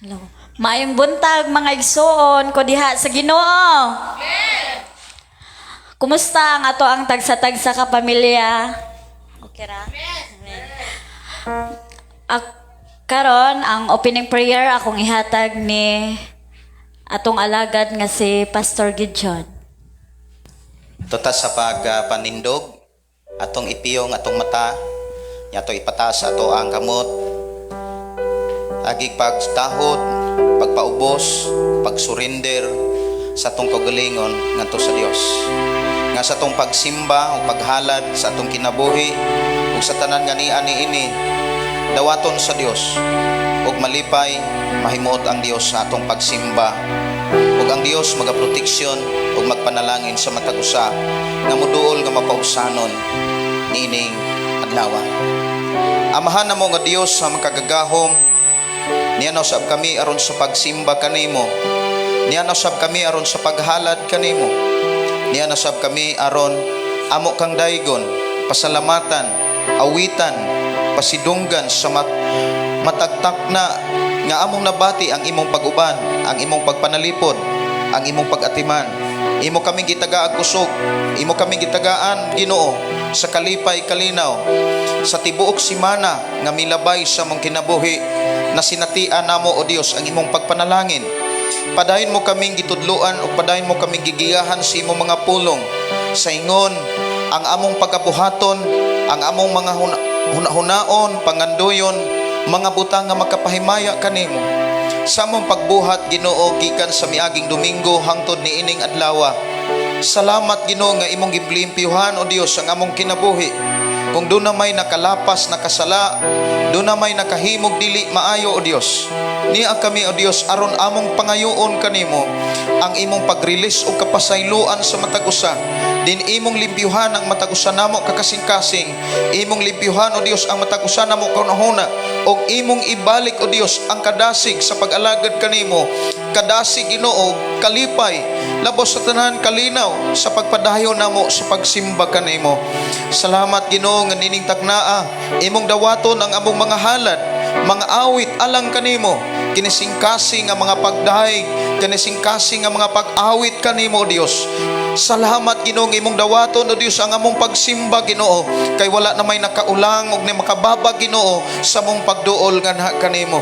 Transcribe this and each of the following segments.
Hello. Maayong buntag, mga igsuon ko diha sa Ginoo. Kumusta ang ato ang tagsa-tagsa ka pamilya? Okay ra? Amen. Karon ang opening prayer akong ihatag ni atong alagad nga si Pastor Gideon. Tuta sa pagpanindog, atong ipiyong atong mata, ato ipataas ato ang kamot, agig pagtahod, pagpaubos, pagsurrender sa atong kaugalingon ngadto sa Dios. Nga sa atong pagsimba o paghalad sa atong kinabuhi ug sa tanan nga niya niini, dawaton sa Dios ug malipay mahimuot ang Dios sa atong pagsimba ug ang Dios magaproteksyon ug magpanalangin sa matag usa nga muduol nga mapaugsanon niining adlaw. Amahan namo nga Dios sa makagagahom, niana usab kami aron sa pagsimba kanimo. Niana usab kami aron sa paghalad kanimo. Niana usab kami aron amo kang daygon, pasalamatan, awitan, pasidunggan sa matagtak na nga among nabati ang imong pag-uban, ang imong pagpanalipod, ang imong pag-atiman. Imo kaming gitagaag kusog, imo kaming gitagaan, Ginoo, sa kalipay kalinaw, sa tibuok simana nga milabay sa among kinabuhi na sinatian namo, o Dios, ang imong pagpanalangin. Padayon mo kaming gitudluan o padayon mo kaming gigiyahan sa imong mga pulong. Sa ingon, ang among pagabuhaton, ang among mga hunahunaon, pangandoyon, mga butang nga makapahimaya kanimo. Sa among pagbuhat, Ginoo, gikan sa miaging Domingo hangtod niining adlaw. Salamat, Ginoo, nga imong giblimpyuhan, o Dios, ang among kinabuhi. Kung doon na may nakalapas, nakasala, doon na may nakahimog dili maayo, O Dios. Niya kami, O Dios, aron among pangayoon kanimo ang imong pag-release og kapasayloan sa matag usa. Din imong limpyuhan ang matag usa namo kakasing-kasing. Imong limpyuhan, O Dios, ang matag usa namo kahunahuna og imong ibalik, O Dios, ang kadasig sa pag-alagad kanimo. Kadasig, Ginoo, kalipay, labos sa tanan kalinaw sa pagpadayon namo sa pagsimba kanimo. Salamat, Ginoo, nga nining taknaa imong dawaton ang among mga halad, mga awit alang kanimo, kinisingkasing ang mga pagdahig, kinisingkasing ang mga pag-awit kanimo, O Dios. Salamat, Ginoo, nga imong dawaton, O Dios, ang among pagsimba, Ginoo, kay wala na may nakaulang og ni makababa, Ginoo, sa among pagduol nganha kanimo.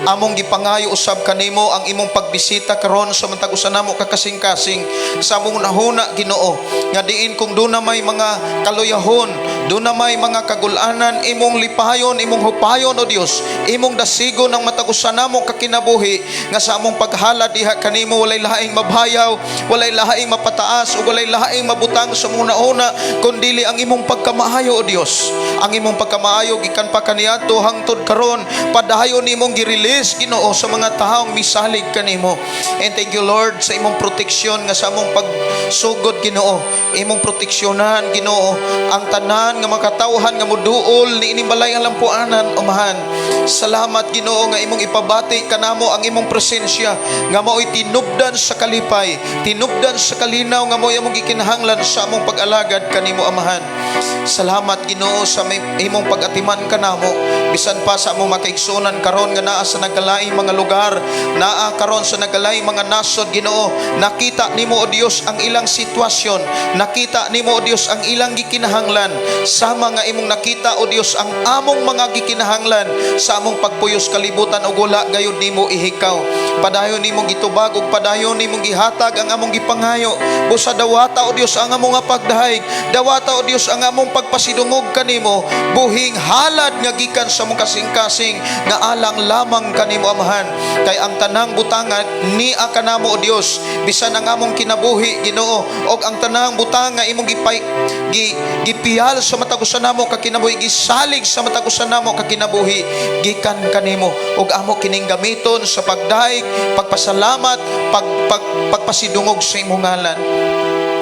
Among gipangayo usab kanimo ang imong pagbisita karon sa matag usa namo kakasing-kasing sa among nahuna, Ginoo, nga diin kung doon na may mga kaluyahon, doon na may mga kagulanan, imong lipayon, imong hupayon, O Dios, imong dasigon ang matag usa namo kakinabuhi nga sa among paghalad diha kanimo walay laing mabayaw, walay laing mapataas ug walay laing mabutang sa among una kundili ang imong pagkamaayo, O Dios. Ang imong pagkamaayo gikan pa kaniadto hangtod karon padayon nimong gi-release, Ginoo, sa mga taong misalig kanimo. And thank you, Lord, sa imong proteksyon nga sa among pagsugod, Ginoo, imong proteksyonan, Ginoo, ang tanan nga mga katawhan nga muduol niining balay ang lampuanan, Umahan. Salamat, Ginoo, nga imong ipabati kanamo ang imong presensya nga mao'y tinubdan sa kalipay, tinubdan sa kalinaw nga mao'y among gikinahanglan sa among pag-alagad kanimo, Amahan. Salamat, Ginoo, sa imong pag-atiman kanamo bisan pa sa among makaigsunan karon nga naa sa nagkalaing mga lugar, naa karon sa nagkalaing mga nasod, Ginoo. Nakita nimo, O Dios, ang ilang sitwasyon. Nakita nimo, O Dios, ang ilang gikinahanglan sama nga imong nakita, O Dios, ang among mga gikinahanglan sa among pagpuyos kalibutan ug wala gayud nimo ihikaw. Padayon nimong gitubag ug padayon nimong gihatag ang among gipangayo. Busa dawata, O Dios, ang among nga pagdahig, dawata, O Dios, ang among pagpasidungog kanimo, buhing halad nga gikan sa among kasing-kasing nga alang lamang kanimo, Amahan, kay ang tanang butanga niya kanamo, O Dios, bisan ang among kinabuhi, Ginoo, og ang tanang butanga imong gipiyal sa matag usa namo ka kinabuhi, gisalig sa matag usa namo ka kinabuhi, gikan kanimo ug amo kining gamiton sa pagdahig, pagpasalamat, pagpasidungog sa imong ngalan.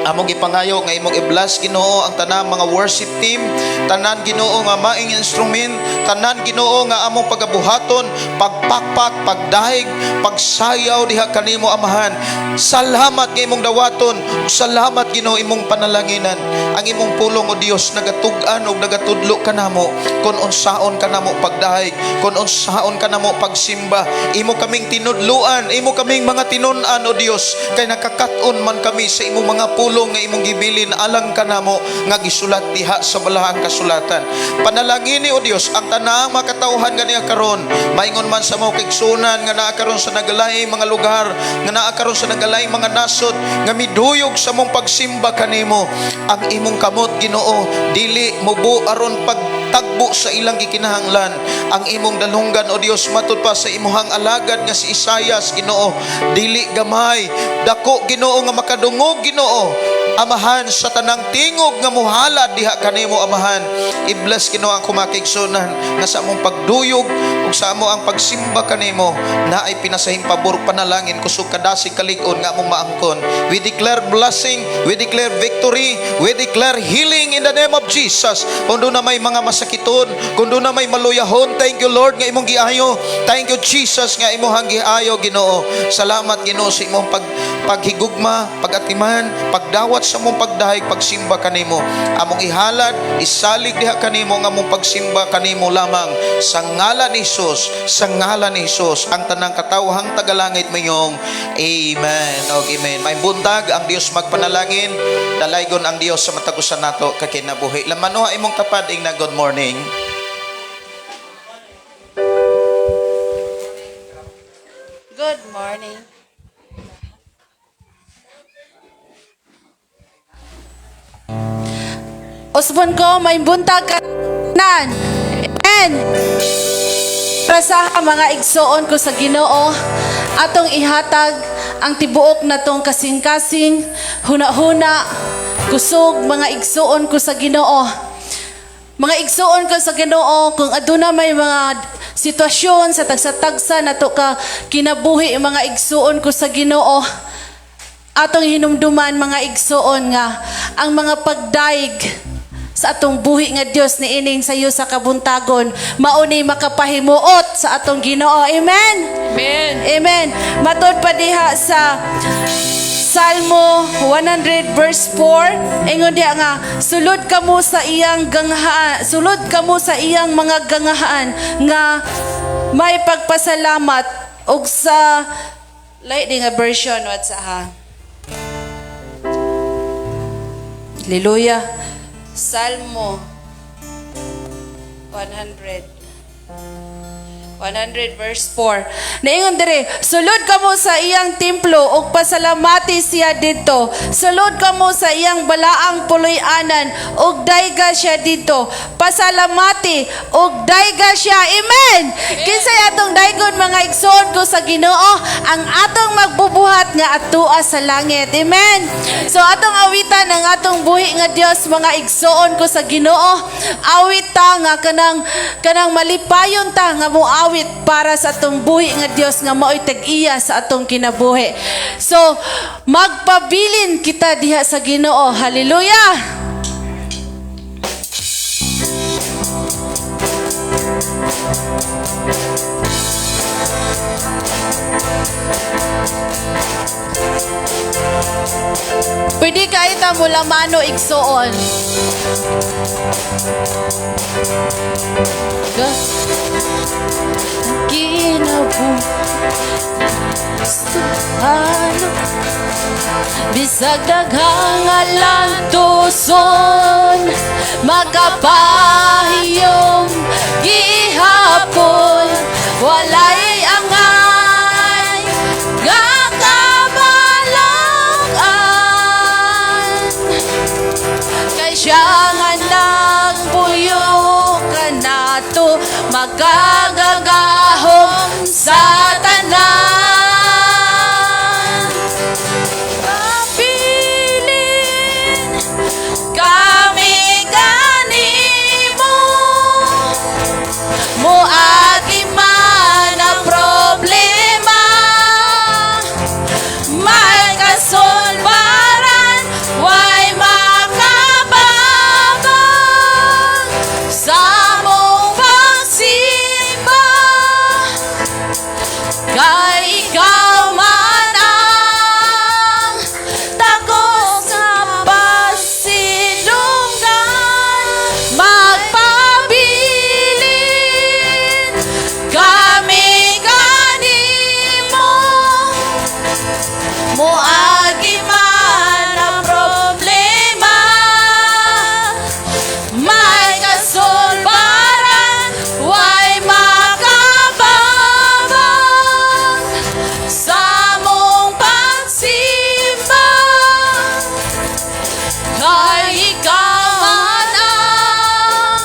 Among gipangayo nga imong i-bless, Ginoo, ang tanang mga worship team, tanan, Ginoo, nga maing instrument, tanan, Ginoo, nga among pagabuhaton, pagpakpak, pagdahig, pagsayaw diha kanimo, Amahan. Salamat nga imong dawaton. Salamat, Ginoo, imong panalanginan. Ang imong pulong, o Dios, nagatug-an ug nagatudlo kanamo kon unsaon kanamo pagdahig, kon unsaon kanamo pagsimba. Imo kaming tinudluan, imo kaming mga tinun-an, o Dios, kay nakakaton man kami sa imong mga pulong nga imong gibilin alang kanamo nga gisulat diha sa balahang kasulatan. Panalangini, o Dios, ang tanang makatawhan ganiya karon, maingon man sa mga kaigsunan nga naa karon sa nagalaing mga lugar, nga naa karon sa nagalaing mga nasod, nga miduyog sa mong pagsimba kanimo. Ang imong kamot, Ginoo, dili mubo aron pagtagbo sa ilang gikinahanglan. Ang imong dalunggan, o Dios, matud pa sa imuhang alagad nga si Isayas, Ginoo, dili gamay, dako, Ginoo, nga makadungog, Ginoo Amahan, sa tanang tingog nga muhalad diha kanimo, Amahan. I-bless, Ginoo, ang kumakigsunan nga sa among pagduyog ug sa amo ang pagsimba kanimo na ay pinasahing pabor, panalangin, kusog, kadasig, kalig-on nga among maangkon. We declare blessing, we declare victory, we declare healing in the name of Jesus. Kung duna may mga masakiton, kung duna may maluyahon, thank you, Lord, nga imong giayo. Thank you, Jesus, nga imong giayo, Ginoo. Salamat, Ginoo, sa imong paghigugma, pagatiman, pagdawat sa among pagdahig, pagsimba kanimo. Among ihalad, isalig diha kanimo ang among pagsimba kanimo lamang. Sa ngalan ni Jesus, sa ngalan ni Jesus, ang tanang katawhang tagalangit mayong Amen. Og amen. May buntag, ang Dios magpanalangin, dalaygon ang Dios sa matag usa nato kakinabuhi. Lamanoha imong tapad, ingna good morning. Good morning. Usbon ko, may buntag ka nan. Amen. Para sa mga igsoon ko sa Ginoo, atong ihatag ang tibuok natong kasing-kasing, huna-huna, kusog, mga igsoon ko sa Ginoo. Mga igsoon ko sa Ginoo, kung aduna may mga sitwasyon sa tagsa-tagsa nato ka kinabuhi, mga igsoon ko sa Ginoo, atong hinumduman, mga igsoon, nga ang mga pagdaig sa atong buhi nga Dios ni ining sayo sa kabuntagon mauni makapahimuot sa atong Ginoo. Amen. Amen. Amen. Matod pa diha sa Salmo 100 verse 4, ingon diha nga sulod kamo sa iyang ganghaan, sulod kamo sa iyang mga ganghaan nga may pagpasalamat ug sa lahi di nga version what sa ha. Hallelujah. Salmo 100. 100 verse 4. Naingon dire, sulod kamo sa iyang templo ug pasalamati siya didto. Sulod kamo sa iyang balaang puloy-anan ug dayga siya didto. Pasalamati ug dayga siya. Amen. Kinsay atong daygon, mga igsoon ko sa Ginoo? Ang atong magbubuhat nga atua sa langit. Amen. So atong awitan ang atong buhi nga Dios, mga igsoon ko sa Ginoo. Awit ta nga kanang malipayon ta nga moawit para sa atong buhi nga Dios nga maoy tag-iya sa atong kinabuhi. So magpabilin kita diha sa Ginoo. Hallelujah. Pwede kayo ta mula mano, igsoon. Ga Kinabu Subhano bisag daghang alantuson, makapahiyom gihapon, walay angay nga kabalak-an, kay siya nga nagpuyo kanato makagagahom sa tanan. Pabilin kami kanimo. Kay ikaw man ang takos nga pasidunggan. Magpabilin kami kanimo, moagi man ang problema, may kasulbaran, way makababag sa among pagsimba. Kay ikaw man ang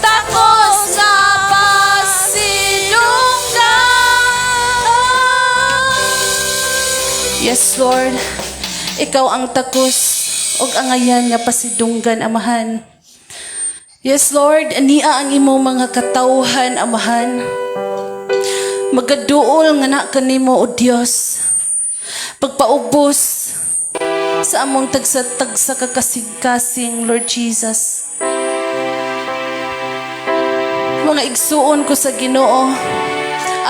takos nga pasidunggan. Yes, Lord. Ikaw ang takos ug angayan nga pasidunggan, Amahan. Yes, Lord, ania ang imong mga katawhan, Amahan. Magaduol nga na kanimo, O Dios. Pagpaubos sa among tagsa-tagsa ka kasing-kasing, Lord Jesus. Mga igsuon ko sa Ginoo,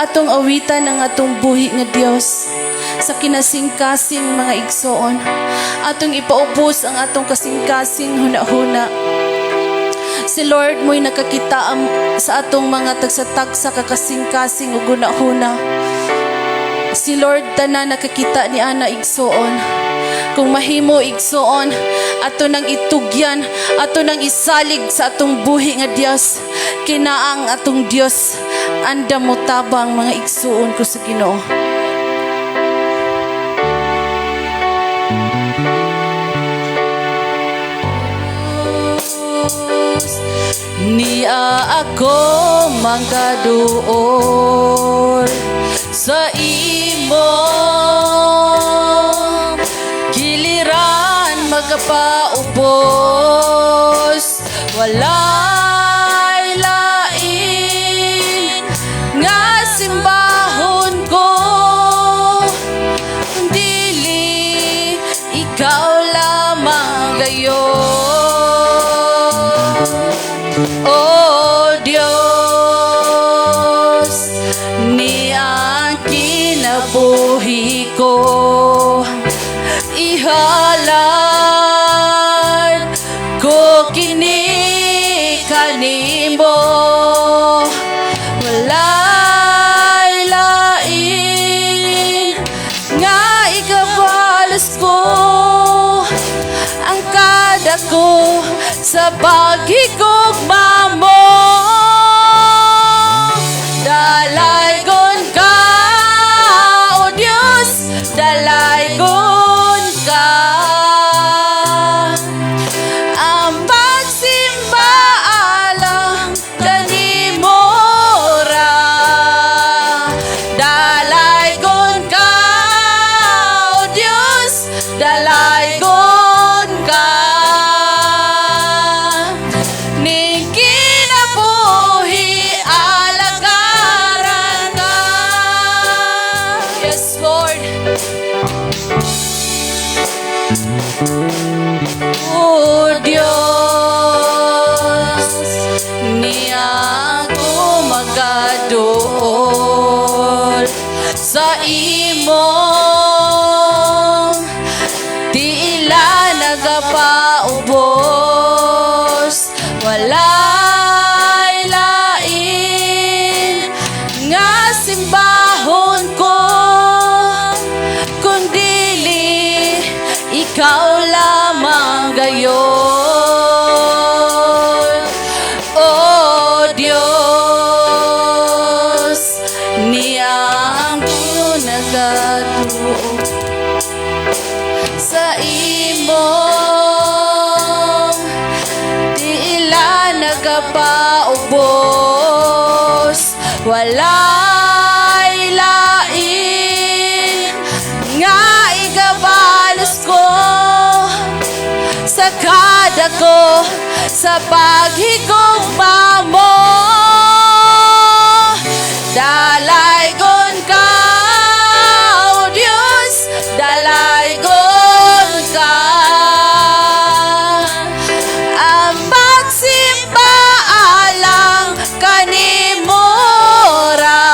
atong awitan ang atong buhi nga Dios sa kinasing-kasing, mga igsuon. Atong ipaubos ang atong kasing-kasing hunahuna. Si Lord mo'y nakakita sa atong mga tagsa-tagsa kakasing-kasing ug hunahuna. Si Lord tanan nakakita ni ana, igsuon. Kung mahimo, igsuon, ato nang itugyan, ato nang isalig sa atong buhi nga Dios. Kinaang atong Dios, andam mo tabang, mga igsuon ko sa Ginoo. Niya ako mangkaduol sa imo kiliran magapaubos, walay lain nga simbahon ko dili ikaw lamang gayon. O Diyos, ni ang kinabuhi ko ihalad ko kini kanimo, walay lain nga ikabalos ko ang kada ko sa paghigugma mo. Dalaygon ka, O Diyos, dalaygon ka. Ang pagsimba alang kanimo ra. Dalaygon ka, O Diyos, dalaygon ka. Ning kinabuhi alagaran ka. Yes, Lord. O Diyos, niya ako magaduol sa imong tiila nagapaubos, walay lain nga simbahon ko kundili ikaw lamang gayon. O Diyos, niya ang nagatuo sa imong tiila nagapaubos, walay lain nga igabalos ko sa kada ko sa paghigugma mo. Dalaygon ka, O Diyos, dalaygon ka. Ang pagsimba alang kanimo ra.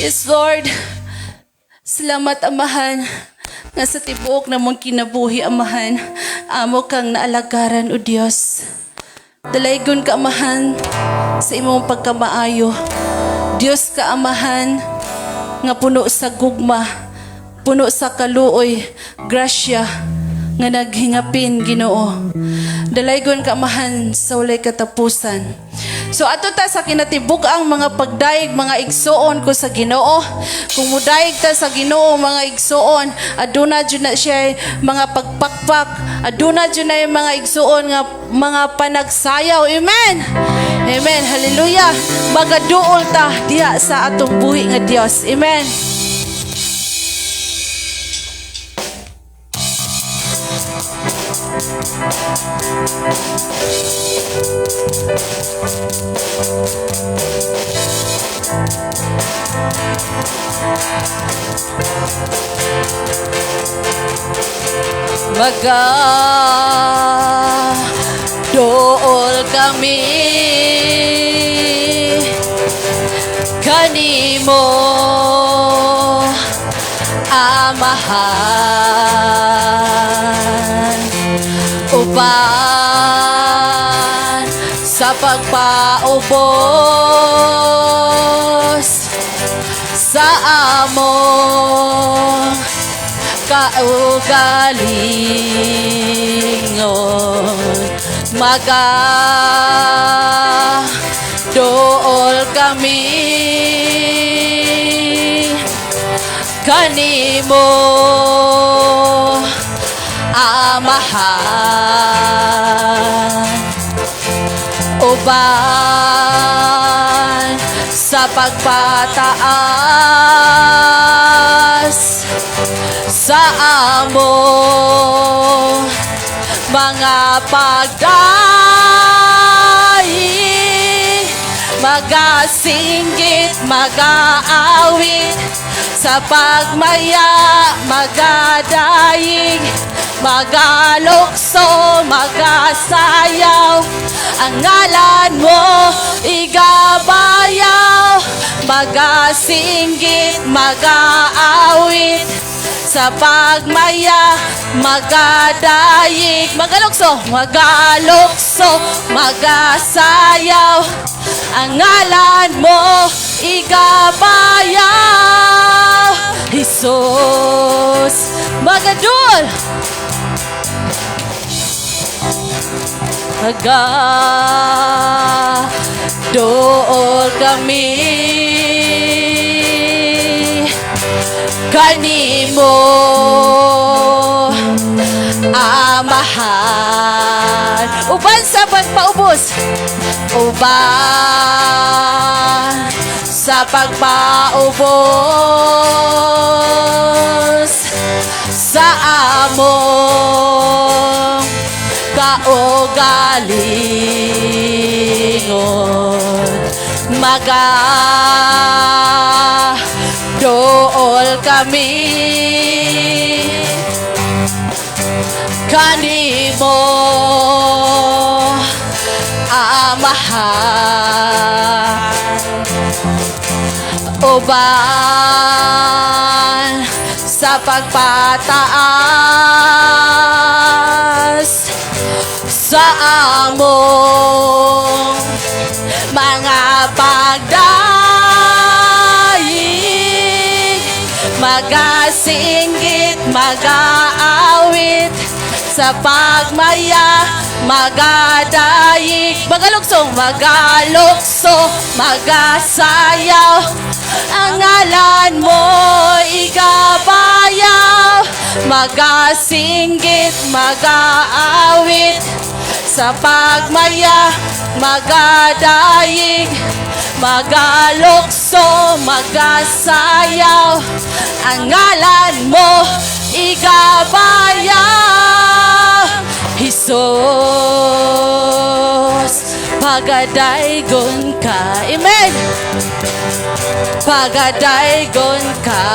Yes, Lord. Salamat, Amahan, nga sa tibuok namong kinabuhi, Amahan, amo kang naalagaran, O Dios. Dalaygon ka, Amahan, sa imong pagkamaayo. Dios ka, Amahan, nga puno sa gugma, puno sa kaluoy, grasya, nga naghingapin, Ginoo. Dalaygon ka, Amahan, sa walay katapusan. So ato ta sa kinatibuk-ang mga pagdayeg, mga igsuon ko sa Ginoo. Kung mudayeg ta sa Ginoo, mga igsuon, aduna jud na siya mga pagpakpak, aduna jud na yung mga igsuon nga mga panagsayaw. Amen. Amen. Hallelujah. Magaduol ta diha sa atong buhi nga Dios. Amen. Maga dool kami kanimo, Amahan, uban sa pagpaubos sa among kaugalingon. Maga dool kami kanimo, Amahan, uban sa pagpataas sa among mga pagdaing. Magasinggit, magaawit sa pagmaya, magadayig, magalukso, magasayaw, ang ngalan mo igabayaw. Magasinggit, magaawit sa pagmaya, magadayig, magalukso, magalukso, magasayaw, ang ngalan mo igabayaw. Jesus, magadul. Maga dool kami kanimo, Amahan, uban sa pagpaubos, uban sa pagpaubos sa among kaugalingon. Maga dool kami kanimo, Amahan, uban sa pagpataas sa among mga pagdaig. Magasinggit, magaawit sa pagmaya, magadayig, magalukso, magalukso, magasayaw, ang ngalan mo igabayaw. Magasinggit, magaawit sa pagmaya, magadayig, magalukso, magasayaw, ang ngalan mo igabayaw. Jesus, pagadaygon ka. Amen. Pagadaygon ka.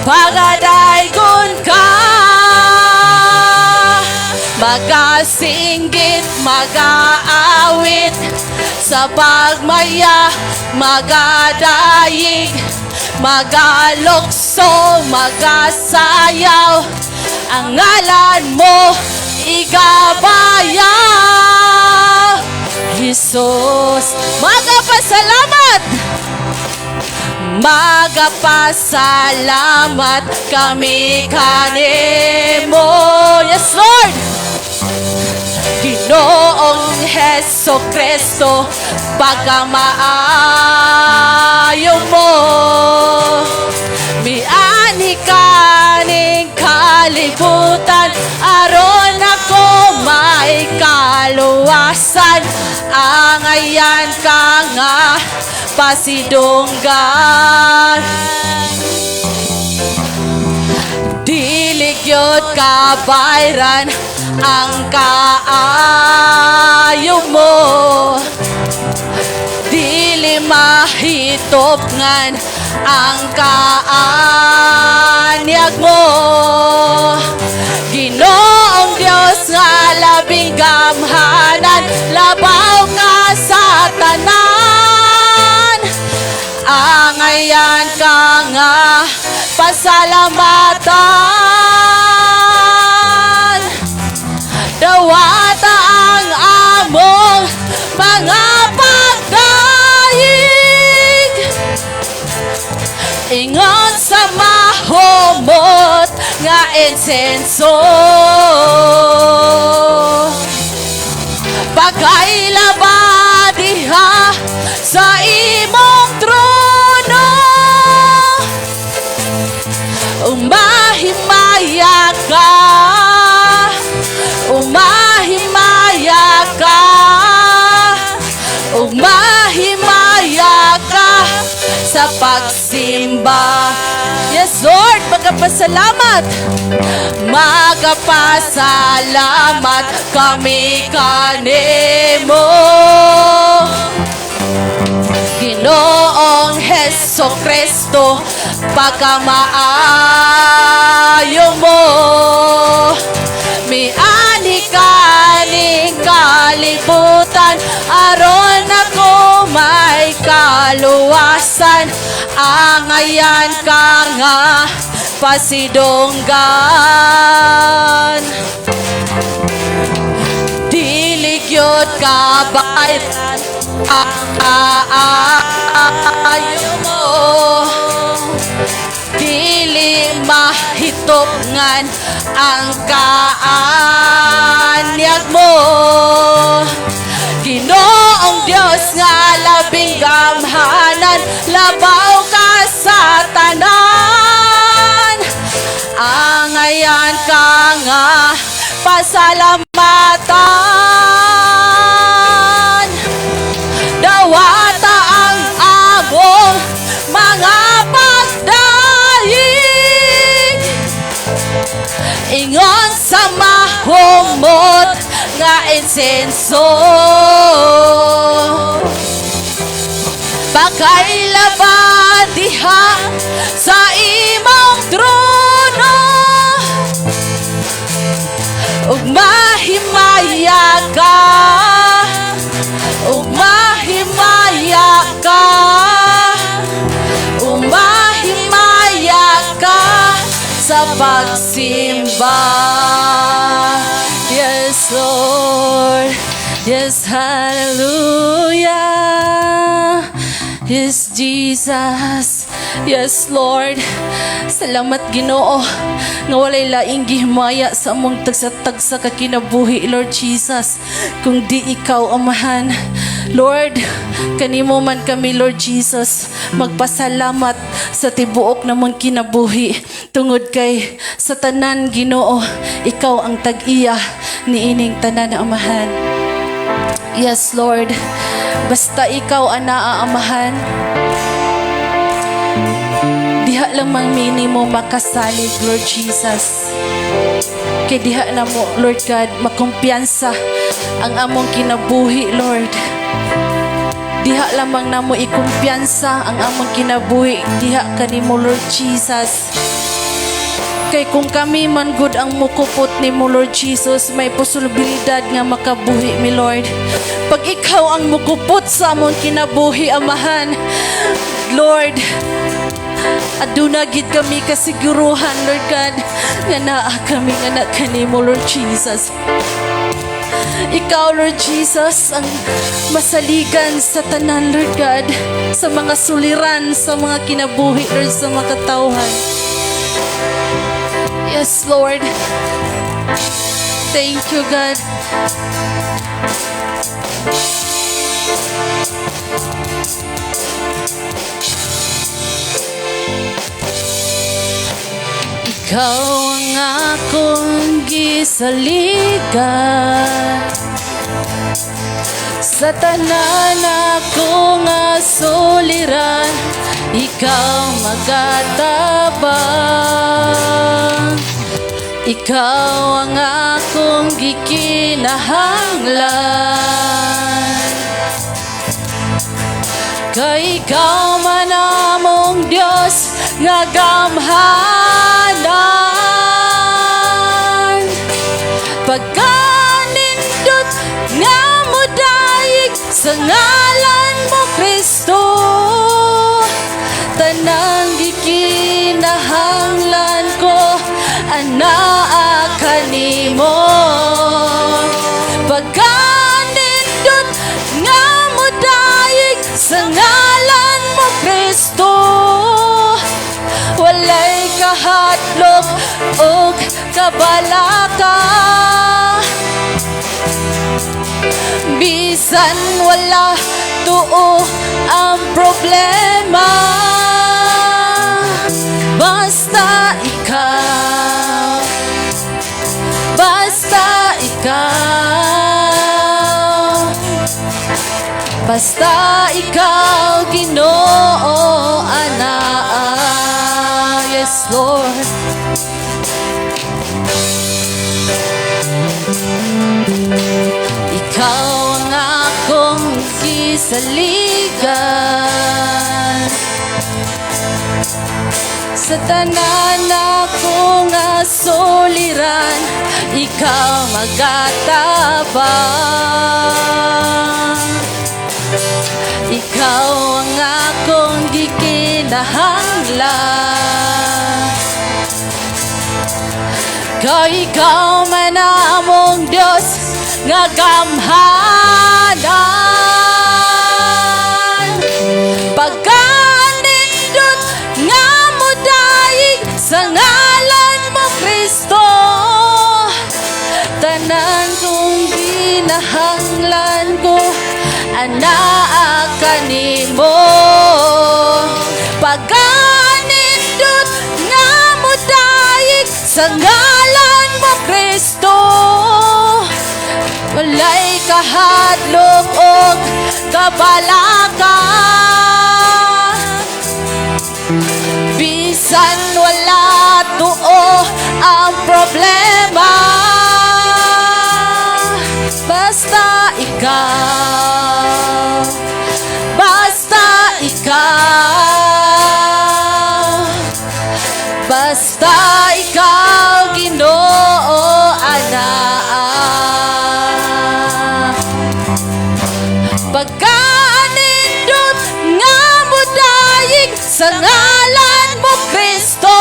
Pagadaygon ka. Magasinggit, magaawit Sa pagmaya, magadayig, magalukso, magasayaw. Ang ngalan mo igabayaw, Jesus. Magapasalamat, magapasalamat kami kanimo. Yes, Lord. Ginoong Heso Kristo, pagkamaayo mo. Mianhi ka ning kalibutan aron ako may kaluwasan. Angayan ka nga pasidunggan. Dili gyud kabayran ang kaayo mo. Dili mahitupngan ang kaanyag mo. Ginoong Diyos nga labing gamhanan, labaw ka sa tanan. Angayan ka nga pasalamatan. Dawata ang among mga pagdayig ingon sa mahumot nga insenso. Pakailaba diha sa imong trono. Umahimaya ka, umahimaya ka, umahimaya ka sa pagsimba. Yes, Lord, magapasalamat. Magapasalamat kami kanimo, Ginoong Heso Kristo, pagkamaayo mo. Mianhi ka ning kalibutan aron ako may kaluwasan. Angayan ka nga pasidunggan. Dili gyud kabayran ang kaayo mo. Dili mahitupngan ang kaanyag mo. Ginoong Diyos nga labing gamhanan, labaw ka sa tanan. Angayan ka nga pasalamatan. Dawata ang among mga pagdayig ingon sa mahumot nga insenso. Pakailaba diha sa imong trono. Ug mahimaya ka, ug mahimaya ka, umahimaya ka sa pagsimba. Yes, Lord. Yes, hallelujah. Yes, Jesus. Yes, Lord. Salamat, Ginoo, nga walay laing gihimaya sa among tagsa-tagsa ka kinabuhi, Lord Jesus, kung di ikaw, Amahan. Lord, kanimo man kami, Lord Jesus, magpasalamat sa tibuok namong kinabuhi. Tungod kay sa tanan, Ginoo, ikaw ang tag-iya niining tanan, Amahan. Yes, Lord. Basta ikaw anaa, Amahan. Diha lamang mi nimo makasalig, Lord Jesus. Kay diha na mo, Lord God, makumpiyansa ang among kinabuhi, Lord. Diha lamang namo ikumpiyansa ang among kinabuhi, diha kanimo, Lord Jesus. Kay Kay kung kami man gud ang mukupot nimo, Lord Jesus, may posibilidad nga makabuhi mi, Lord. Pag ikaw ang mukupot sa among kinabuhi, Amahan, Lord, aduna gid kami kasiguruhan, Lord God, nga naa kami nga anak kanimo, Lord Jesus. Ikaw, Lord Jesus, ang masaligan sa tanan, Lord God, sa mga suliran, sa mga kinabuhi, Lord, sa mga katawhan. Yes, Lord. Thank you, God. Ikaw ang akong gisaligan sa tanan ako nga suliran, ikaw magatabang. Ikaw ang akong gikinahanglan. Kay ikaw man among Diyos nga gamhanan. Pagkanindot nga modayeg sa ngalan mo, Kristo, tanang gikinahanglan ko anaa kanimo. Pagkanindot nga modayeg sa ngalan mo, Kristo, walay kahadlok og kabalaka. Bisan wala tuo ang problema, basta ikaw, basta ikaw, basta ikaw, Ginoo, anaa. Yes, Lord. Ikaw ang akong gisaligan sa tanan ako nga suliran, ikaw magatabang. Ikaw ang akong gikinahanglan. Kay ikaw man among Diyos nga gamhanan. Pagkanindot nga modayeg sa ngalan mo, Kristo, tanan kong ginahanglan ko anaa kanimo. Pagkanindot nga modayeg sa ngalan mo, Kristo, walay kahadlok og kabalaka. Bisan wala tuo ang problema, basta ikaw, basta ikaw, basta ikaw, Ginoo, anaa. Pagkanindot nga modayeg sa ngalan mo, Kristo,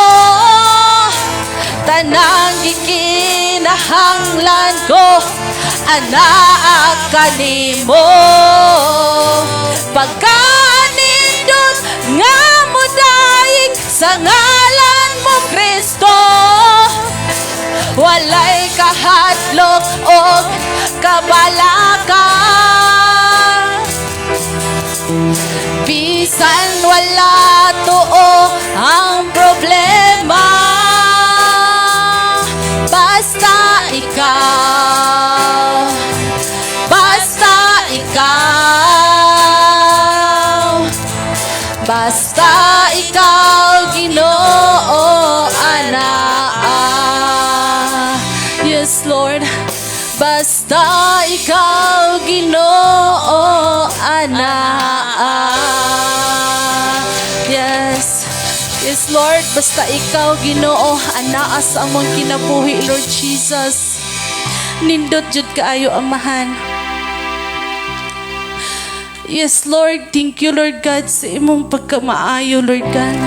tanang gikinahanglan ko anaa kanimo. Pagkanindot nga modayeg sa ngalan mo, Kristo, walay kahadlok og kabalaka. Bisan wala tuo ang problema, basta ikaw, basta ikaw, basta ikaw, Ginoo, anaa. Yes, Lord. Basta ikaw, Ginoo, anaa. Yes. Yes, Lord, basta ikaw, Ginoo, anaa sa among kinabuhi, Lord Jesus. Nindot jud kaayo, Amahan. Yes, Lord, thank you, Lord God, sa imong pagkamaayo, Lord God.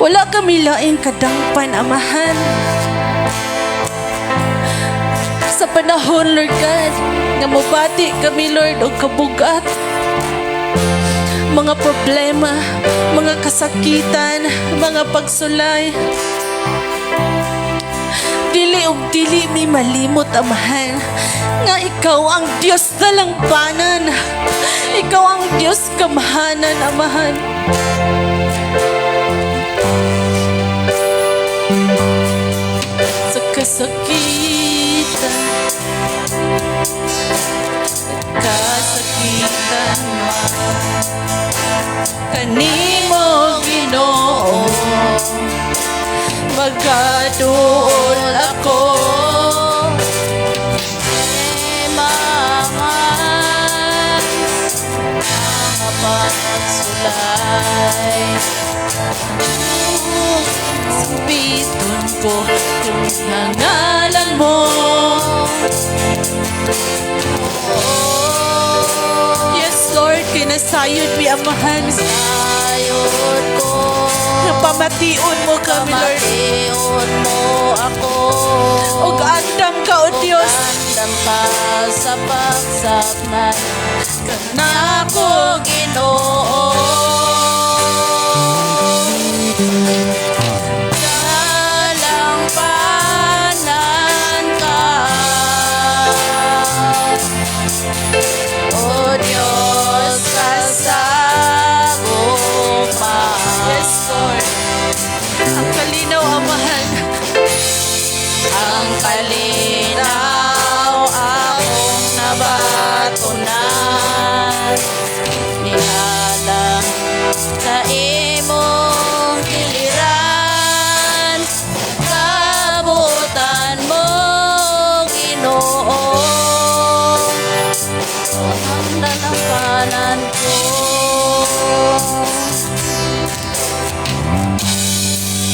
Wala kami laing kadangpan, Amahan. Sa panahon, Lord God, nga mobati kami, Lord, og kabugat, mga problema, mga kasakitan, mga pagsulay. Dili og dili mi malimot, Amahan, nga ikaw ang Dios dalangpanan. Ikaw ang Dios gamhanan, Amahan. Sa kasakitan, kasakitan man, kanimo, Ginoo, magaduol ako. Mangan mga pagsulay. Sampiton ko kung ang ngalan mo. Yes, Lord, kinasayod mi, Amahan. Sayod ko. Pamation mo kami, Lord. Pamation mo ako. Og andam ka, O Dios. Andam ka sa pagsapnay Nako, Ginoo. Dalangpanan ka, O Diyos, kasaguma. Yes, Lord. Ang kalinaw, Amahan. Ang kalinaw akong nabatunan, nihalang sa imong kiliran. Kabutan mo, Ginoo, ang dalangpanan ko.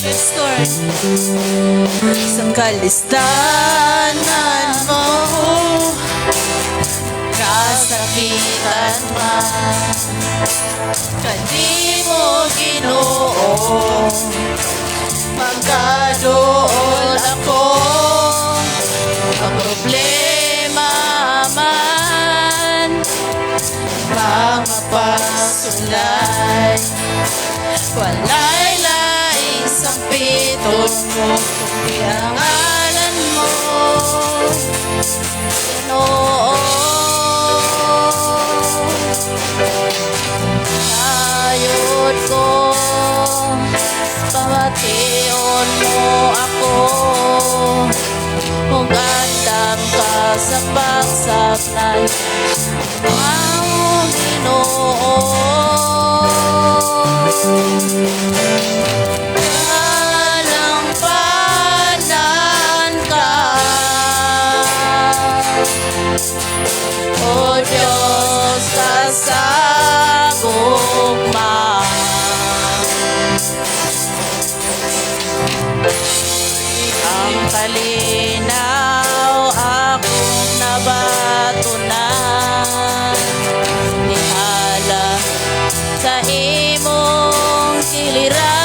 Yes, Lord. Sa kalistanan mo, kasakitan man, kanimo, Ginoo, magaduol ako. Ang problema man, mga pagsulay, walay laing sampiton ko kundi ang ngalan mo, Ginoo. Sayod ko, pamation mo ako, ug andam ka sa pagsapnay ang Ginoo. Dalangpanan ka, O Diyos, kasagugma. Ang kalinaw akong nabatunan, nihala sa imong kiliran.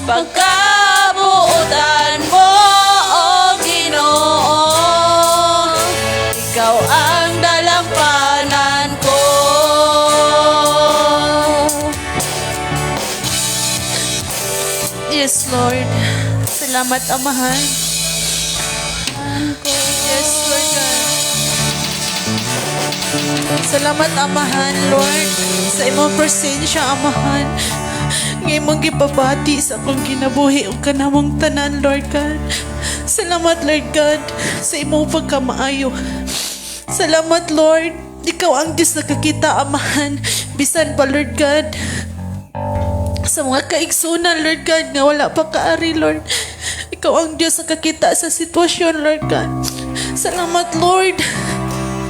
Pagkabuotan mo, O Ginoo, ikaw ang dalampanan ko. Yes, Lord. Salamat, Amahan. Yes, Lord God. Salamat, Amahan, Lord, sa imong presensya, Amahan. Nga imong gipabati sa akong kinabuhi ug kanamong tanan, Lord God. Salamat, Lord God, sa imong pagkamaayo. Salamat, Lord. Ikaw ang Diyos nakakita, Amahan. Bisan pa, Lord God, sa mga kaigsunan, Lord God, nga wala pa kaari, Lord. Ikaw ang Diyos nakakita sa sitwasyon, Lord God. Salamat, Lord.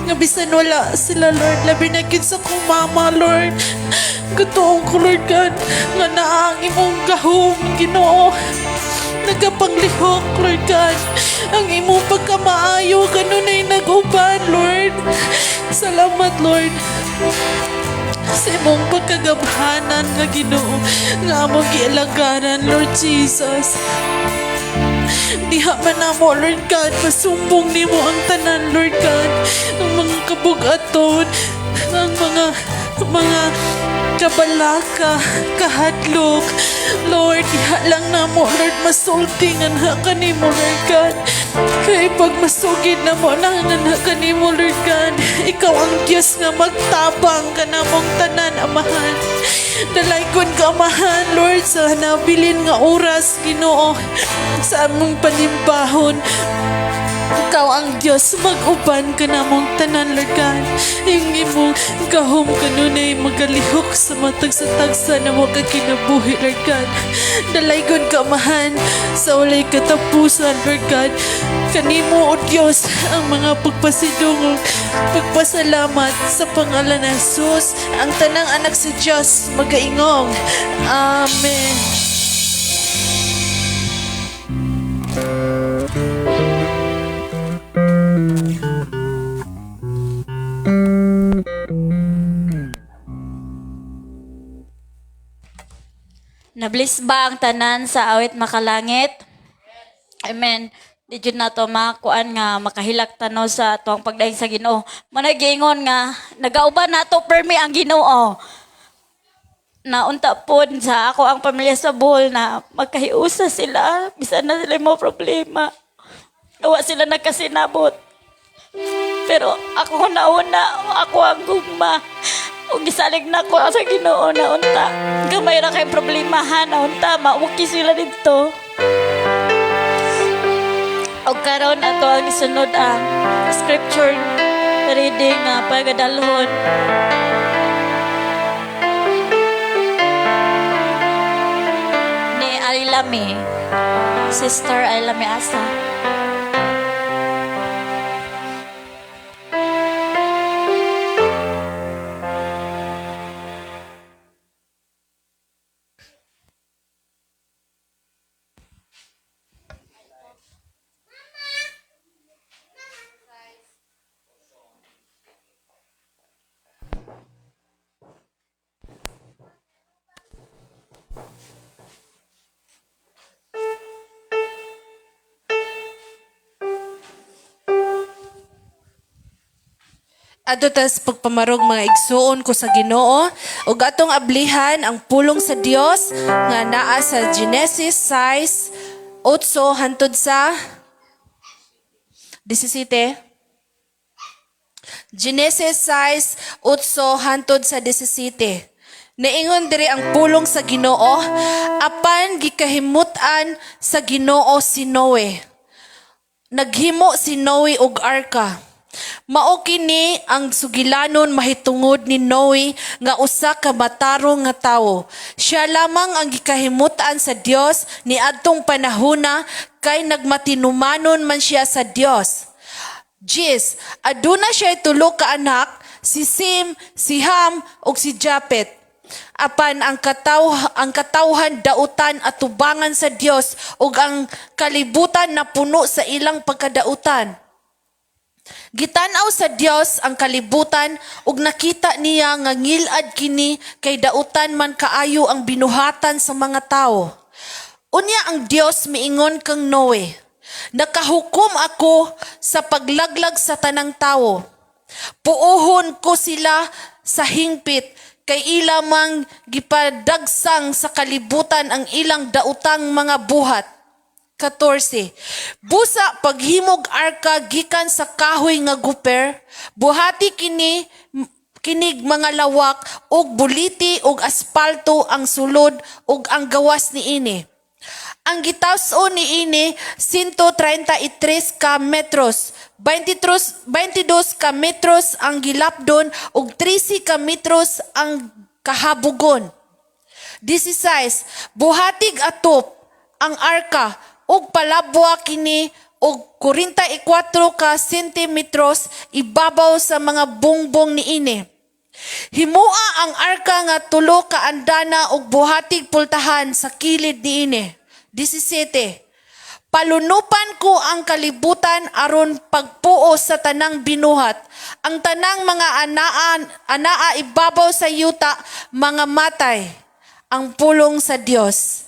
Nga bisan wala sila, Lord. Labi na gyud sa akong mama, Lord. Gatuon ko, Lord God, nga naa ang imong gahom, Ginoo. Nagapanglihok, Lord God. Ang imong pagkamaayo, kanunay nag-uban, Lord. Salamat, Lord, sa imong pagkagamhanan nga Ginoo nga among gialagaran, Lord Jesus. Diha man namo, Lord God, masumbong nimo ang tanan, Lord God, ang mga kabugaton, ang mga kabalaka, kahadlok. Lord, diha lang namo, Lord, masulti nga naa kanimo, Lord God. Kay pag masugid namo na nga naa kanimo, Lord God, ikaw ang Diyos nga magtabang kanamong tanan, Amahan. Dalaygon ka, Amahan, Lord, sa nabilin nga oras, Ginoo, sa among panimbahon. Ikaw ang Diyos, mag-uban ka namong tanan, Lord God. Yung imong gahom kanunay magalihok sa matag sa tagsa na mo ka kinabuhi, Lord God. Dalaygon ka, Amahan, sa walay katapusan, Lord God. Kanimo, O Diyos, ang mga pagpasidungog, pagpasalamat sa pangalan ng Jesus, ang tanang anak sa Diyos, magaingong. Amen. Nabliss ba ang tanan sa awit makalangit? Amen. Di jud nato makuan nga makahilak tano sa atuang pagdaing sa Ginoo. Manay giingon nga nagauban nato permi ang Ginoo. Naunta pod sa ako ang pamilya sa Bohol na magkahiusa sila bisan na sila mo problema. Wa sila nagkasinabot. Pero ako nauna, ako ang gugma. Ug gisalig na ko sa Ginoo na unta. Gamay ra kay problema ha na unta mauki sila didto. Og karon ato ang isunod ang scripture reading nga pagadalhon ni Ailami, Sister Ailami Asa. Adto tas pagpamarog, mga igsuon ko sa Ginoo, ug atong ablihan ang pulong sa Dios nga naa sa Genesis 6:8 hantod sa 17. Genesis 6:8 hantod sa 17. Niingon diri ang pulong sa Ginoo, apan gikahimut-an sa Ginoo si Noe. Naghimo si Noe og arka. Mao kini ang sugilanon mahitungod ni Noe nga usa ka matarong nga tawo. Siya lamang ang gikahimutan sa Dios niadtong panahona kay nagmatinumanon man siya sa Dios. 10, aduna siya tulo ka anak, si Sim, si Ham ug si Japet. Apan ang katawhan dautan at tubangan sa Dios ug ang kalibutan napuno sa ilang pagkadautan. Gitan-aw sa Dios ang kalibutan ug nakita niya nga ngilad kini kay dautan man kaayo ang binuhatan sa mga tawo. Unya ang Dios miingon kang Noe, "Nakahukom ako sa paglaglag sa tanang tawo. Puohon ko sila sa hingpit kay ila mang gipadagsang sa kalibutan ang ilang daotang mga buhat." 14. Busa paghimog arka gikan sa kahoy nga guper, buhati kini kinig mga lawak ug buliti ug aspalto ang sulod ug ang gawas niini. Ang gitason niini 133 ka metros, 23, 22 ka metros ang gilapdon ug 13 ka metros ang kahabugon. 16. Buhatig atop ang arka ug palabwa kini og 44 ka sentimetros ibabaw sa mga bungbong niini. Himua ang arka nga 3 ka andana ug buhatig pultahan sa kilid niini. 17. Palunupan ko ang kalibutan aron pagpuos sa tanang binuhat. Ang tanang mga anaan, anaa ibabaw sa yuta, mga matay. Ang pulong sa Dios.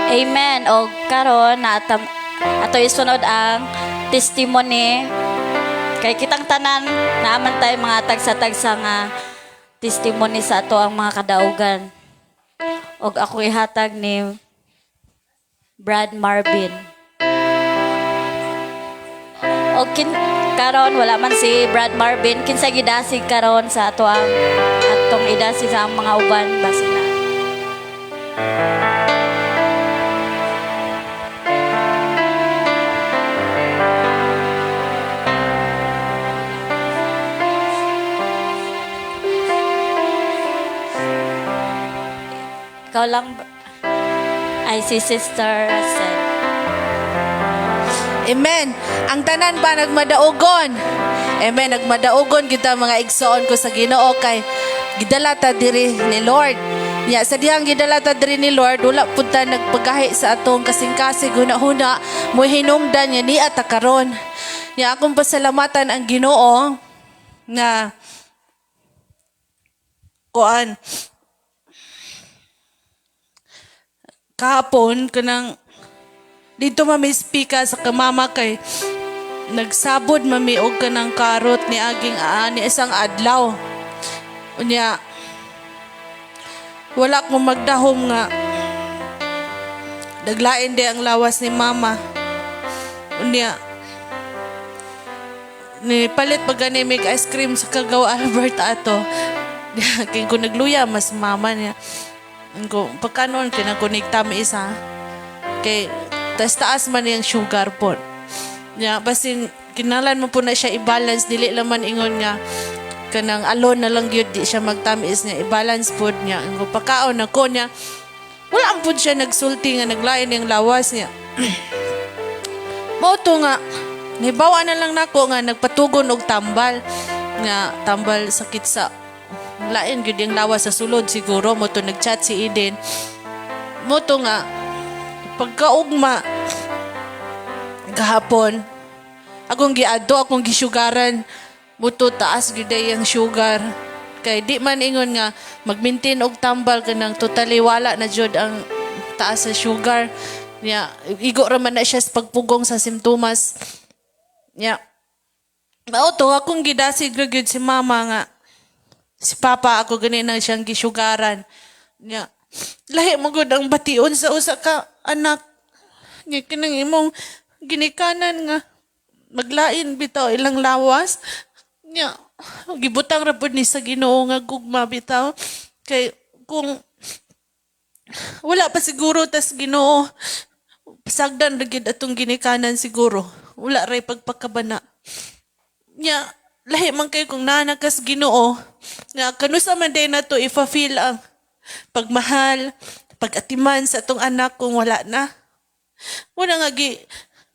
Amen. O karon na ato isunod ang testimony kay kitang tanan naaman tayo mga tagsa-tagsa nga testimony sa ato ang mga kadaugan. Og ako ihatag ni Brad Marvin. Og karon wala man si Brad Marvin, kinsa gidasig karon sa ato ang atong idasig sa ang mga uban basin na. Ikaw lang ay si Sister Russell. Amen. Ang tanan ba nagmadaugon? Amen. Nagmadaugon kita, mga igsoon ko sa Ginoo, kay gidala ta diri ni Lord. Ya, sa dihang gidala ta diri ni Lord, wala pud ta nagpagahi sa atong kasing-kasing huna-huna mo hinungdan nga niya ta karon. Ya, akong pasalamatan ang Ginoo nga kuan Kahapon kanang dito mami spika sa kamama kay nagsabod mami og kanang karot ni aging ni isang adlaw. Unya wala ko magdahom nga naglain di ang lawas ni mama. Unya ni palit pa gani mig ice cream sa Kagaw Albert ato. Kay ko nagluya mas mama niya. Ko pagkanon kay nagkonekta mi isa. Kay tas taas man yung sugar po. Nya basin kinalan mo po na siya i-balance, dili laman ingon nga kanang alon na lang gyud di siya magtamis niya, i-balance pod niya. Ngo pakaon ako niya, wala ang pud siya nagsulti nga naglain yung lawas niya. Mao to nga nahibaw na lang nako nga nagpatugon og tambal nga tambal sakit sa lain gyud yung lawas sa sulod siguro, mo to nagchat si Eden. Mo to nga pagkaugma gahapon akong giadto, akong gisugaran, muto taas gyud ang sugar, kay di man ingon nga mag-maintain og tambal kanang totally wala na jud ang taas sa sugar niya, igo ra man na siya sa pagpugong sa simptomas niya. Mao to akong gidasig ra gyud si mama nga si papa ako gani na siyang gisugaran niya. Lahi mo gud ang bation sa usa ka anak nga kanang imong ginikanan nga maglain bitaw ilang lawas niya. Gibutang ra pud ni sa Ginoo nga gugma bitaw, kay kung wala pa siguro tas Ginoo, pasagdan ra gyud atong ginikanan, siguro wala ray pagpakabana niya. Lahi man kay kung naa kas Ginoo nga kanusa man day nato ifa-feel ang pagmahal, pag-atiman sa atong anak kung wala na. Wala nga gi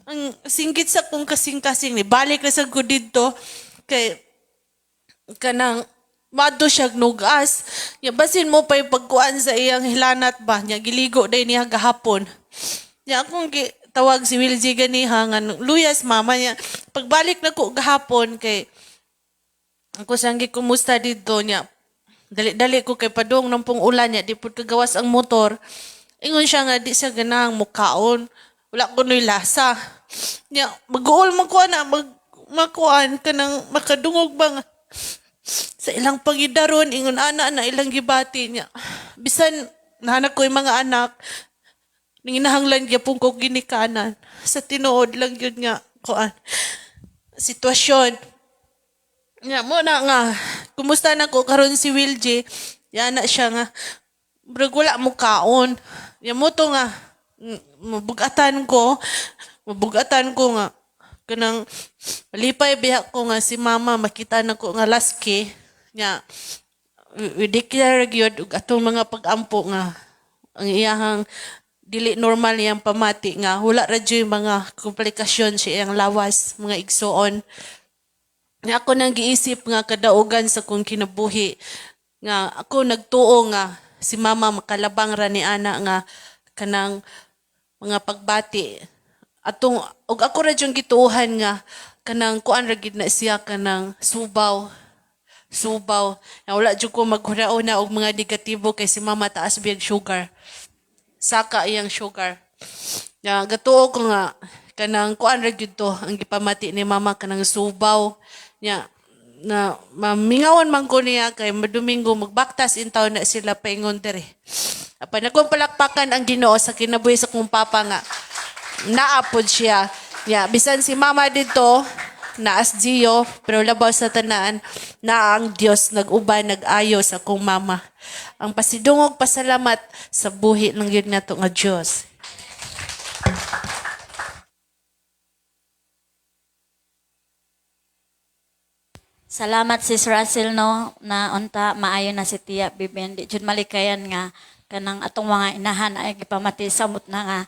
ang singgit sa kong kasing-kasing ni balik na sa ko didto kay kanang Mado siya nugas. Nya basin mo pa yung pagkuan sa iyang hilanat ba. Nya giligo day niya gahapon. Nya akong tawag si Will G ganiha nga luyas mama niya. Pagbalik na ko gahapon kay ako siyang gikumusta dito niya. Dali-dali ko kay padung ng pong ulan niya, di pud kagawas ang motor. Ingon siya nga di siya ganahang mukaon. Wala ko no'y lasa. Nya mag-uol man ko ana, makuan kanang makadungog ba nga sa ilang pangidaron ingon ana na ilang gibati niya. Bisan nahanap ko yung mga anak, ninginahanglan gyapon ko ginikanan. Sa tinuod lang yun nga kuan sitwasyon. Nya mo na nga kumusta na ko karon si Will J. Yana siya nga murag wala mo kaon. Ya mo to nga mabugatan ko nga kanang malipay biya ko nga si mama makita na ko nga laski nya we declare gyud og atong mga pag-ampo nga ang iyahang dili normal iyang pamati nga wala ra jud mga komplikasyon sa iyang lawas, mga igsuon. Nga ako nang giisip nga kadaugan sa kong kinabuhi nga ako nagtuo nga si mama makalabang ra ni ana nga kanang mga pagbati atong og ako ra jud gituohan nga kanang kuan ra gid na siya kanang subaw subaw na wala jud ko maghuna-una og mga negatibo kay si mama taas biyag sugar, saka iyang sugar. Ya, gatuo ko nga kanang kuan ra gyud to ang gipamati ni mama kanang subaw. Nya na mamingawan man ko niya kay madomingo magbaktas in taon na sila paingon diri. Apan akong palakpakan ang Ginoo sa kinabuhi sa kong papa nga naapod siya. Ya, bisan si mama dito naas Gio, pero labaw sa tanan na ang Dios nag-uban, nag-ayo sa akong mama. Ang pasidungog pasalamat sa buhi ng yun nato nga Dios. Salamat, Sis Russell, no, na unta maayo na si Tia Biben. Di jud malikayan nga kanang atong mga inahan ay gipamati samot na nga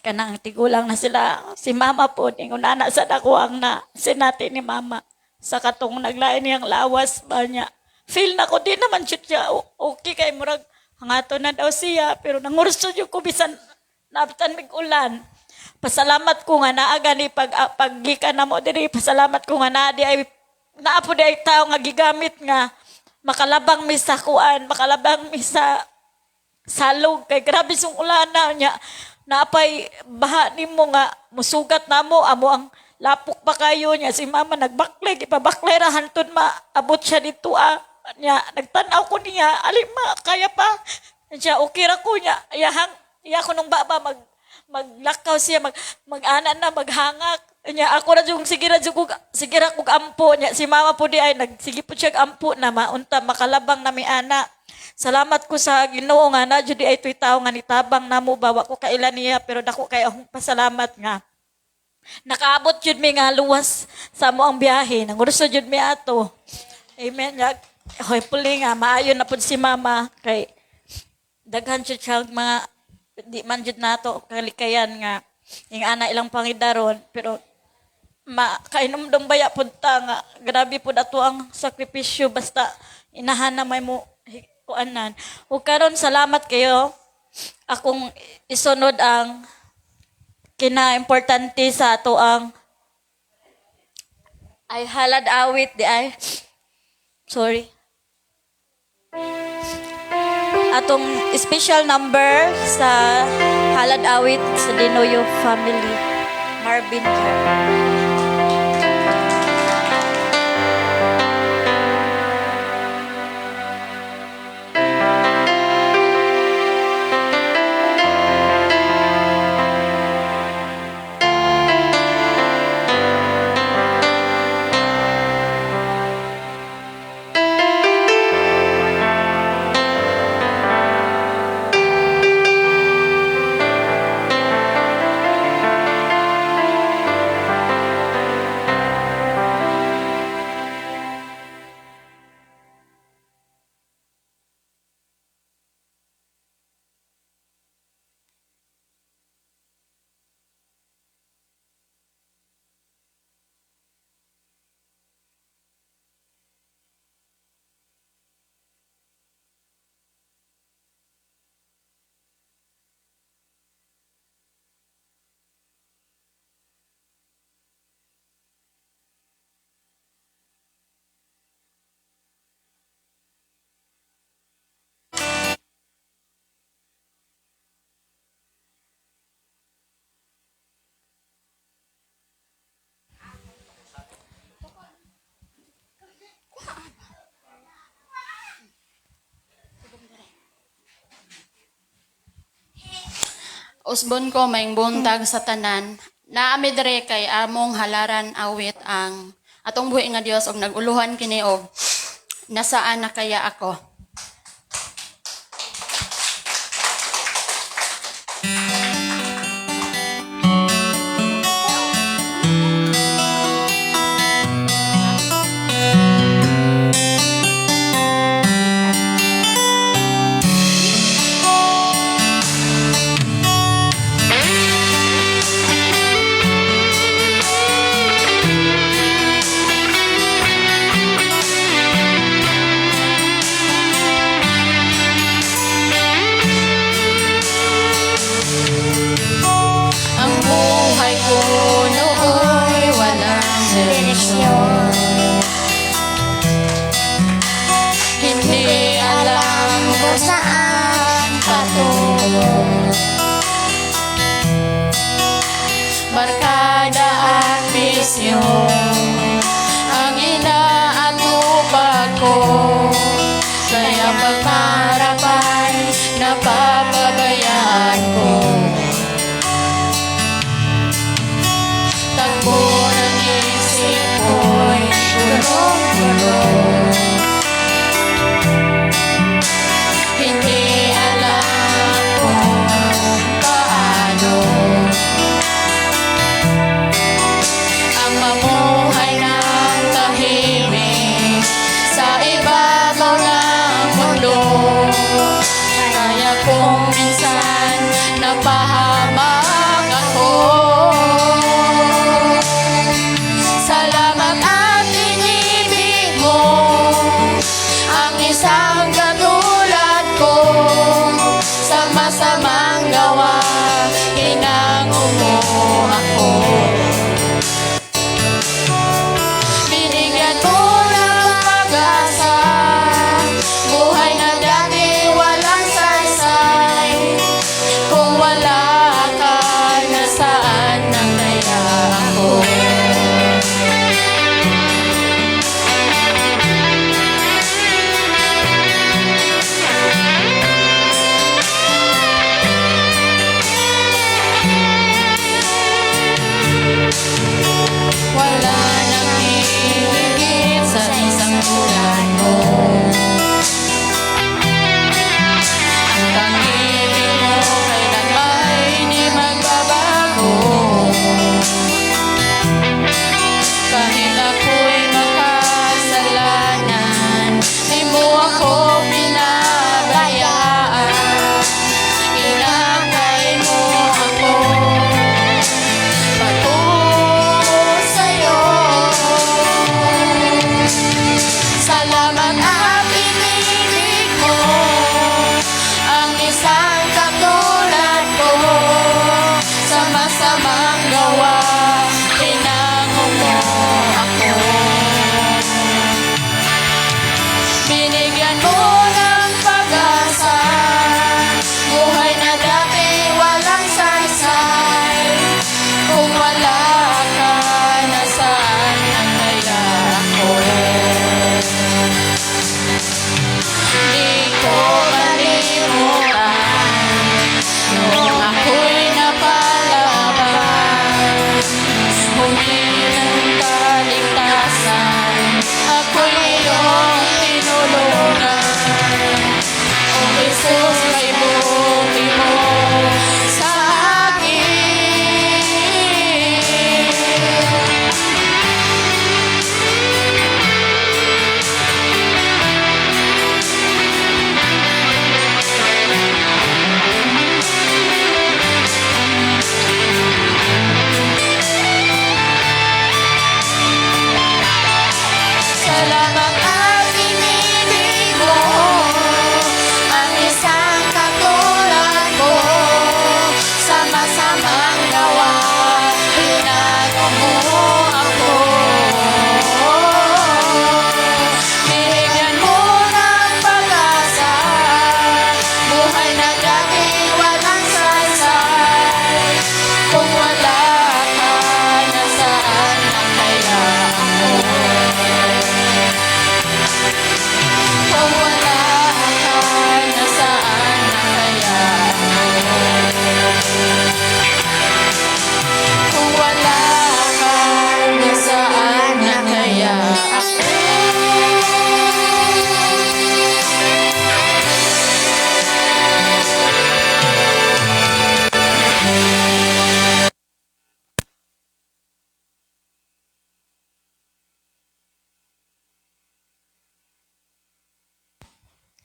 kanang tigulang na sila, si mama po ingon ana sa dako ang na sinati ni mama sa katong naglain niyang lawas ba niya. Feel na ko di naman jud siya okay kay murag hangato na daw siya, pero nangurso jud ko bisan naabtan mig ulan. Pasalamat ko nga naa gani pag paggikan na mo diri, pasalamat ko nga naa di ay naa po di ay tao nga gigamit nga makalabang mi sa kuan, makalabang mi sa salog kay grabe sung ulana niya, naapay baha nimo nga musugat namo amo ang lapok pa kayo niya. Si mama nagbaklay, gipabaklay ra hantod maabot siya dito ah. Niya nagtan-aw ko niya, ali ma kaya pa siya, okay ra ko niya, iyahang iya ko nung baba maglakaw siya, mag-ana na maghangak niya. Ako ra jung sige ra jung sige ra kog ampo niya. Si mama po di ay nagsige po siya ampo na maunta makalabang na mi ana. Salamat ko sa Ginoo nga na jud ay tuy tawo nga nitabang namo ba, wa ko kaila niya, pero dako kay akong pasalamat nga nakaabot jud mi nga luwas sa amo ang biyahe, nangurso jud mi ato. Amen. Hopefully nga maayo na pud si mama kay daghan jud siya mga di man jud nato kalikayan nga ing ana ilang pangidaron, pero makainomdom baya pud ta nga grabe pud ato ang sakripisyo basta inahan na may mo kuanan. Ug karon salamat kayo, akong isunod ang kina-importante sa ato ang ay halad awit di ay sorry atong special number sa halad awit sa Dinoyo family, Marvin Care. Usbon ko, maayong buntag sa tanan. Naa mi diri kay among halaran awit ang atong buhi nga Dios og nag-uluhan kini og "Nasaan na Kaya Ako?" Ang buhay ko nooy walang direksyon. Hindi alam kung saan patungo. Barkada at bisyo ang inaatupag ko. Kaya pangarap ay napapabayaan ko. Takbo ng isip ko'y gulong-gulo. Hindi alam kung paano ang mamuhay ng tahimik sa ibabaw ng mundo. Kaya kung minsan napahamak ako, salamat at inibig mo ang isang katulad ko. Sa masamang gawa, hinango mo ako. Binigyan mo ng pag-asa, buhay na dati walang saysay. Kung wala ka, nasaan na kaya ako?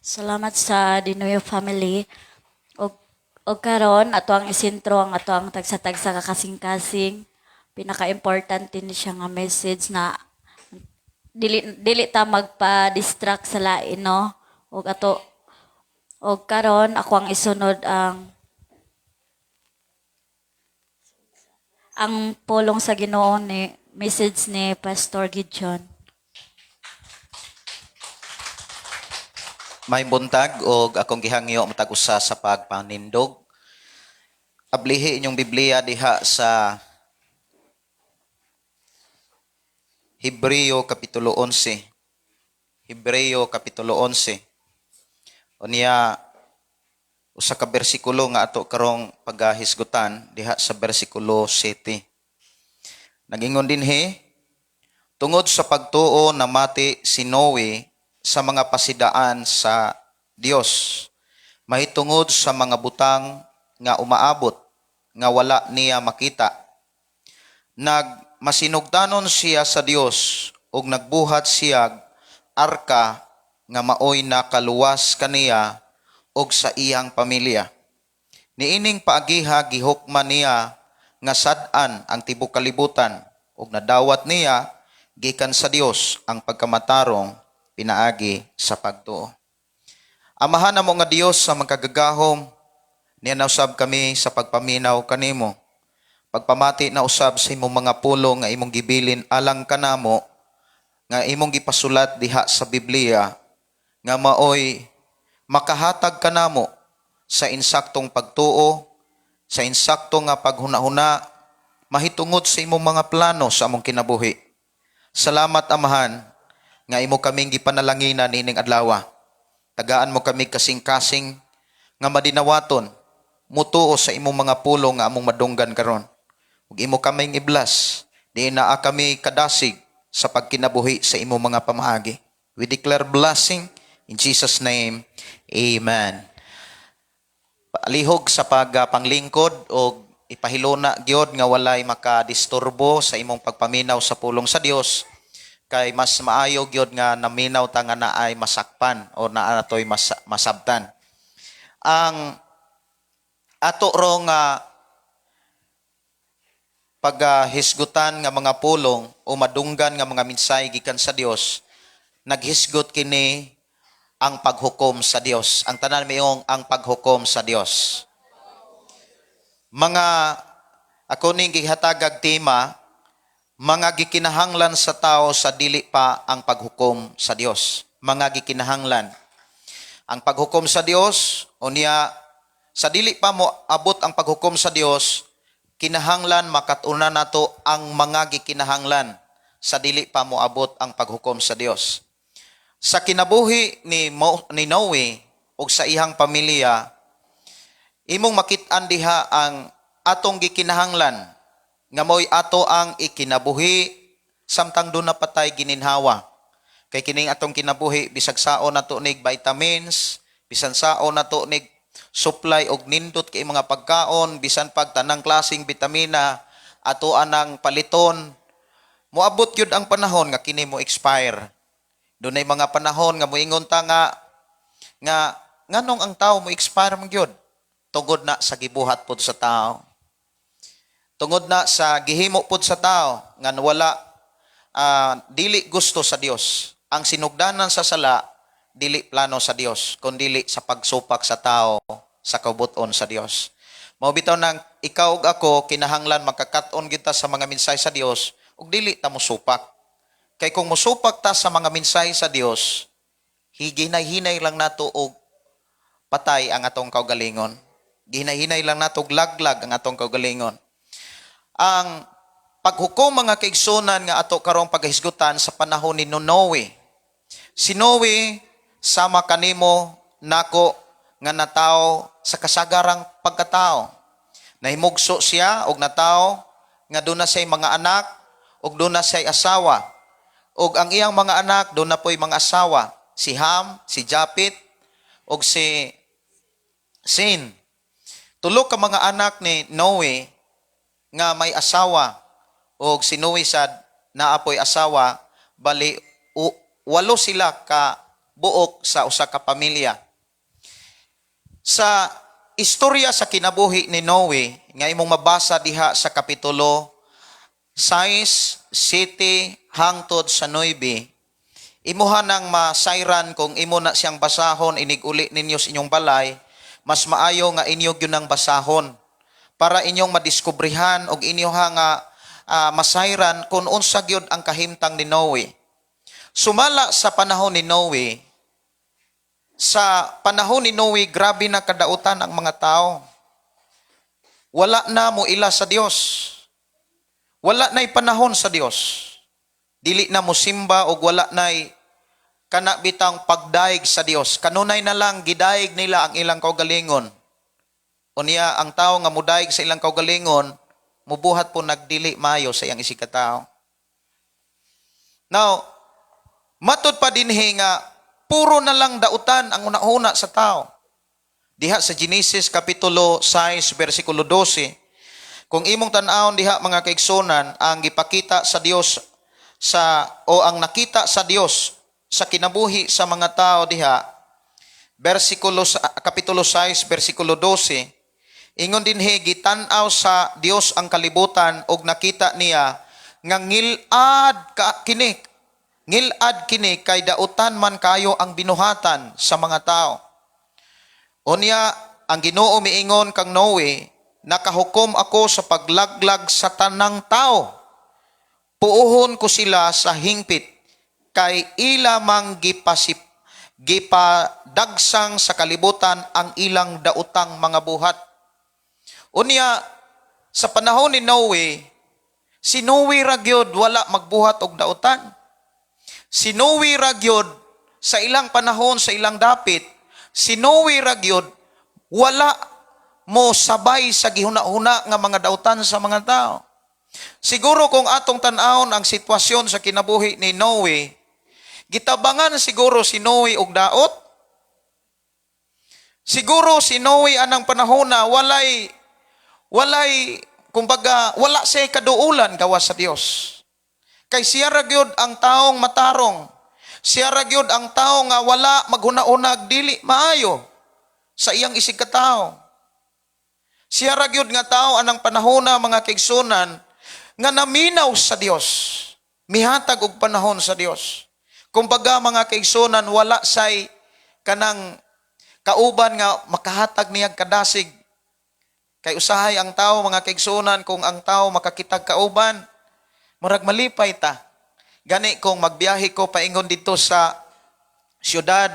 Salamat sa Dinoyo family. Og karon ato ang isentro ang ato ang tagsa-tagsa ka kasing-kasing. Pinaka-importante ni siya nga message na dili dili ta magpa-distract sa lain, no? Og ato og karon ako ang isunod ang pulong sa Ginoo ni message ni Pastor Gideon. May buntag og akong gihangyo matag usa sa pagpanindog. Ablihi inyong Biblia diha sa Hebreo Kapitulo 11. Hebreo Kapitulo 11. Unya, usa ka bersikulo nga ato karong pagahisgutan diha sa bersikulo 7. Nagingon dinhi, "Tungod sa pagtuo namati si Noe sa mga pasidaan sa Dios mahitungod sa mga butang nga umaabot nga wala niya makita. Nagmasinugdanon siya sa Dios ug nagbuhat siya arka nga maoy nakaluwas kaniya ug sa iyang pamilya. Niining paagiha gihukman niya nga sad-an ang tibuok kalibutan ug nadawat niya gikan sa Dios ang pagkamatarong pinaagi sa pagtuo." Amahan namo nga Dios sa magkagagahom, niya usab kami sa pagpaminaw kanimo. Pagpamati na usab sa imong mga pulong nga imong gibilin alang kanamo, nga imong gipasulat diha sa Biblia, nga maoy makahatag kanamo sa insaktong pagtuo, sa insakto nga paghunahuna, mahitungod sa imong mga plano sa among kinabuhi. Salamat, Amahan, nga imo kaming gipanalanginan nining adlaw. Tagaan mo kami kasing-kasing nga madinawaton, mutuo sa imong mga pulong nga among madunggan karon. Ug imo kaming i-bless, di naa kami kadasig sa pagkinabuhi sa imong mga pamaagi. We declare blessing in Jesus' name. Amen. Palihog sa pagpanglingkod og ipahiluna gyud nga walay makadisturbo sa imong pagpaminaw sa pulong sa Dios, kay mas maayo gyud nga naminaw ta nga naay masakpan o naa natoy masabtan. Ang ato ro nga paghisgutan nga mga pulong o madunggan nga mga mensahe gikan sa Dios, naghisgot kini ang paghukom sa Dios. Ang tanan mayong "Ang paghukom sa Dios." Mga ako ning gihatagag tema, mga gikinahanglan sa tao sa dili pa ang paghukom sa Dios. Mga gikinahanglan. Ang paghukom sa Dios, unya sa dili pa mo abot ang paghukom sa Dios, kinahanglan makatuna nato ang mga gikinahanglan sa dili pa mo abot ang paghukom sa Dios. Sa kinabuhi ni Noe ug sa iyang pamilya, imong makit-an diha ang atong gikinahanglan nga mo'y ato ang ikinabuhi samtang duna pa tay gininhawa. Kay kining atong kinabuhi, bisag saon nato nig vitamins, bisan saon nato nig supply og nindot kay mga pagkaon, bisan pag tanang klaseng bitamina ato anang paliton, moabot gyud ang panahon nga kini mo expire. Dunay mga panahon nga moingon ta nga nganong ang tao mo expire man gyud? Tungod na sa gibuhat pod sa tao. Tungod na sa gihimo pod sa tao nga wala dili gusto sa Dios. Ang sinugdanan sa sala, dili plano sa Dios, kundili sa pagsupak sa tao sa kabuton sa Dios. Mao bitaw nang ikaw ug ako kinahanglan makakat-on kita sa mga mensahe sa Dios ug dili ta mosupak. Kay kung mosupak ta sa mga mensahe sa Dios, higinay-hinay lang nato og patay ang atong kaugalingon. Gihinay-hinay lang nato og laglag ang atong kaugalingon. Ang paghukom, mga kaigsunan, nga ato karong paghisgutan sa panahon ni Noe. Si Noe, sama kanimo nako nga natawo sa kasagarang pagkatao. Nahimugso siya og natawo nga duna siya'y mga anak ug duna siya'y asawa. Ug ang iyang mga anak duna po'y mga asawa, si Ham, si Japit ug si Sin. Tulo ka mga anak ni Noe nga may asawa og si Noe sad naa po'y asawa, bali walo sila ka buok sa usa ka pamilya. Sa istorya sa kinabuhi ni Noe nga imong mabasa diha sa kapitulo 6, 7 hangtod sa 9, imuha nang masayran kung imo na siyang basahon inig-uli ninyo sa inyong balay, mas maayo nga inyo gyud nang basahon para inyong madiskubrehan og inyo ha nga masayran kung unsa gyud ang kahimtang ni Noe. Sumala sa panahon ni Noe, sa panahon ni Noe, grabe na kadautan ang mga tao. Wala na mo ila sa Dios. Wala na'y panahon sa Dios. Dili na mo simba og wala na'y kana bitang pagdaig sa Dios. Kanunay na lang gidaig nila ang ilang kaugalingon. Unya ang tao nga mudaig sa ilang kaugalingon, mubuhat po nagdili mayo sa iyang isigkatao. Now, matud pa dinhi nga puro na lang dautan ang una-una sa tao. Diha sa Genesis kapitulo 6 versikulo 12, kung imong tan-awon diha, mga kaigsunan, ang gipakita sa Dios sa o ang nakita sa Dios sa kinabuhi sa mga tao diha, versikulo sa kapitulo 6 versikulo 12, ingon dinhi, "Gitan-aw sa Dios ang kalibutan ug nakita niya nga ngilad ka kini, ngilad kini kay dautan man kayo ang binuhatan sa mga tao." Unya ang Ginoo miingon kang Noe, "Nakahukom ako sa paglaglag sa tanang tao. Puohon ko sila sa hingpit kay ila mang gipadagsang sa kalibutan ang ilang dautang mga buhat." Unya sa panahon ni Noe, si Noe ra gyud wala magbuhat og dautan. Si Noe ra gyud sa ilang panahon, sa ilang dapit, si Noe ra gyud wala mo sabay sa gihuna-huna nga mga dautan sa mga tao. Siguro kung atong tan-awon ang sitwasyon sa kinabuhi ni Noe, gitabangan siguro si Noe og daot. Siguro si Noe anang panahon na walay kumbaga wala siya kaduulan gawas sa Dios. Kay siya ra gyud ang taong matarong. Siya ra gyud ang tao nga wala maghuna-hunag dili maayo sa iyang isigkatao. Siya ra gyud nga tao anang panahona, mga kaigsunan, nga naminaw sa Dios. Mihatag og panahon sa Dios. Kumbaga, mga kaigsunan, wala say kanang kauban nga makahatag niyag kadasig. Kay usahay ang tao, mga kaigsunan, kung ang tao makakitag kauban, murag malipay ta. Gani kung magbiyahe ko paingon dito sa syudad,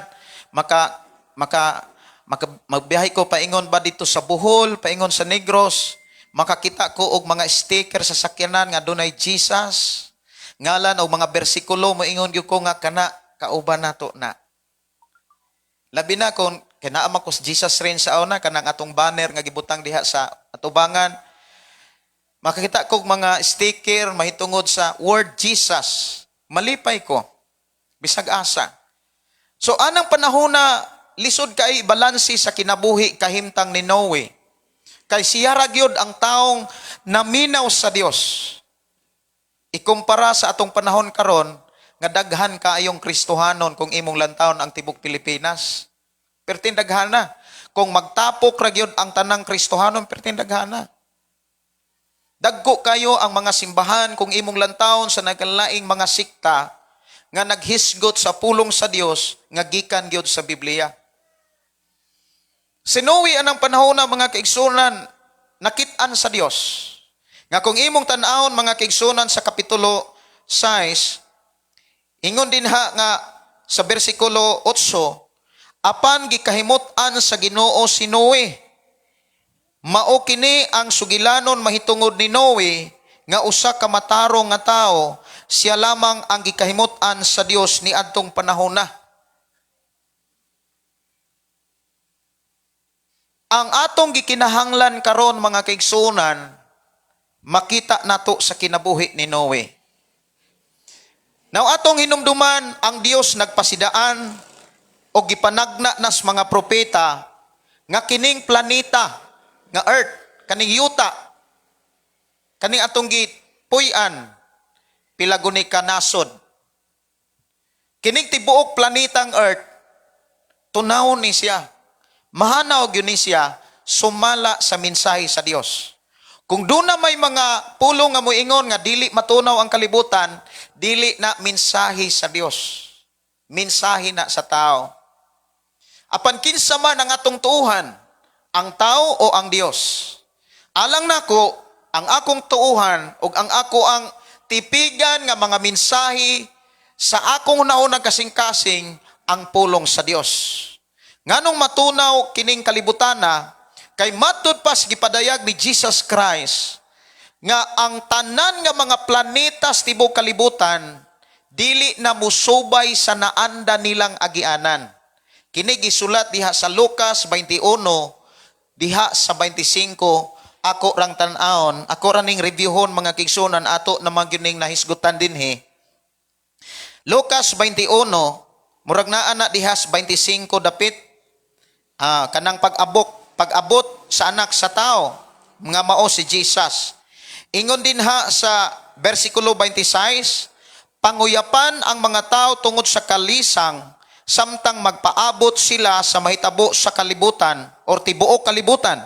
maka maka, maka magbiyahe ko paingon ba dito sa Bohol, paingon sa Negros, makakita ko og mga sticker sa sakyanan nga dunay Jesus ngalan o mga bersikulo, moingon gyud ko nga kana kauban nato na. Labi na kung kinaama ko sa Jesus Reign sa una, kanang atong banner nga gibutang diha sa atubangan, makakita ko og mga sticker mahitungod sa word Jesus, malipay ko bisag asa. So anang panahon na lisod kay balanse sa kinabuhi kahimtang ni Noe. Kay siya ra gyud ang taong naminaw sa Dios. Ikumpara sa atong panahon karon nga daghan kaayong Kristohanon kung imong lantawon ang tibok Pilipinas. Perting daghana. Kung magtapok ra gyud ang tanang Kristohanon, perting daghana. Dagko kayo ang mga simbahan kung imong lantawon sa nagkalaing mga sikta nga naghisgot sa pulong sa Dios nga gikan gyud sa Biblia. Si Noe anang panahon na, mga kaigsunan, nakit-an sa Dios. Nga kung imong tan-awon, mga kaigsunan, sa kapitulo 6, ingon dinha nga sa bersikulo 8, "Apan gikahimut-an sa Ginoo si Noe. Mao kini ang sugilanon mahitungod ni Noe nga usa ka matarong nga tao, siya lamang ang gikahimut-an sa Dios niadtong panahon na." Ang atong gikinahanglan karon, mga kaigsunan, makita nato sa kinabuhi ni Noe. Now atong hinumduman, ang Dios nagpasidaan o gipanagna nas mga propeta nga kining planeta nga Earth, kaning yuta, kaning atong gipuy-an, pila guni ka nasod. Kining tibuok planetang Earth Tunaw ni siya. Mahanaw gyud ni siya sumala sa mensahe sa Dios. Kung doon na may mga pulong nga moingon nga dili matunaw ang kalibutan, dili na mensahe sa Dios. Mensahe na sa tao. Apan kinsa man ang atong tuuhan, ang tao o ang Dios? Alang nako, ang akong tuuhan ug ang ako ang tipigan nga mga mensahe sa akong naunang kasing-kasing ang pulong sa Dios. Nganong matunaw kining kalibutana, kay matud pa sa gipadayag ni Jesus Christ nga ang tanan nga mga planeta sa tibuok kalibutan dili na musubay sa naanda nilang agianan. Kini gisulat diha sa Lucas 21 diha sa 25. Ako rang tan-awon, ako ra ning reviewhon, mga kaigsuonan, ato naman gyud ning nahisgutan dinhi. Lucas 21, murag naa na diha sa 25 dapit, kanang pag-abot sa Anak sa Tao nga mao si Jesus. Ingon dinha sa bersikulo 26, "Panguyapan ang mga tao tungod sa kalisang samtang magpaabot sila sa mahitabo sa kalibutan or tibuok kalibutan,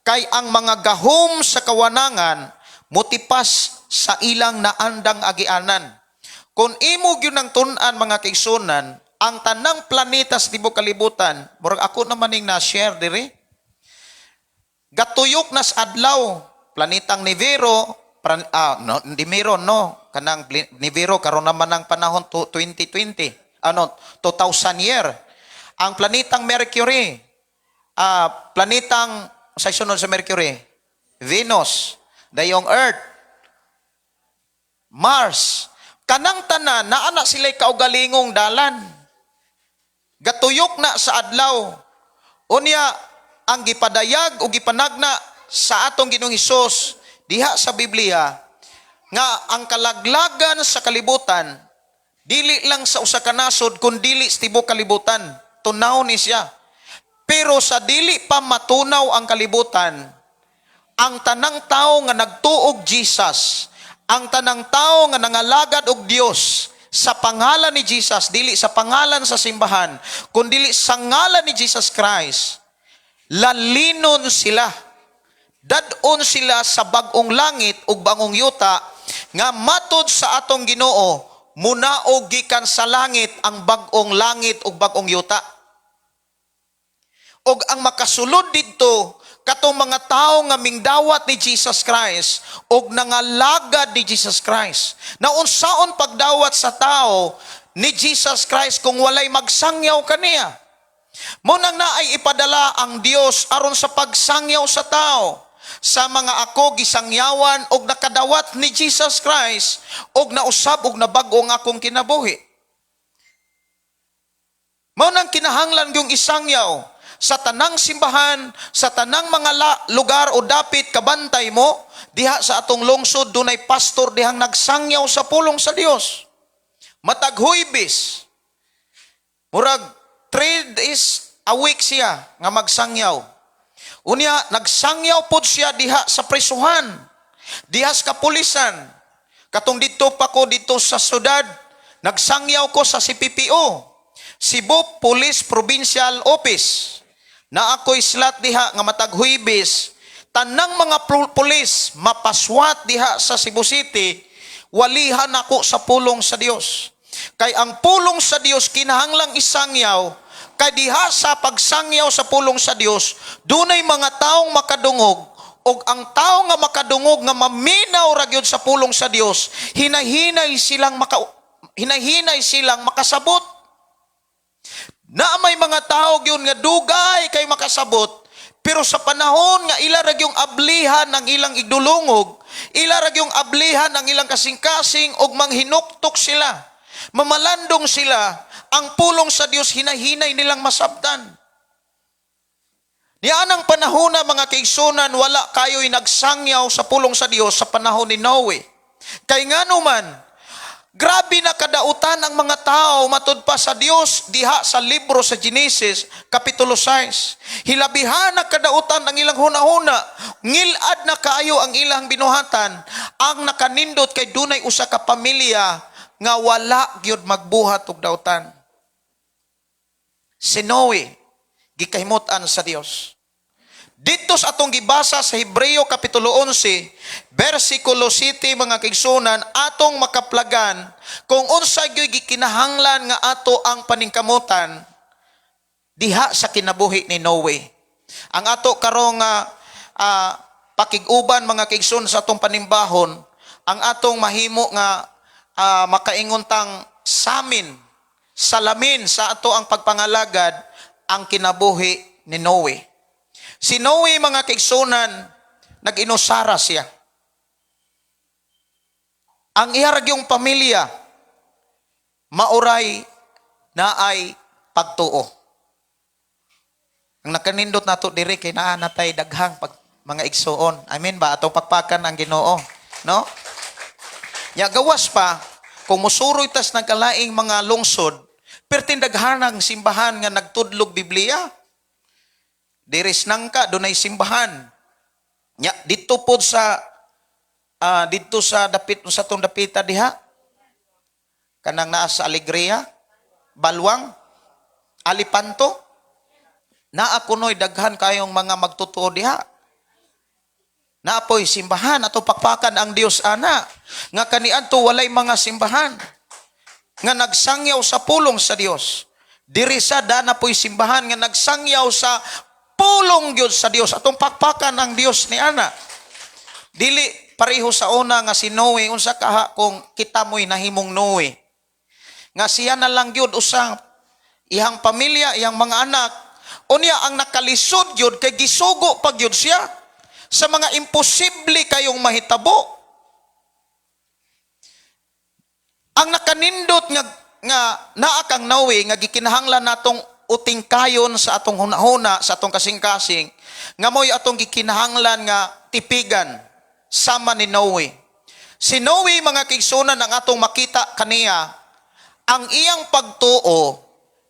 kay ang mga gahom sa kawanangan motipas sa ilang naandang agianan." Kung imo gyud ng tun-an, mga kaigsuonan, ang tanang planeta sa tibuok kalibutan, murag ako naman ning na-share diri. Gatuyok nas adlaw, planetang Nibiru, no, Nibiru, no, kanang Nibiru karon naman ang panahon to, 2020, ano, 2000 year. Ang planetang Mercury, planetang sa sunod sa Mercury, Venus, dayong Earth, Mars, kanang tanan naa na sila'y kaugalingong dalan. Gatuyok na sa adlaw. Unya, ang gipadayag o gipanagna sa atong Ginoong Hesus diha sa Biblia nga ang kalaglagan sa kalibutan dili lang sa usa ka nasod kun dili sa tibuok kalibutan, tunaw ni siya. Pero sa dili pa matunaw ang kalibutan, ang tanang tao nga nagtuog Jesus, ang tanang tao nga nangalagad og Dios sa pangalan ni Jesus, dili sa pangalan sa simbahan, kundi sa ngalan ni Jesus Christ, lalinon sila. Dadon sila sa bag-ong langit ug bagong yuta nga matod sa atong Ginoo, munaog gikan sa langit ang bag-ong langit ug bag-ong yuta. Og ang makasulod didto katong mga tao nga mingdawat ni Jesus Christ og nangalagad ni Jesus Christ. Na unsaon pagdawat sa tao ni Jesus Christ kung walay magsangyaw kaniya? Mao nang naay ipadala ang Dios aron sa pagsangyaw sa tao. Sa mga ako gisangyawan og nakadawat ni Jesus Christ og nausab og nabag-o ang akong kinabuhi. Mao nang kinahanglan yung isangyaw sa tanang simbahan, sa tanang mga lugar o dapit kabantay mo, diha sa atong lungsod dunay pastor dihang nagsangyaw sa pulong sa Dios. Matag Huybis, murag 3 days a week siya nga magsangyaw. Unya, nagsangyaw pod siya diha sa prisuhan, diha sa kapulisan. Katong dito pa ko dito sa syudad, nagsangyaw ko sa CPPO, Cebu Police Provincial Office. Na ako'y slot diha nga matag Huybis, tanang mga pulis mapaswat diha sa Cebu City, walihan ako sa pulong sa Dios. Kay ang pulong sa Dios kinahanglang isangyaw, kay diha sa pagsangyaw sa pulong sa Dios, dunay mga taong makadungog, og ang tao nga makadungog nga maminaw ra gyud sa pulong sa Dios, hinahinay silang makasabot. Na may mga tao gyud nga dugay kay makasabot, pero sa panahon nga ila ra gyung ablihan ang ilang igdulungog, ila ra gyung ablihan ang ilang kasing-kasing og manghinuktok sila, mamalandong sila, ang pulong sa Dios hinahinay nilang masabtan. Nianang panahon na, mga kaigsuonan, wala kayo'y nagsangyaw sa pulong sa Dios sa panahon ni Noe. Kay ngano man, grabe na kadautan ang mga tao matud pa sa Dios diha sa libro sa Genesis kapitulo 6. Hilabihan na kadautan ang ilang hunahuna, ngilad na kaayo ang ilang binuhatan. Ang nakanindot kay dunay usa ka pamilya nga wala gyud magbuhat og dautan. Si Noe, gikahimut-an sa Dios. Dito sa atong gibasa sa Hebreo Kapitulo 11, versikulo 7, mga kaigsunan, atong makaplagan kung unsa gyud gikinahanglan nga ato ang paningkamutan diha sa kinabuhi ni Noe. Ang ato karong pakig-uban, mga kaigsoon, sa atong panimbahon, ang atong mahimo nga makaingon tang samin, salamin sa ato ang pagpangalagad, ang kinabuhi ni Noe. Si Noe, mga kaigsunan, nag-inusara siya. Ang iya ra gyung pamilya, mauray naay pagtuo. Ang nakanindot nato diri kay naa natay daghang pag mga igsuon. Amen ba? Atong pakpakan ang Ginoo, no? Ya gawas pa kung musuroy tas nagkalaing mga lungsod, perting daghanang simbahan nga nagtudlog Biblia. Diri sa nangka dunay simbahan. Nya dito pod sa didto sa dapit sa tong dapita diha. Kanang naa sa Alegria, Balwang, Alipanto. Naa kunoy daghan kayong mga magtotoo diha. Naapoy simbahan, ato pakpakan ang Dios ana nga kaniadto walay mga simbahan nga nagsangyaw sa pulong sa Dios. Diri sa dana po'y simbahan nga nagsangyaw sa pulong gyud sa Dios. Atong pakpakan ang Dios ni ana. Dili pareho sa una nga si Noe, unsa kaha kung kita mo'y nahimong Noe? Nga siya na lang gyud usang iyang pamilya, iyang mga anak. Unya ang nakalisod gyud kay gisugo pa gyud siya sa mga imposible kayong mahitabo. Ang nakanindot nga nga naa kang Noe nga gikinahanglan natong uting kayon sa atong hunahuna, sa atong kasing-kasing, nga mo'y atong gikinahanglan nga tipigan sama ni Noe. Si Noe, mga kaigsunan, ang atong makita kaniya, ang iyang pagtuo,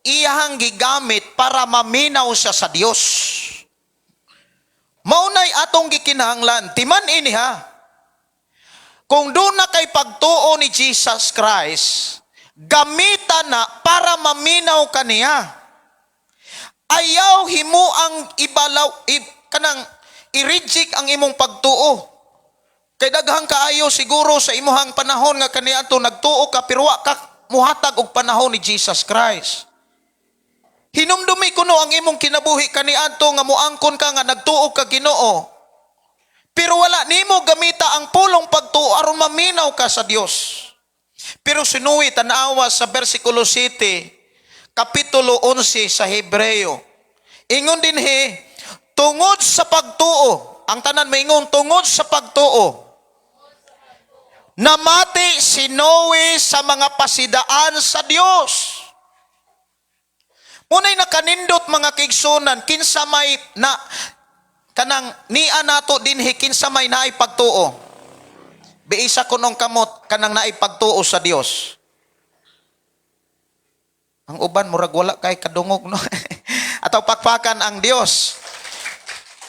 iyang gigamit para maminaw siya sa Dios. Maunay atong gikinahanglan, timan ini ha. Kung doon na kay pagtuo ni Jesus Christ, gamitan na para maminaw kaniya. Ayaw himo ang ibalaw, kanang i-reject ang imong pagtuo. Kay daghang kaayo siguro sa imuhang panahon nga kaniadto nagtuo ka pero wa ka muhatag og panahon ni Jesus Christ. Hinumdumi kuno ang imong kinabuhi kaniadto nga muangkon ka nga nagtuo ka Ginoo. Pero wala nimo gamita ang pulong pagtuo aron maminaw ka sa Dios. Pero si Noe, tanawa sa versikulo 7, kapitulo 11 sa Hebreo. Ingon din he, tungod sa pagtuo, ang tanan maingon, tungod sa pagtuo, namati si Noe sa mga pasidaan sa Dios. Muna'y nakanindot, mga kaigsunan, kinsa may na kanang niya nato dinhi, kinsa may naay pagtuo. Biisa kunong kamot kanang naay pagtuo sa Dios. Ang uban murag wala kay kadungog, no. Ataw pakpakan ang Dios.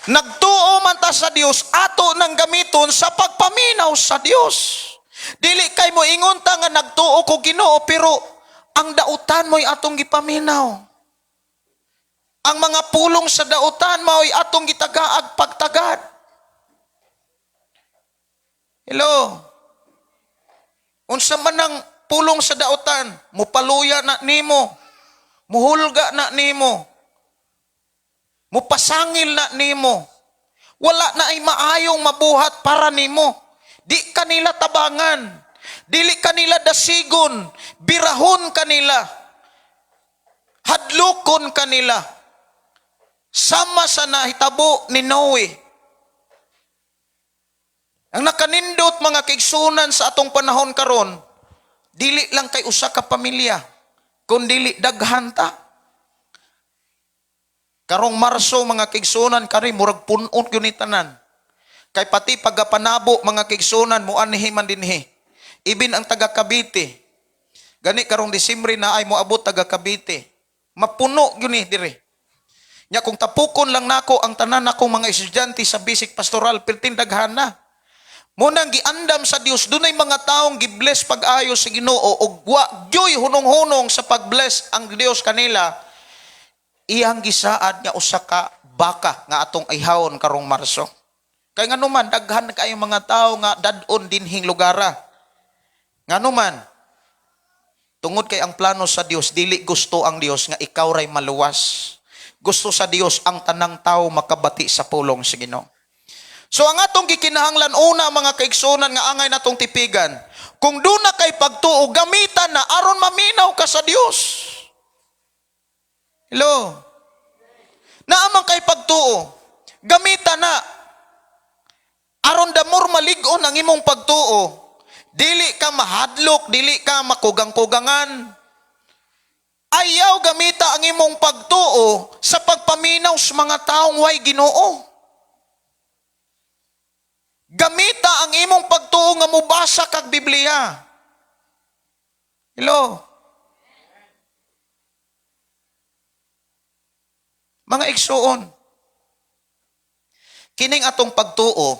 Nagtuo man ta sa Dios, ato nang gamiton sa pagpaminaw sa Dios. Dili kay mo ingon ta nga nagtuo ko Ginoo pero ang dautan mo'y atong gipaminaw. Ang mga pulong sa dautan mao'y atong gitagaag pagtagad. Hello. Unsa man ang pulong sa dautan, mupaluya na nimo, muhulga na nimo, mupasangil na nimo. Wala na ay maayong mabuhat para nimo. Di kanila tabangan, dili kanila dasigon, birahon kanila, hadlokon kanila. Sama sa nahitabo ni Noe. Ang nakanindot, mga kaigsunan, sa atong panahon karon, dili lang kay usa ka pamilya, kun dili daghan ta. Karong Marso, mga kaigsunan, kari murag pun-on gyud ni tanan. Kay pati pagapanabo, mga kaigsunan, muanhi man dinhi. Ibin ang taga Cavite. Gani karong Disyembre na ay moabot taga Cavite. Mapuno gyud ni dire. Nya kung tapukon lang nako ang tanan nakong mga estudyante sa basic pastoral, perting daghan na. Munang giandam sa Dios, dunay mga taong gibless pag-ayo sa Ginoo ug wa gyoy hunong-hunong sa pag-bless ang Dios kanila. Iyang gisaad nga usa ka baka nga atong ihawon karong Marso. Kay nganuman daghan kaayo mga tawo nga dad-on dinhing lugara. Nganuman tungod kay ang plano sa Dios, dili gusto ang Dios nga ikaw ray maluwas. Gusto sa Dios ang tanang tao makabati sa pulong sa Ginoo. So ang atong gikinahanglan una, mga kaigsunan, nga angay natong tipigan, kung duna kay pagtuo, gamitan na aron maminaw ka sa Dios. Hello. Naa man kay pagtuo, gamitan na aron the more malig-on ang imong pagtuo, dili ka mahadlok, dili ka makugang-kugangan. Ayaw gamita ang imong pagtuo sa pagpaminaw sa mga taong way Ginoo. Gamita ang imong pagtuo nga mubasa kag Biblia. Hello. Mga igsuon, kining atong pagtuo,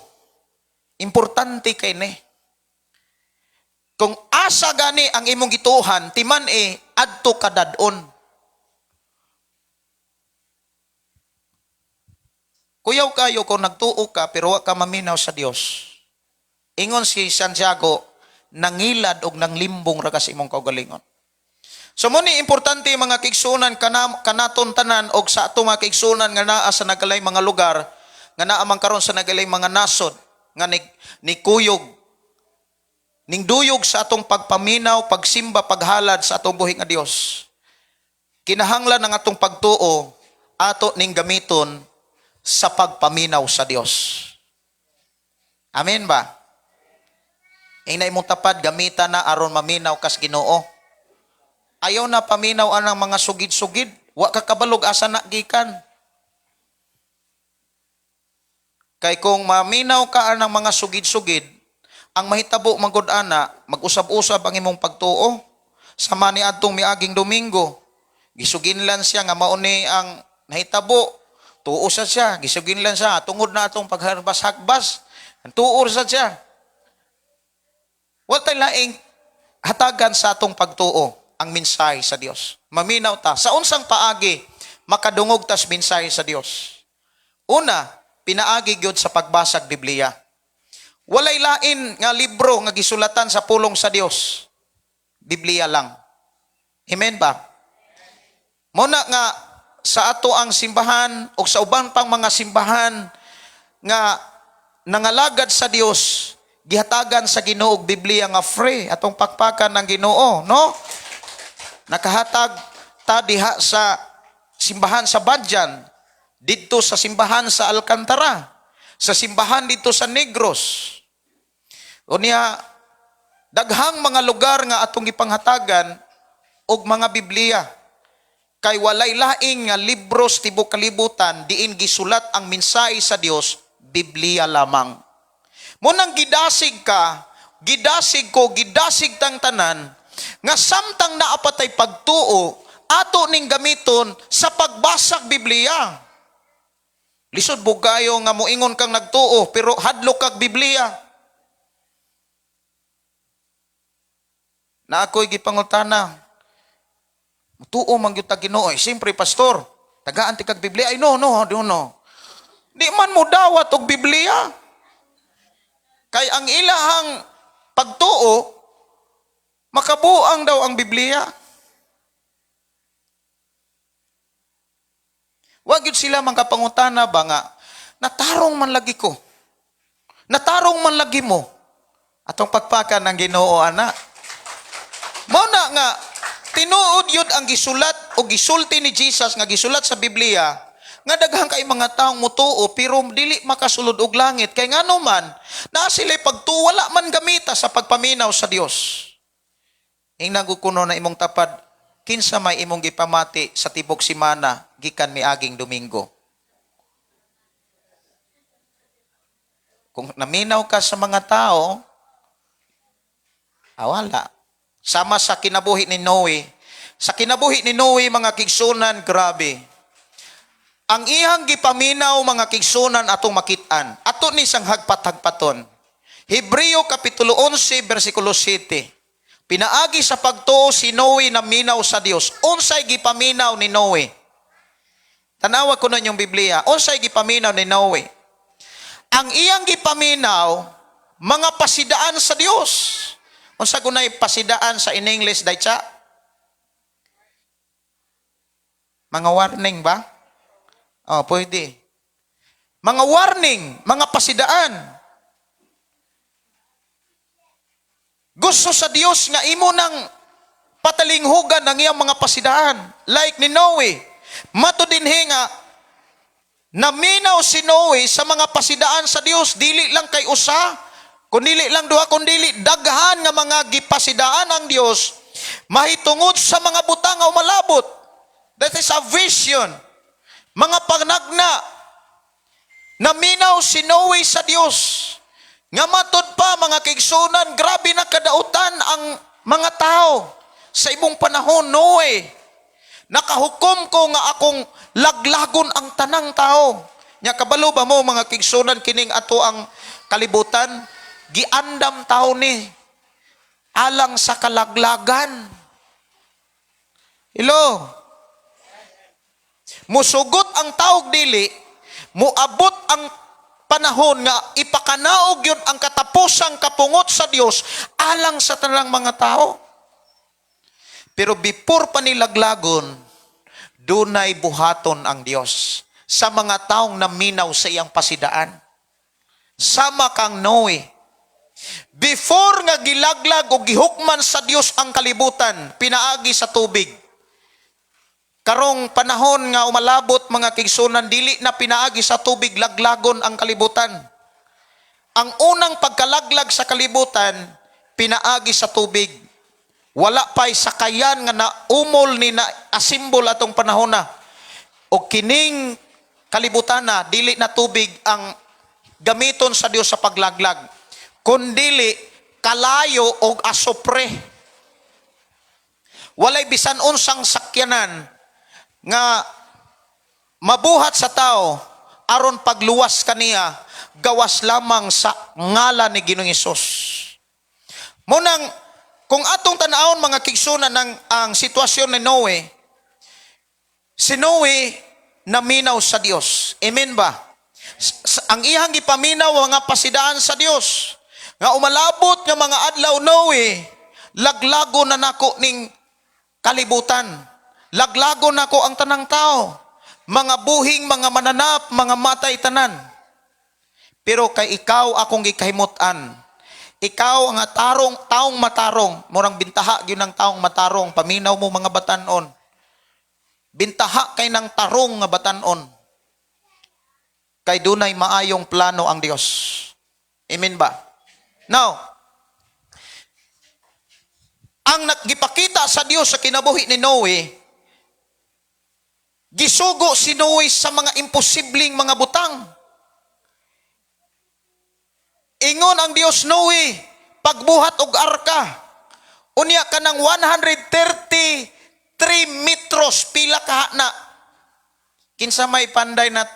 importante kay ni. Kung asa gani ang imong gituohan, timan e adto kadad-on. Kuyaw kayo kung nagtuo ka pero wa ka maminaw sa Dios. Ingon si Santiago, nangilad og nanglimbong ra ka sa imong kaugalingon. So mo ni importante, mga kaigsunan, kanaton tanan og sa ato mga kaigsunan nga naa sa nagkalay mga lugar, nga naa man karon sa nagkalay mga nasod nga ni kuyog ning duyog sa atong pagpaminaw, pagsimba, paghalad sa atong buhi nga Dios. Kinahanglan ang atong pagtuo ato ning gamiton sa pagpaminaw sa Dios. Amen ba? Ingna imong tapad, gamitan na aron maminaw kas Ginoo. Ayaw na paminaw anang mga sugid-sugid. Wa ka kabalog asa na gikan. Kay kung maminaw ka anang mga sugid-sugid, ang mahitabo manggod ana, mag-usab-usab ang imong pagtuo. Sama ni adtong miaging Domingo, gisuginlan siya nga mauni ang nahitabo. Tuo sa siya, gisuginlan siya tungod na atong pagharbas-hakbas. Tuo sa siya. Wa tay laing hatagan sa atong pagtuo ang mensahe sa Dios. Maminaw ta sa unsang paagi makadungog tas mensahe sa Dios. Una, pinaagi gyud sa pagbasag Biblia. Walay lain nga libro nga gisulatan sa pulong sa Dios. Biblia lang. Amen ba? Muna nga sa ato ang simbahan o sa uban pang mga simbahan nga nangalagad sa Dios, gihatagan sa Ginoo og Biblia nga free. Atong pakpakan ng Ginoo, no? Nakahatag ta diha sa simbahan sa Badjan, didto sa simbahan sa Alcantara, sa simbahan dito sa Negros. Unya, daghang mga lugar nga atong gipanghatagan og mga Biblia. Kay walay laing nga libro sa tibok kalibutan diin gisulat ang mensahe sa Dios, Biblia lamang. Munang gidasig ka, gidasig ko, gidasig tang tanan, nga samtang naa pa tay pagtuo, ato ning gamiton sa pagbasag Biblia. Lisod bugayo nga moingon kang nagtuo pero hadlok kag Biblia. Na ako'y gipangutana, mutuo man gyud ta Ginoo. Eh, siyempre pastor, tagaan ti kag Biblia. Ay, no, no, no, no. Di man mo dawat og Biblia. Kay ang ilahang pagtuo, makabuang daw ang Biblia. Wa gyud sila mangkapangutana ba nga, natarong man lagi ko. Natarong man lagi mo. Atong pagpakan ng Ginoo ana. Mao na nga tinuod yun ang gisulat o gisulti ni Jesus nga gisulat sa Biblia nga daghang kay mga taong mutuo pero dili makasulod og langit kay ngano man naa sila'y pagtuo, wala man gamita sa pagpaminaw sa Dios. Ingnan ko kuno na imong tapad, kinsa may imong gipamati sa tibok semana gikan miaging Domingo? Kung naminaw ka sa mga tao, wala. Sama sa kinabuhi ni Noe. Sa kinabuhi ni Noe, mga kigsunan, grabe. Ang iyang gipaminaw, mga kigsunan, atong makit-an. Ato ni sang hagpat-hagpaton. Hebreo Kapitulo 11, versikulo 7. Pinaagi sa pagtuo si Noe na minaw sa Dios. Unsay gipaminaw ni Noe? Tanawa ko na inyong Biblia. Unsay gipaminaw ni Noe? Ang iyang gipaminaw, mga pasidaan sa Dios. Unsa gunay pasidaan sa in English, daycha? Mga warning ba? Oh, pwede. Mga warning, mga pasidaan. Gusto sa Dios nga imo nang patalinghugan ang iyang mga pasidaan. Like ni Noe. Mato dinhi nga naminaw si Noe sa mga pasidaan sa Dios, dili lang kay usa, kundili lang duha, kundili daghan nga mga gipasidaan ang Dios mahitungod sa mga butang nga umalabot. That is a vision. Mga panagna. Naminaw si Noe sa Dios. Nga matud pa, mga kaigsunan, grabe na kadautan ang mga tao sa imong panahon, Noe. Nakahukom ko nga akong laglagon ang tanang tao. Nya kabalo ba mo, mga kaigsunan, kining ato ang kalibutan, giandam tao ni alang sa kalaglagan. Hello. Musugot ang taog dili, muabot ang panahon nga ipakanaog yun ang katapusang kapungot sa Dios alang sa tanang mga tao. Pero before pa nilaglagon, dunay buhaton ang Dios sa mga taong naminaw sa iyang pasidaan. Sama kang Noe. Before nga gilaglag o gihukman sa Dios ang kalibutan, pinaagi sa tubig. Karong panahon nga umalabot, mga kaigsunan, dili na pinaagi sa tubig laglagon ang kalibutan. Ang unang pagkalaglag sa kalibutan, pinaagi sa tubig. Wala pa'y sakayan nga naumol ni na asimbol atong panahon na. O kining kalibutan na, dili na tubig ang gamiton sa Dios sa paglaglag, kundili kalayo og asopre. Walay bisan unsang sakyanan nga mabuhat sa tao aron pagluwas kaniya gawas lamang sa ngalan ni Ginoong Hesus. Munang kung atong tan-awon, mga kaigsunan, ng ang sitwasyon ni Noe, si Noe naminaw sa Dios. Amen ba? Ang iyang gipaminaw, mga pasidaan sa Dios. Nga umalabot nga mga adlaw, Noe, laglago na nako ning kalibutan. Laglago nako ang tanang tao. Mga buhing, mga mananap, mga matay tanan. Pero kay ikaw akong gikahimutan. Ikaw ang tarong, taong matarong, murang bintaha gyud ng taong matarong, paminaw mo, mga batanon. Bintaha kay ng tarong nga batanon. Kay dunay maayong plano ang Dios. Amen ba? Now, ang nagipakita sa Dios sa kinabuhi ni Noe, gisugo si Noe sa mga imposibleng mga butang. Ingon ang Dios, "Noe, pagbuhat og arka." Unya ka ng 133 metros, pila ka na? Kinsa may panday na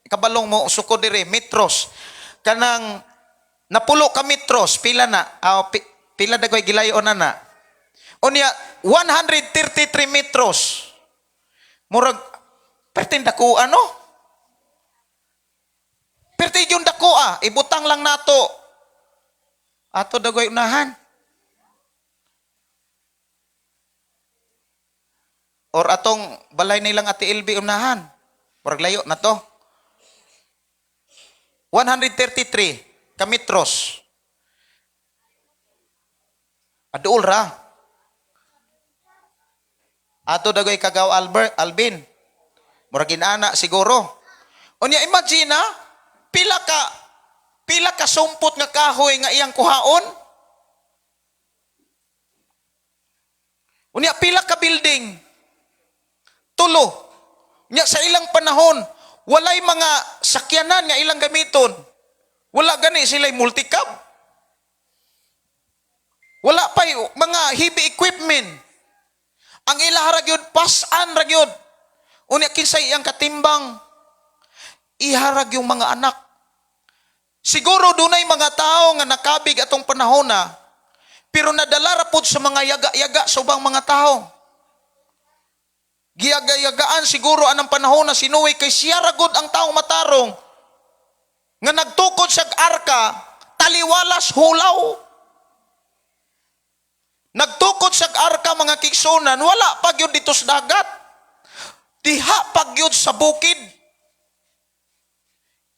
kabalong mo suko dire metros? Kanang napulo ka metros, pila na? Ah, pila dagoy gilayon na na. Unya 133 metros. Murag perting dako ano? Perti yung dako ah, ibutang lang nato. Ato dagoy unahan. Or atong balay nilang Ate LB unahan. Murag layo na to. 133 kametros. Aduol ra. Ato dagoy kagaw Albert Alvin. Murag inana siguro. Unya imagine na pila ka sumpot nga kahoy nga iyang kuhaon. Unya pila ka building? Tulo. Unya sa ilang panahon, walay mga sakyanan nga ilang gamiton. Wala gani sila multicab. Wala pa mga heavy equipment. Ang ilaha ra gyud, pasan ra gyud. Unya kinsay iyang katimbang? Iharag yung mga anak. Siguro dunay mga tao nga nakabig atong panahon na, pero nadala ra pod sa mga yaga-yaga sa ubang mga tao. Giyagayagaan siguro anang panahon na si Noe kay siya ragod ang taong matarong nga nagtukod sa arka, taliwalas hulaw. Nagtukod sa arka, mga kaigsuonan, wala pa gyud dito sa dagat. Diha pa gyud sa bukid.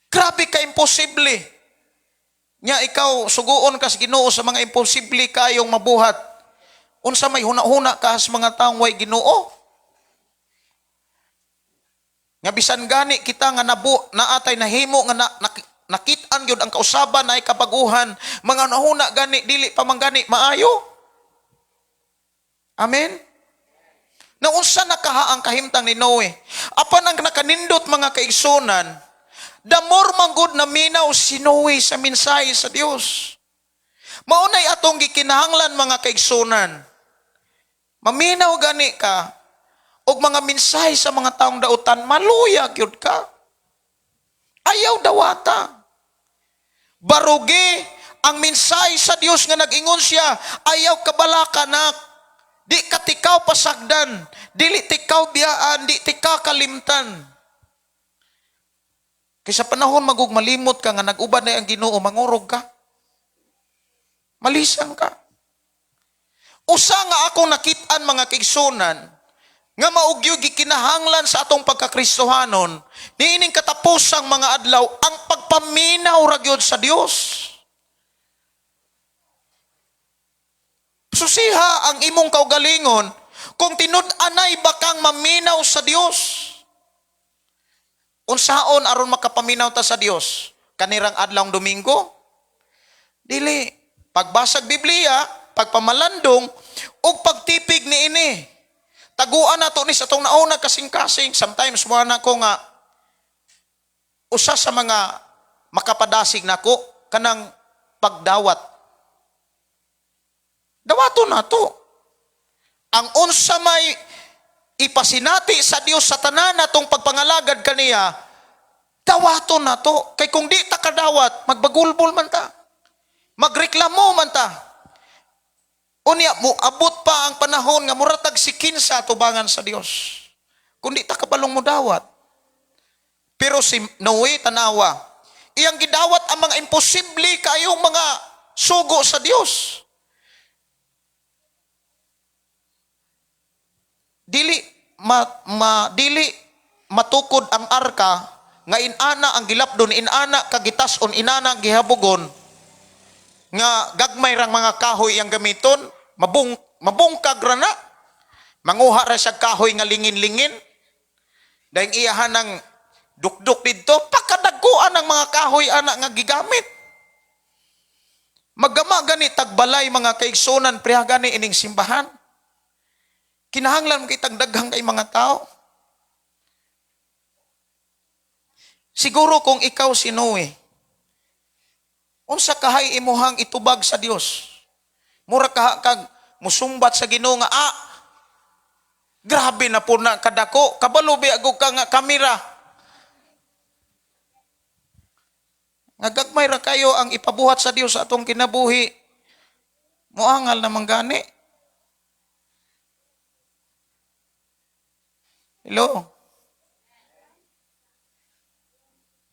Grabe ka imposible. Nya ikaw suguon ka sa Ginoo sa mga imposible kayong mabuhat. Unsa may huna-huna ka sa mga taong way Ginoo? Nga bisan gani kita nga nabu naatay nahimo nga nakit-an gyud ang kausaban na kabaguhan, mga nahuna gani dili pa man gani maayo. Amen. Naunsa na kaha ang kahimtang ni Noe? Apan ang nakanindot, mga kaigsunan, the more manggod na minaw si Noe sa mensahe sa Dios. Maunay atong gikinahanglan, mga kaigsunan. Maminaw gani ka og mga mensahe sa mga taong dautan, maluya gyud ka. Ayaw dawata. Barugi ang mensahe sa Dios nga nag-ingon siya, "Ayaw kabalaka, nak. Di ka tikaw pasagdan, dili tikaw biyaan, di tika kalimtan." Kaysa panahon magug malimot ka nga nag-uban na ang Ginoo, mangurog ka. Malisang ka. Usa nga akong nakit-an, mga kaigsunan, nga maugyo gikinahanglan sa atong pagkakristohanon niining katapusang mga adlaw, ang pagpaminaw ra gyud sa Dios. Susiha ang imong kaugalingon kung tinud-anay ba kang maminaw sa Dios. Unsaon aron makapaminaw ta sa Dios? Kanirang adlawng Domingo? Dili. Pagbasag Biblia, pagpamalandong, ug pagtipig niini. Taguan nato ni sa atong nauna kasing-kasing. Sometimes mo na ko nga usa sa mga makapadasig nako kanang pagdawat. Dawato nato. Ang unsa may ipasinati sa Dios sa tanan natong pagpangalagad kaniya, dawato nato. Kay kung di ta kadawat, magbagulbol man ta. Magreklamo man ta. Unya mo abot pa ang panahon nga muratag si kinsa tubangan sa Dios. Kung di ta kabalong mo dawat. Pero si Noe, tanawa, iyang gidawat ang mga imposible kayong mga sugo sa Dios. Dili ma, ma dili matukod ang arka nga inana ang gilapdon, inana kagitason, inana ang gihabugon, nga gagmay rang mga kahoy ang gamiton, mabungkag ra na. Manguha ra siya kahoy nga lingin-lingin dahil iyahan ng dukduk didto, pakadagkuan ang mga kahoy ana nga gigamit. Maggama gani tagbalay, mga kaigsunan, preha gani ining simbahan. Kinahanglan mo kitag daghang kay mga tao. Siguro kung ikaw si Noe, unsa kahay imuhang itubag sa Dios? Mura ka kag musumbat sa Ginoo nga grabe na po na kadako, kabalo bi agog ka nga kamera. Nga gagmay ra kayo ang ipabuhat sa Dios sa atong kinabuhi. Moangal naman gani. Hello?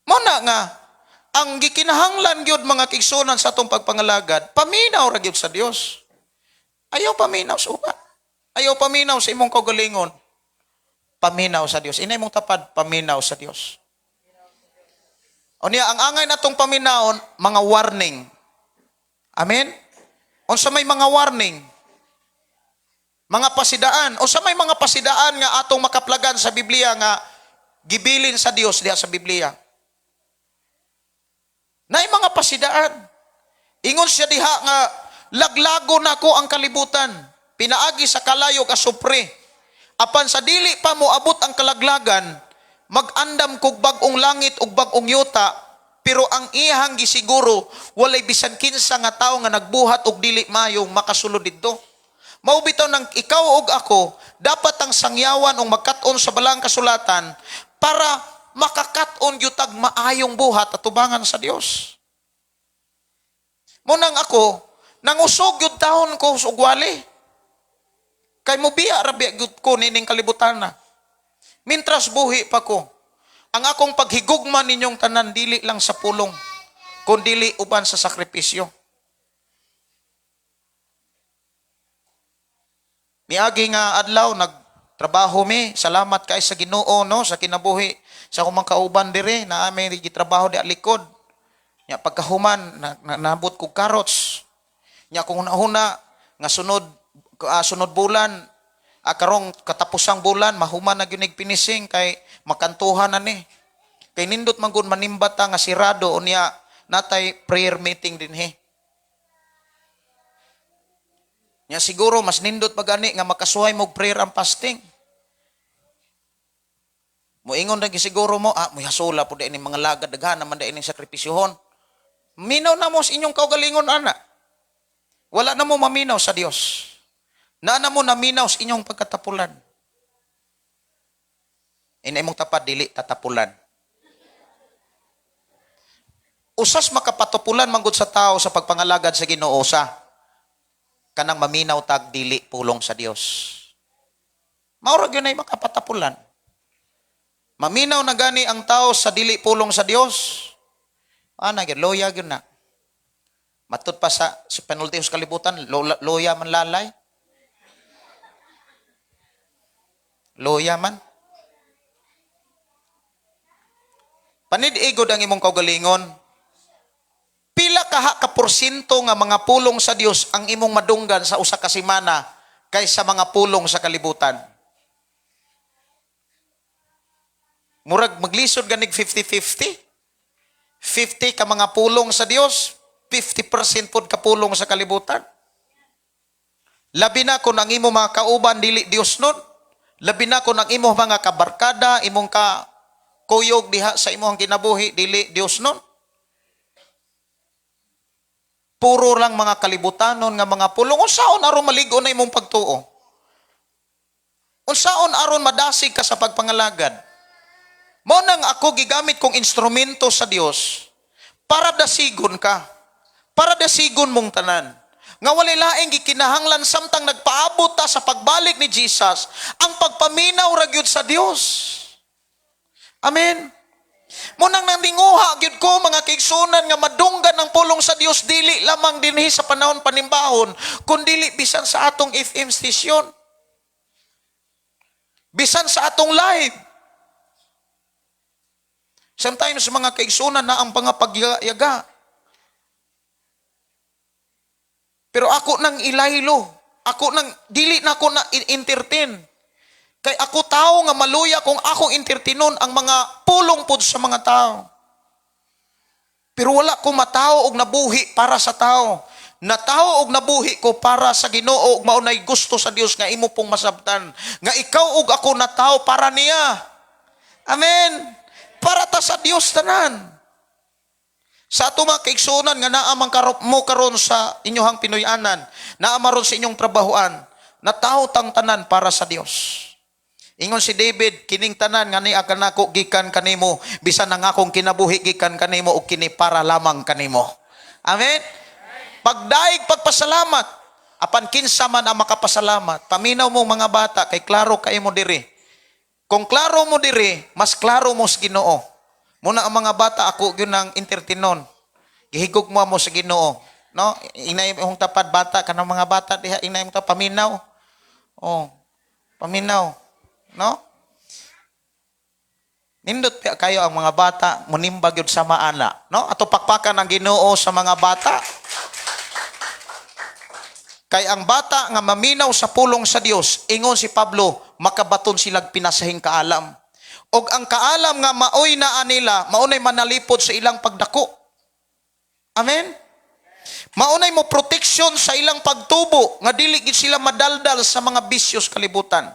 Muna nga, ang gikinahanglan gyud, mga kaigsunan, sa atong pagpangalagad, paminaw ra gyud sa Dios. Ayaw paminaw sa uban. Ayaw paminaw sa imong kaugalingon. Paminaw sa Dios. Inay mong tapad, paminaw sa Dios. O niya, ang angay natong paminawon, mga warning. Amen? Unsa may mga warning? Mga pasidaan. Unsa may mga pasidaan nga atong makaplagan sa Biblia nga gibilin sa Dios diha sa Biblia? Naay mga pasidaan. Ingon siya diha nga laglago nako ang kalibutan pinaagi sa kalayo ug asupre. Apan sa dili pa mo abot ang kalaglagan, mag-andam kog bag-ong langit ug bag-ong yuta, pero ang iyang gisiguro walay bisan kinsa nga tawo nga nagbuhat og dili mayong makasulod didto. Mao bitaw nang ikaw ug ako dapat ang sangyawan og magkat-on sa balang kasulatan para makakat-on gyud tag maayong buhat atubangan sa Dios. Munang ako, nangusog gyud taon ko sa ugwali. Kay mobiya ra biya gyud ko nining kalibutan na. Mintras buhi pa ko, ang akong paghigugma ninyong tanan dili lang sa pulong, kundili uban sa sakripisyo. Miagi nga adlaw nagtrabaho mi, salamat kay sa Ginoo, no, sa kinabuhi sa akong mga kauban dire na ami gitrabaho di likod. Nya pagkahuman nabot kog carrots. Nya kung una-una nga sunod sunod bulan, karong katapusang bulan mahuman na gyud finising kay makantuhan na ni. Kay nindot man gud manimba ta nga sirado, unya natay prayer meeting dinhi. Nya siguro mas nindot pa gani nga makasuhay mo prayer ang fasting. Moingon ra siguro mo, muhasula po ni mga lagad, daghan naman dai ning sakripisyohon. Minaw na mo sa inyong kaugalingon ana. Wala na mo maminaw sa Dios. Naa na mo naminaw sa inyong pagkatapulan. Ina imong tapad, dili tatapulan. Usas makapatupulan manggod sa tao sa pagpangalagad sa Ginoo sa kanang maminaw tag dili pulong sa Dios. Mao ra gyud ay makapatapulan. Maminaw na gani ang tao sa dili pulong sa Dios. Ana gyud, loya gyud na. Matud pa sa penalty sa kalibutan, loya man lalay. Loya man. Panid-igod ang imong kaugalingon. Pila kaha ka porsyento nga mga pulong sa Dios ang imong madunggan sa usa ka semana kaysa mga pulong sa kalibutan? Murag maglisod ganig 50-50. 50 ka mga pulong sa Dios, 50% pod ka pulong sa kalibutan. Labi na kung ang imo mga kauban dili Dios nun. Labi na kung ang imo mga kabarkada, imong ka kuyog diha sa imong kinabuhi dili Dios nun. Puro lang mga kalibutanon nga mga pulong. Unsaon aron maligo na imong pagtuo? Unsaon aron madasig ka sa pagpangalagad? Mao nang ako gigamit kong instrumento sa Dios para dasigon ka, para dasigon mong tanan. Nga walay laing gikinahanglan samtang nagpaabot ta sa pagbalik ni Jesus, ang pagpaminaw ra gyud sa Dios. Amen. Mao nang nandinguha gyud ko, mga kaigsunan, nga madunggan ang pulong sa Dios dili lamang dinhi sa panahon panimbahon, kundili bisan sa atong FM station, bisan sa atong live. Sometimes, mga kaigsunan, na ang mga pagyaga. Pero ako nang ilaylo, ako nang dili na ako na entertain. Kay ako tao nga maluya kung akong entertainon ang mga pulong pod sa mga tao. Pero wala ko matao og nabuhi para sa tao. Natawo og nabuhi ko para sa Ginoo ug mao nay gusto sa Dios nga imo pong masabtan nga ikaw ug ako natawo para niya. Amen. Para ta sa Dios tanan. Sa ato mga kaigsunan nga naa man mo karon sa inyohang Pinoy-anan, naa man ron sa inyong trabahoan, natawo tang tanan para sa Dios. Ingon si David, kining tanan nga niya kanako gikan kanimo, bisan ang akong kinabuhi gikan kanimo ug kini para lamang kanimo. Amen. Pagdaig pagpasalamat, apan kinsa man ang makapasalamat, paminaw mo mga bata kay klaro kay mo diri. Kung klaro mo diri, mas klaro mo sa Ginoo. Muna ang mga bata ako gyud nang entertainon. Gihigog mo mo sa Ginoo, no? Inay imong tapad bata kanang mga bata diha, inay imong tapad paminaw. Oh, paminaw, no? Nindot pa kayo ang mga bata munimbag gyud sa maana, no? Ato pakpakan ang Ginoo sa mga bata. Kay ang bata nga maminaw sa pulong sa Dios, ingon si Pablo, makabaton silag pinasahing kaalam. Og ang kaalam nga maoy naa nila, maunay manalipod sa ilang pagdako. Amen? Maunay mo protection sa ilang pagtubo, nga dili gid sila madaldal sa mga bisyos kalibutan.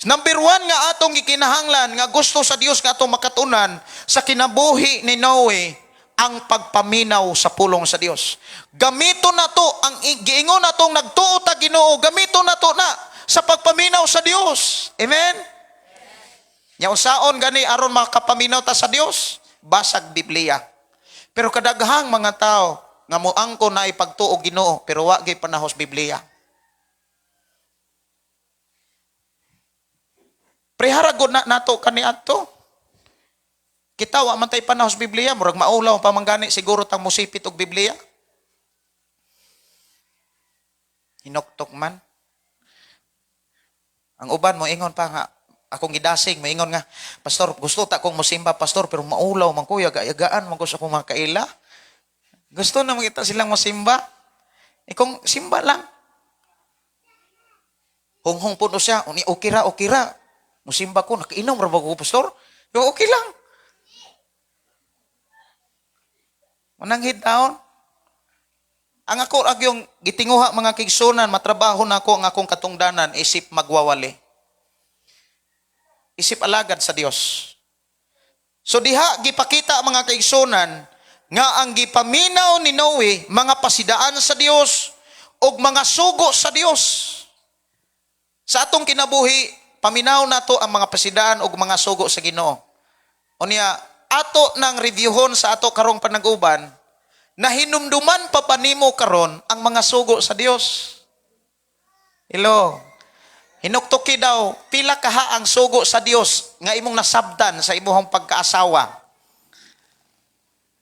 Number 1 nga atong gikinahanglan, nga gusto sa Dios nga atong makatunan sa kinabuhi ni Noe, ang pagpaminaw sa pulong sa Dios. Gamito na to, ang giingon na tong nagtuo ta Ginoo, gamito na to na sa pagpaminaw sa Dios. Amen? Nya unsaon gani aron makapaminaw ta sa Dios? Basag Biblia. Pero kadaghang mga tao nga moangko na ipagtuo Ginoo pero wa gyud panahos Biblia. Prehara gud na nato kaniadto. Kita wa man tay panahon sa Biblia, murag maulaw pa man gani siguro tang musipit og Biblia. Hinuktok man. Ang uban mo ingon pa nga akong gidasig, moingon nga, "Pastor, gusto ta kong musimba, pastor, pero maulaw man ko, yaga-yagaan man ko sa akong mga kaila." Gusto na makita silang musimba. Eh kung simba lang. Hunghong puno siya, uni okay ra, okay ra. Musimba ko, nakainom ra ba ko, pastor? Pero okay lang. Mananghid taon. Ang ako ag yung gitinguha, mga kaigsuonan, matrabaho na ako ang akong katungdanan isip magwawali. Isip alagad sa Dios. So diha gipakita, mga kaigsuonan, nga ang gipaminaw ni Noe mga pasidaan sa Dios ug mga sugo sa Dios. Sa atong kinabuhi, paminaw nato ang mga pasidaan ug mga sugo sa Ginoo. Unya, ato nang reviewhon sa ato karong panag-uban, nahinumduman pa ba nimo karon ang mga sugo sa Dios? Hello. Hinuktuki daw, pila kaha ang sugo sa Dios nga imong nasabtan sa imong pagkaasawa?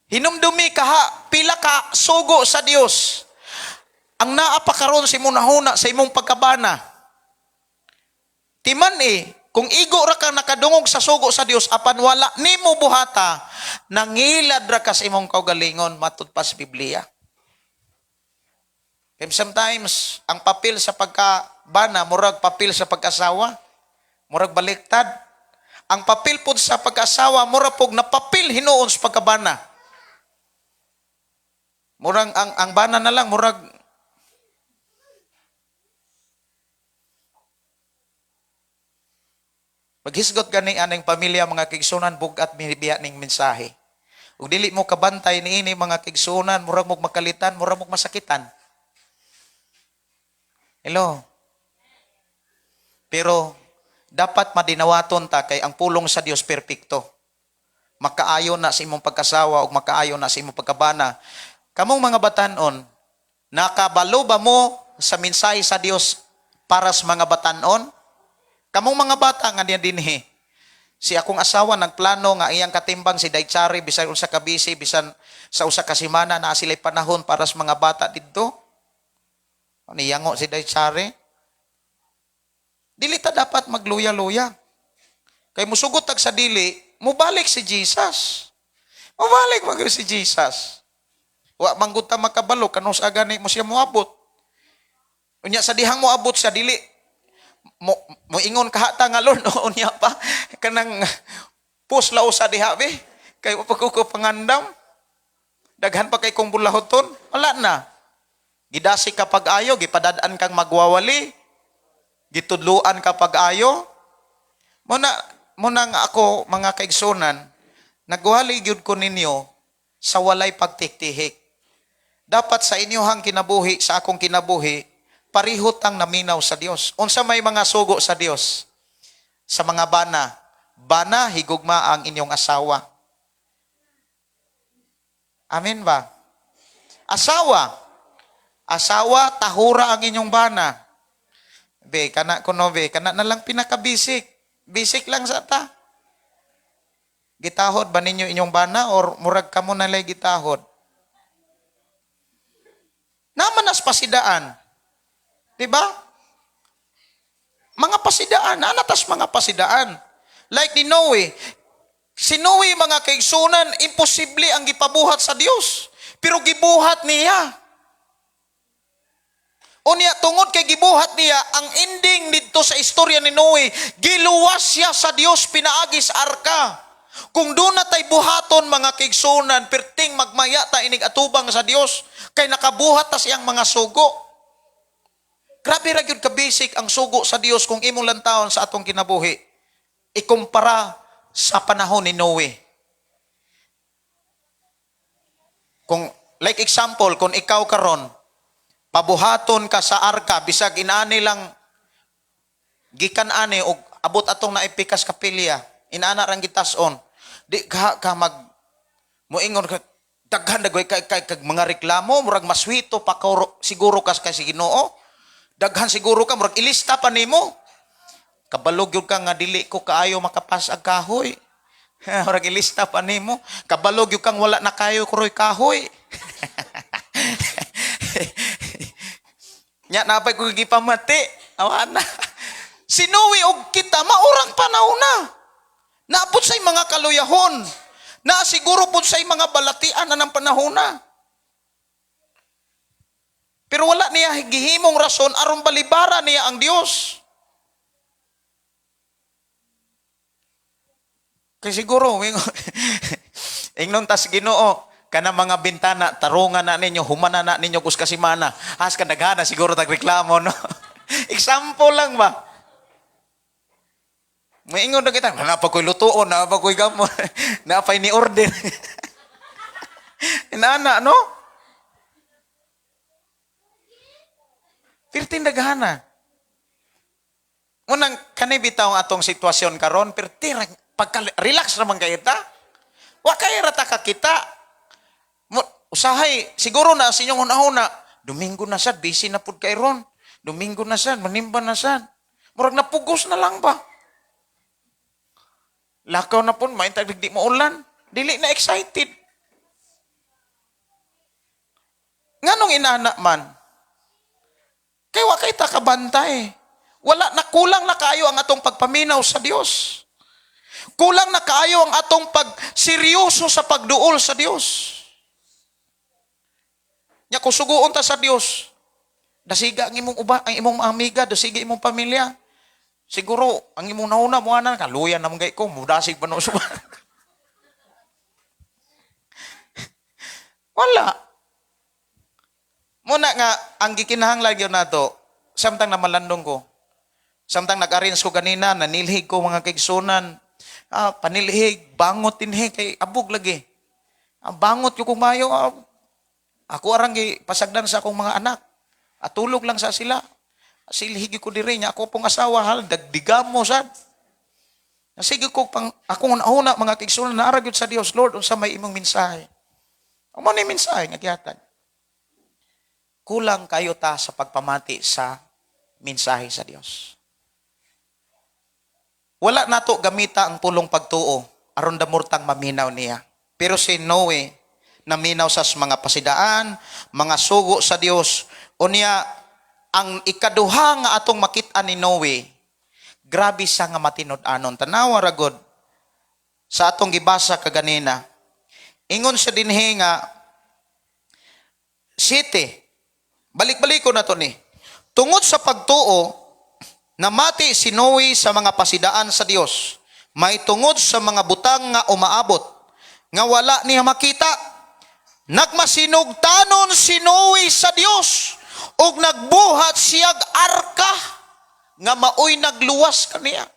Hinumdumi kaha, pila ka sugo sa Dios ang naa pa karon sa imong nahuna sa imong pagkabana? Timan eh, kung igo ra ka nakadungog sa sugo sa Dios apan wala nimo buhata, nangilad ra ka sa imong kaugalingon matud pa sa Biblia. Kaya sometimes, ang papel sa pagkabana, murag papel sa pagkasawa, murag baliktad. Ang papel pod sa pagkasawa, murag pog napapil hinuon sa pagkabana. Murag ang bana na lang, murag maghisgot gani aning pamilya, mga kaigsuonan, bugat biya ning mensahe. Ug dili mo kabantay niini, mga kaigsuonan, murag mo makalitan, murag mo masakitan. Hello. Pero dapat madinawaton ta kay ang pulong sa Dios perpekto. Makaayo na sa imong pagkasawa ug makaayo na sa imong pagkabana. Kamong mga batanon, nakabalo ba mo sa mensahe sa Dios para sa mga batanon? Kamong mga bata nga diyan dinhi, si akong asawa nagplano nga iyang katimbang si Daychari bisan unsa ka busy, bisan sa usa ka semana naa sila'y panahon para sa mga bata didto. Niyango si Daychari. Dili ta dapat magluya-luya. Kay musugot tag sa dili, mubalik si Jesus. Mubalik man gyud si Jesus. Wa man gud ta makabalo kanus gani mo siya moabot. Unya sa dihang moabot siya, dili mo moingon kahata nga, "Lord, unya pa kanang pus lausa diha be kay wa pa ko pangandam, daghan pa kay kong bulahoton." Wala na, gidasi ka pag-ayo, gipadad-an kang magwawali, gitudluan ka pag-ayo. Muna nga ako, mga kaigsunan, nagwali gyud ko ninyo sa walay pagtiktihik. Dapat sa inyohang kinabuhi, sa akong kinabuhi, pareho tang naminaw sa Dios. Unsa may mga sugo sa Dios? Sa mga bana, bana, higugma ang inyong asawa. Amen ba? Asawa, asawa, tahura ang inyong bana. Be, kana kuno be, kana na lang pinaka-basic. Basic lang sa ta. Gitahod ba ninyo inyong bana or murag kamo na lay gitahod? Naman nas pasidaan. Di ba? Mga pasidaan, anatas mga pasidaan. Like ni Noe. Si Noe, mga kaigsunan, imposible ang gipabuhat sa Dios. Pero gibuhat niya. Unya, tungod kay gibuhat niya, ang ending dito sa istorya ni Noe, giluwas siya sa Dios pinaagi sa arka. Kung doon na tay buhaton, mga kaigsunan, perting magmaya ta inig atubang sa Dios, kay nakabuhat ta siyang mga sugo. Grabe ra gyud ka basic ang sugo sa Dios kung imong lantawon sa atong kinabuhi. Ikumpara sa panahon ni Noe. Kung like example, kung ikaw karon pabuhaton ka sa arka bisag inani lang gikan ani og abot atong naipikas kapilya, inana rang gitas-on, di ka mag moingon ka daghan dagway kay kag mga reklamo, murag maswito pa ka siguro kas kay si Ginoo, daghan siguro ka, murag ilista pa nimo. Kabalo gyud ka nga dili ko kaayo makapas-ag kahoy. Murag ilista pa nimo. Kabalo gyud kang wala na kayo kuroy kahoy. Nya napay ko gipamati. Awa na. Si Noe og kita maurang panahon na. Naapot say mga kaluyahon. Na siguro pud say mga balatian na ng panahon na. Pero wala niya gihimong rason aron balibara niya ang Dios. Kay siguro ingnon tas Ginoo kana mga bintana tarungan na ninyo, humana na ninyo kus kasimana. Has ka daghana siguro tagreklamo, no. Example lang ba? Maingon na kita, naa pa ko'y lutuon, naa pa ko'y gamon, naa pa'y ni order. Inana, no? Pirting daghana. Unang kani bitaw ang atong sitwasyon karon, pirti pagka relax raman kay ta. Wa kay ra ta kakita. Usahay siguro na sa inyong hunahuna, Domingo na sad, busy na pud kay ron. Domingo na sad, manimba na sad. Murag napugos na lang ba? Lakaw na pud, maintag di mo ulan. Dili na excited. Nganong inana man? Kay wa kay ta kabantay. Wala na, kulang na kaayo ang atong pagpaminaw sa Dios. Kulang na kaayo ang atong pagseryoso sa pagduol sa Dios. Nya kung suguon ta sa Dios, dasiga ang imong uba, ang imong amiga, dasiga imong pamilya. Siguro ang imong nauna mo ana kaluyan naman kay ko, mudasig pa no suba. Wala. Muna nga ang gikinahanglan gyud nato samtang namalandong ko. Samtang nag-arrange ko ganina, nanilhig ko mga kaigsunan. Panilhig, bangot dinhi kay abog lagi. Ang bangot ko kung mayo, ako arang gi pasagdan sa akong mga anak. Atulog lang sa sila. Silhigi ko diri nya ako pong asawa hal dagdigamo sad. Sige ko pang akong una mga kaigsunan naara gyud sa Dios, Lord, unsa may imong mensahe. Amo ni mensahe nga gihatag. Kulang kayo ta sa pagpamati sa mensahe sa Dios. Wala nato gamita ang pulong pagtuo aron damurtang maminaw niya. Pero si Noe naminaw sa mga pasidaan, mga sugo sa Dios. Unya ang ikaduha nga atong makit-an ni Noe, grabe siya nga matinud-anon. Tanawa ra gud sa atong gibasa kaganina. Ingon siya dinhi nga 7. Balik-balik ko na to ni. Tungod sa pagtuo, namati si Noe sa mga pasidaan sa Dios. May tungod sa mga butang nga umaabot, nga wala niya makita. Nagmasinugtanon si Noe sa Dios, ug nagbuhat siyag arka nga maoy nagluwas kaniya.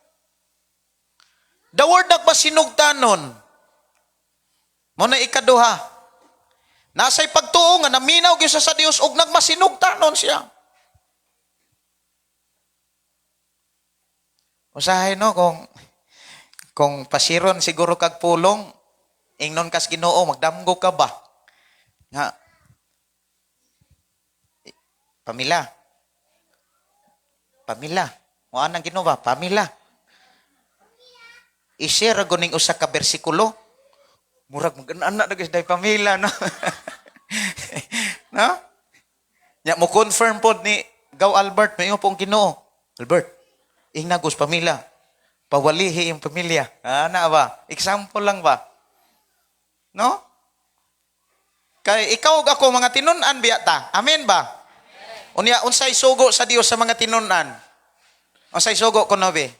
The word nagmasinugtanon, mo na ikaduha. Nasa'y pagtuo nga naminaw gyud siya sa Dios ug nagmasinugtanon siya. Usahay no kung pasiron siguro kag pulong ingnon kas Ginoo magdamgo ka ba? Nga pamila. Pamila. Mo anang Ginoo ba? Pamila. I-share guning usa ka bersikulo. Murag mag-anak na guys day pamila no. No? Nya mo confirm pod ni Gaw Albert may pong Ginoo. Albert, ingna gus pamila. Pawalihi yung pamilya. Na ba? Example lang ba? No? Kay ikaw ug ako mga tinun-an biya ta. Amen ba? Unya unsay sugo sa Dios sa mga tinun-an? Unsay sugo kuno be?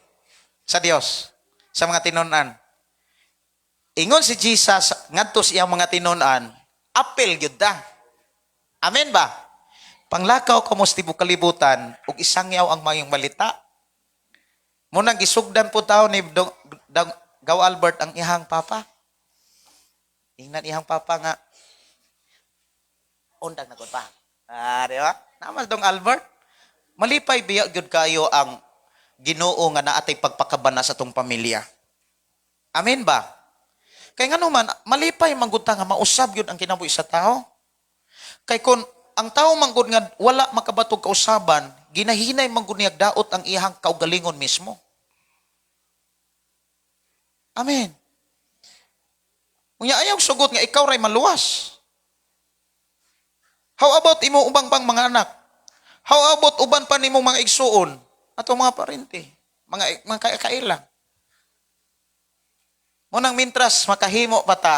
Sa Dios sa mga tinun-an. Ingon si Jesus ngadto sa iyang mga tinun-an, apil gyud ta. Amen ba? Panglakaw kamo sa tibok kalibutan ug isangyaw ang mayong balita. Munang gisugdan po tao ni Gaw Albert ang ihang papa. Ingnan ihang papa nga undang na gud pa. Di ba? Namas dong Albert. Malipay biya gyud kayo ang Ginoo nga naatay pagpakabana sa tong pamilya. Amen ba? Kay ngano man malipay man gud ta nga mausab gyud ang kinabuhi sa tao. Kay kon ang tao man gud nga wala makabatog kausaban, ginahinay man gud niya daot ang iyang kaugalingon mismo. Amen. Unya ayaw sugot nga ikaw ray maluwas. How about imo ubang pang mga anak? How about uban pa nimong mga igsuon? Ato mga parente, mga kaila. Munang mintras makahimo pa ta,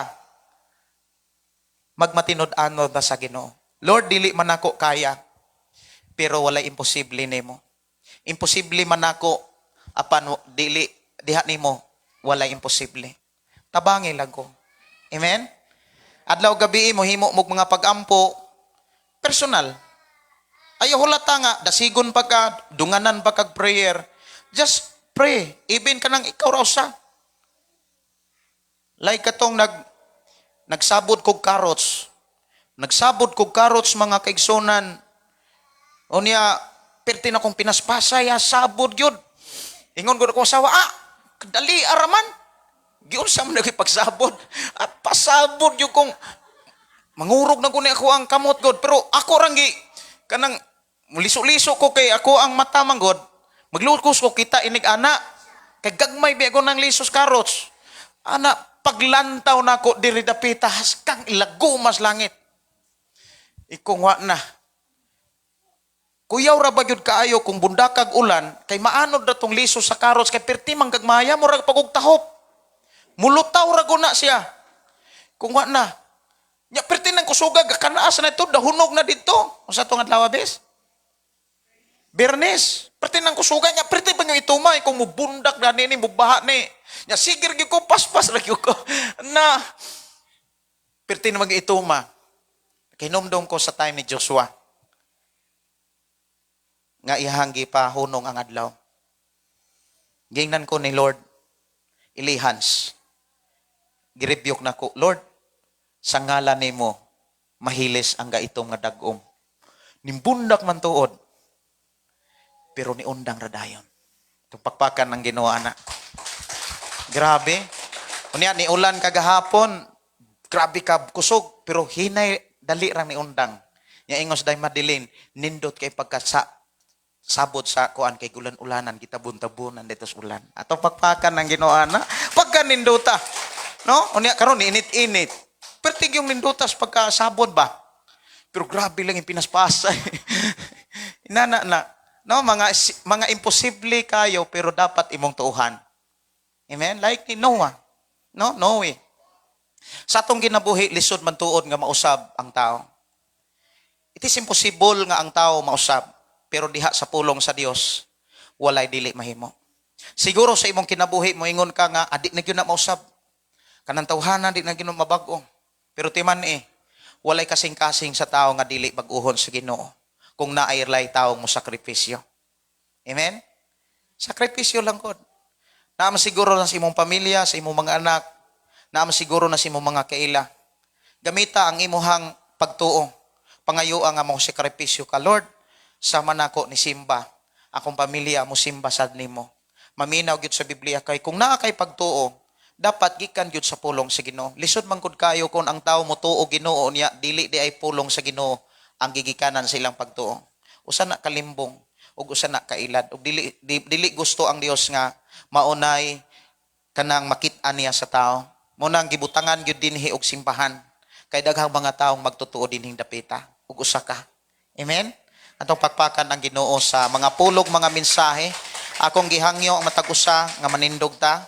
magmatinud-anod na sa Ginoo. Lord, dili man ako kaya, pero walay imposible nimo. Imposible man ako apan dili diha nimo walay imposible. Tabangi lang ko. Amen? Adlaw gabi mo himo mo mga pagampo personal. Ayaw hulata nga dasigon pa ka, dunganan pa kag prayer. Just pray. Even kanang ikaw ra usa. Like katong nagsabod kog carrots. Nagsabod kog carrots, mga kaigsunan. Unya perti na kong pinaspasay, ha, sabod gyud. Ingon gud ako asawa, "Ah, dali araman." Giunsa man pagsabod. At pasabod gyud kong mangurog na ko ni ako ang kamot god, pero ako rang gi kanang liso-liso ko kay ako ang mata man god. Maglukos ko kita inig ana. Kay gagmay bi ako ng lisos carrots. Ana, paglantaw nako diri dapita haskang ilagumas langit. Ikong wa na. Kuyaw ra ba gyud kaayo kung bundakag ulan kay maanod na tong liso sa carrots kay perti man gagmaya, murag pagug tahop. Mulutaw ra guna siya. Kung wa na. Nya perti nang kusugag kanaas na ito, dahunog na dito. Unsa tong adlaw, bes? Bernes. Perti nang kusuga nya perti pa yung itumay kung mubundak na ni mubaha ni. Nya sigir gyud ko, paspas ra gyud ko. Na perti na mag-ituma. Kinumdum ko sa time ni Joshua nga iyahang gipahunong ang adlaw. Gingnan ko ni Lord, Elihans, girebuke nako, "Lord, sa ngalan nimo mahilis ang gaitom nga dagom." Nimbundak man tuod, pero niundang radayon. Itong pakpakan ng Ginoo ana. Grabe. Unya ni ulan kagahapon, grabe ka kusog, pero hinay dali rang niundang. Nya ingos day Madeline, nindot kay pagka sa sabot sa kuan kay ulan-ulanan kita buntabunan dito sa ulan. Ato pakpakan ng Ginoo ana, pagka nindota. No? Unya karon init-init. Pertig yung nindutas pagka sabot ba? Pero grabe lang yung pinaspasay. Inana na. No, mga imposible kayo pero dapat imong tuuhan. Amen? Like ni Noah. No? Noe. Sa atong kinabuhi, lisod man tuod nga mausab ang tao. It is impossible nga ang tao mausab. Pero diha sa pulong sa Dios, walay dili mahimo. Siguro sa imong kinabuhi, moingon ka nga, adi na gyud na mausab. Kanang tawhana, di na gyud na mabag-o. Pero timan eh, walay kasing-kasing sa tao nga dili bag-uhon sa Ginoo kung naay tao mo sakripisyo. Amen? Sakripisyo lang kod. Naa man siguro na sa imong pamilya, sa imong mga anak, naa man siguro na sa imong mga kaila. Gamita ang imuhang pagtuo. Pangayo nga mo sakripisyo ka, "Lord, sama nako ni simba. Akong pamilya mo simba sad nimo." Maminaw gyud sa Biblia kay kung naa kay pagtuo, dapat gikan gyud sa pulong sa Ginoo. Lisod man gud kayo kung ang tao motuo Ginoo niya dili di ay pulong sa Ginoo ang gigikanan sa ilang pagtuo. Usa na kalimbong ug usa na kailad ug dili gusto ang Dios nga maunay kanang makit-an niya sa tao. Munang gibutangan gyud dinhi og simbahan kay daghang mga taong magtutuo dinhing dapita ug usa ka. Amen. Atong pakpakan ang Ginoo sa mga pulog, mga mensahe. Akong gihangyo ang matag usa nga manindog ta.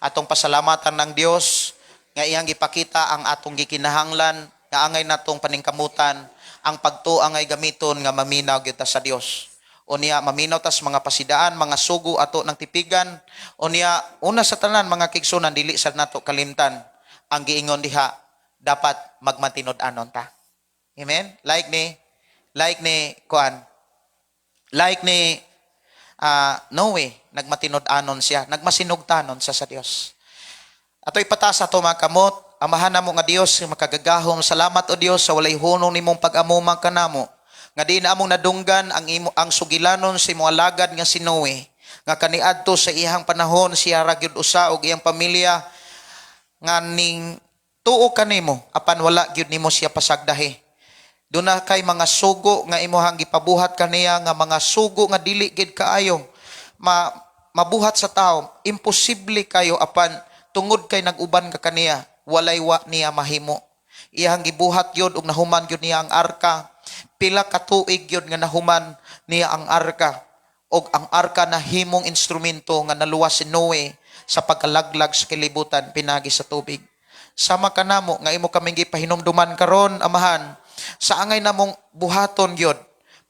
Atong pasalamatan ng Dios nga iyang gipakita ang atong gikinahanglan nga angay natong paningkamutan ang pagtuo angay gamiton nga maminaw gyud ta sa Dios. Unya maminaw tas mga pasidaan, mga sugo ato ng tipigan. Unya una sa tanan, mga kaigsunan, dili sad nato kalimtan ang giingon diha, dapat magmatinud-anon ta. Amen? Like ni kuan. Like ni Noe, nagmatinud-anon siya, nagmasinugtanon siya sa Dios. Ato ipataas ato mga kamot, Amahan namo nga Dios, makagagahom, salamat o Dios sa walay hunong nimong pag-amuma kanamo. Nga di na among nadunggan ang imo ang sugilanon sa imong alagad nga si Noe, nga kaniadto sa iyang panahon siya ra gyud usa og iyang pamilya nga ning tuo kanimo apan wala gyud nimo siya pasagdahi. Duna kay mga sugo nga imuhang gipabuhat kaniya nga mga sugo nga dili gid kaayo mabuhat sa tao, imposible kayo apan Tungod kay nag-uban ka kaniya, walay wa niya mahimo. Iyang gibuhat yun ug nahuman yun niya ang arka. Pila ka tuig yun nga nahuman niya ang arka. Og ang arka na himong instrumento nga naluwas si Noe sa pagkalaglag sa kalibutan pinagi sa tubig. Sama kanamo nga imo kaming gipahinumduman karon, Amahan, sa angay namong buhaton gyud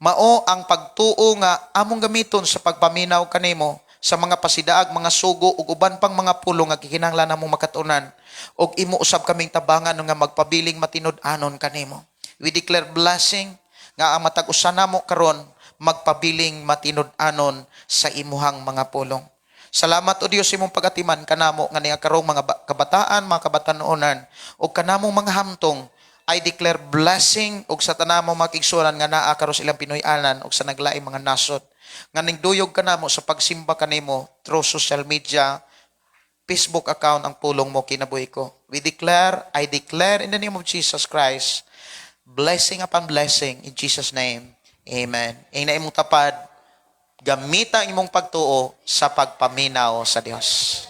mao ang pagtuo nga among gamiton sa pagpaminaw kanimo sa mga pasidaag, mga sugo ug uban pang mga pulong nga gikinahanglan namong makatunan, ug imo usab kaming tabangan nga magpabiling matinud-anon kanimo. We declare blessing nga ang matag usa namo karon magpabiling matinud-anon sa imuhang mga pulong. Salamat, O Dios, imong pagatiman kanamo nga niya karong mga kabataan, mga kabatanuonan ug kanamong mga hamtong. I declare blessing ug sa tanamo mga kaigsuonan nga naa karon sa ilang Pinoy-anan ug sa naglaing mga nasod nga ningduyog kanamo sa pagsimba kanimo through social media, Facebook account, Ang Pulong Mo Kinabuhi Ko. We declare, I declare in the name of Jesus Christ, blessing upon blessing in Jesus' name. Amen. Ingna imong tapad, gamita ang imong pagtuo sa pagpaminaw sa Dios.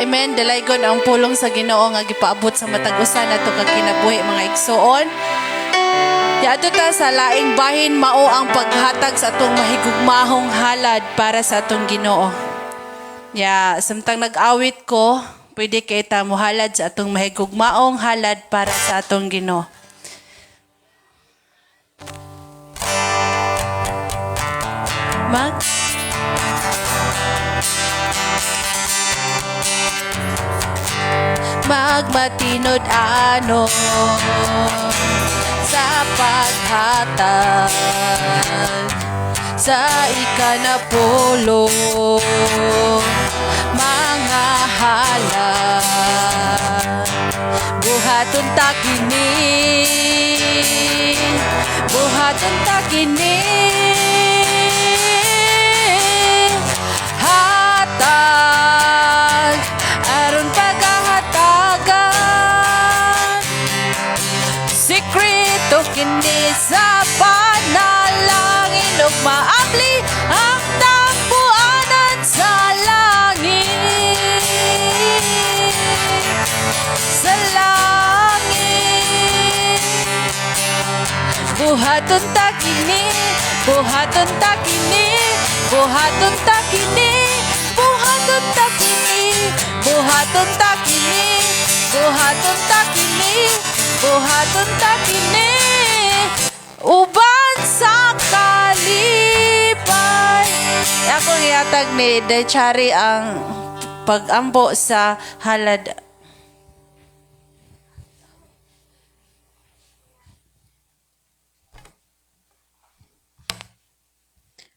Amen. Dalaygon ang pulong sa Ginoo nga gipaabot sa matag usa nato ka kinabuhi, mga igsoon. Yato ta sa laing bahin, mao ang paghatag sa atong mahigugmahong halad para sa atong Ginoo. Ya, samtang nag-awit ko, pwede kay ta mohalad sa atong mahigugmaong halad para sa atong Ginoo. Magmatinud-anon sa paghatag sa ikanapulo, mga halad, buhaton ta kini, buhaton ta kini, hatag aron pagahatagan. Sekreto kini sa panalangin ug maabli ang tampuanan sa langit, sa langit. Buhaton ta kini, buhaton ta kini, buhaton ta kini, buhaton ta kini, buhaton ta kini, buhaton ta kini, buhaton ta kini, uban sa kalipay. Akong ihatag ni Dechari ang pag-ampo sa halad.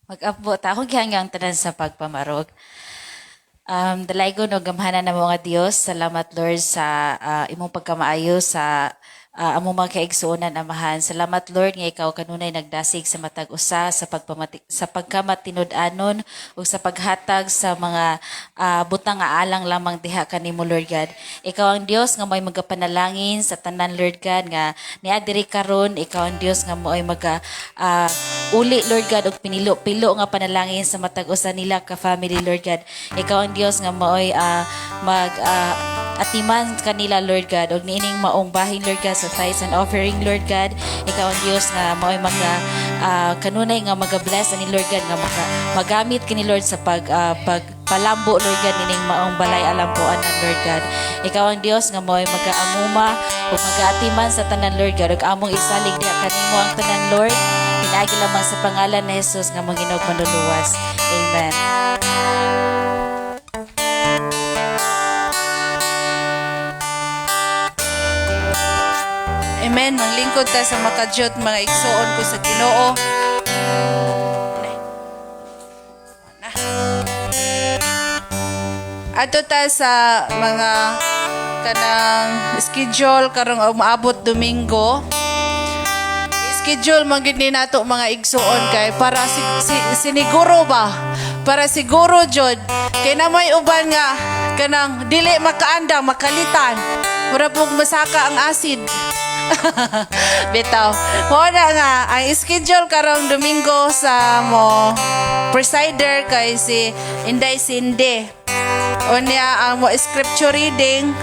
Mag-ampo ta. Akong gihanggang tanan sa pagpamarog. Dalaygon og gamhanan namo nga Dios. Salamat, Lord, sa imong pagkamaayo sa among mga kaigsuonan, Amahan. Salamat, Lord, nga ikaw kanunay nagdasig sa matag usa sa pagpamati, sa pagkamatinud-anon ug sa paghatag sa mga butang nga alang lamang diha kanimo, Lord God. Ikaw ang Dios nga may magapanalangin sa tanan, Lord God, nga niya diri karon. Ikaw ang Dios nga mo'y maga uli, Lord God, og pinilo-pilo nga panalangin sa matag usa nila ka family, Lord God. Ikaw ang Dios nga mo'y mag atiman kanila, Lord God, og niining maong bahin, Lord God, sa tithes and offering, Lord God. Ikaw ang Dios nga mao'y maga kanunay nga maga-bless ani, Lord God, nga magamit kini, Lord, sa pagpalambo, Lord God, nining maong balay alampuanan, Lord God. Ikaw ang Dios nga mao'y magaamuma ug magaatiman sa tanan, Lord God, ug among isalig diha kanimo ang tanan, Lord, pinaagi lamang sa pangalan ni Jesus nga among Ginoo manluluwas. Amen. Amen. Manglingkod ta sa makadyot, mga igsoon ko sa Ginoo. Na. Adto ta sa mga kanang schedule karong umaabot Domingo. Schedule man gid ni nato, mga igsoon, kay para siniguro ba? Para siguro jud kay na may uban nga kanang dili makaandang makalitan. Mura pug masaka ang acid. Bitaw. Mao na nga ang schedule karong Domingo sa mo presider kay si Inday Sinde. Unya ang mo scripture reading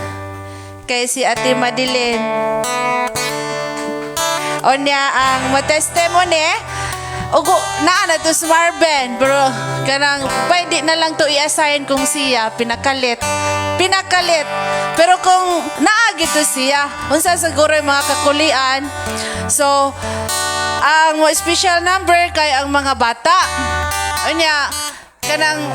kay si Ate Madeline. Unya ang mo testimony ugo naa na to si Marvin, pero kanang pwede na lang to i-assign kung siya pinakalit. Pinakalit. Pero kung naa gito siya, unsa siguro yung mga kakulian. So, ang mo special number kay ang mga bata. Unya kanang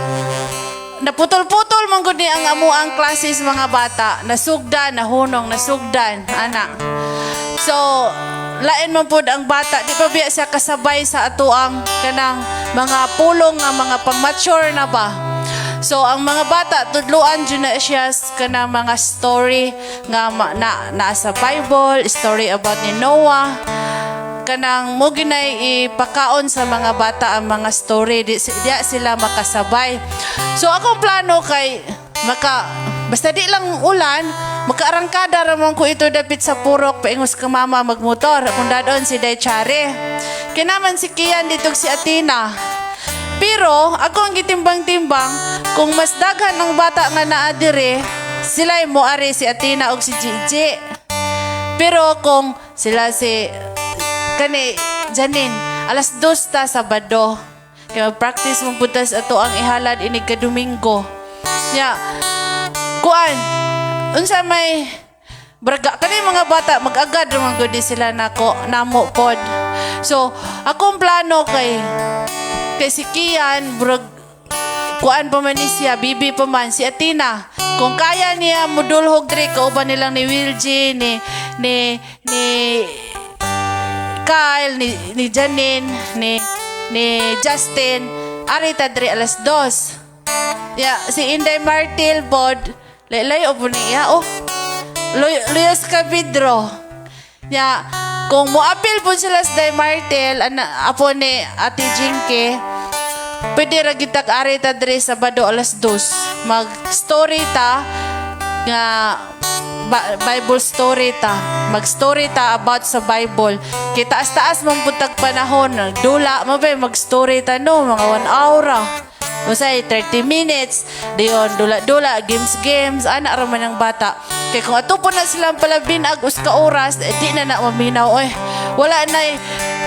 naputol-putol man gud ni ang amo ang classes mga bata. Nasugdan, nahunong, nasugdan, ana. So, lain man pod ang bata, di pa biya siya kasabay sa ato ang kanang mga pulong nga mga pang-mature na ba. So, ang mga bata, tudluan jud na siya kanang mga story nga na, naa sa Bible, story about ni Noah, kanang mo ginay ipakaon sa mga bata ang mga story, di, di sila makasabay. So akong plano kay maka basta di lang ulan, makaarangkada ra man ko ito dapit sa purok paingos ka mama magmotor kung dadon si Day Chare. Kinaman si Kian dito si Athena. Pero ako ang gitimbang-timbang kung mas daghan ang bata nga naa dire, sila mo ari si Athena og si Gigi. Pero kung sila si kani Janine, 2:00 ta Sabado. Kaya mag-practice mo puntas ato ang ihalad inig ka Domingo. Nya, kuan, unsa may braga kani mga bata mag-agad ra man gud sila nako namo pod. So, akong plano kay kay si Kian brag kuan pa man ni siya, bibi pa man si Athena. Kung kaya niya mudulhog diri kauban nilang ni Wilgie, ni Kyle, ni Janine, ni Justin, ari ta diri 2:00. Ya, si Inday Martil pod, laylay o po niya, oh. Luyos ka Pedro. Ya, kung moapil po sila sa Day Martel, ana, apo ni Ate Jinky, pwede ra gitag ari ta diri Sabado 2:00. Mag-story ta nga Bible story ta. Mag-story ta about sa Bible. Kay taas-taas man putag panahon, dula mo ba mag-story ta no, mga 1 hour ra. Usay 30 minutes, diyon dula-dula, games games, ana ra man ang bata. Kay kung ato po na silang palabinag us ka oras, eh, di na na maminaw oy. Wala na eh,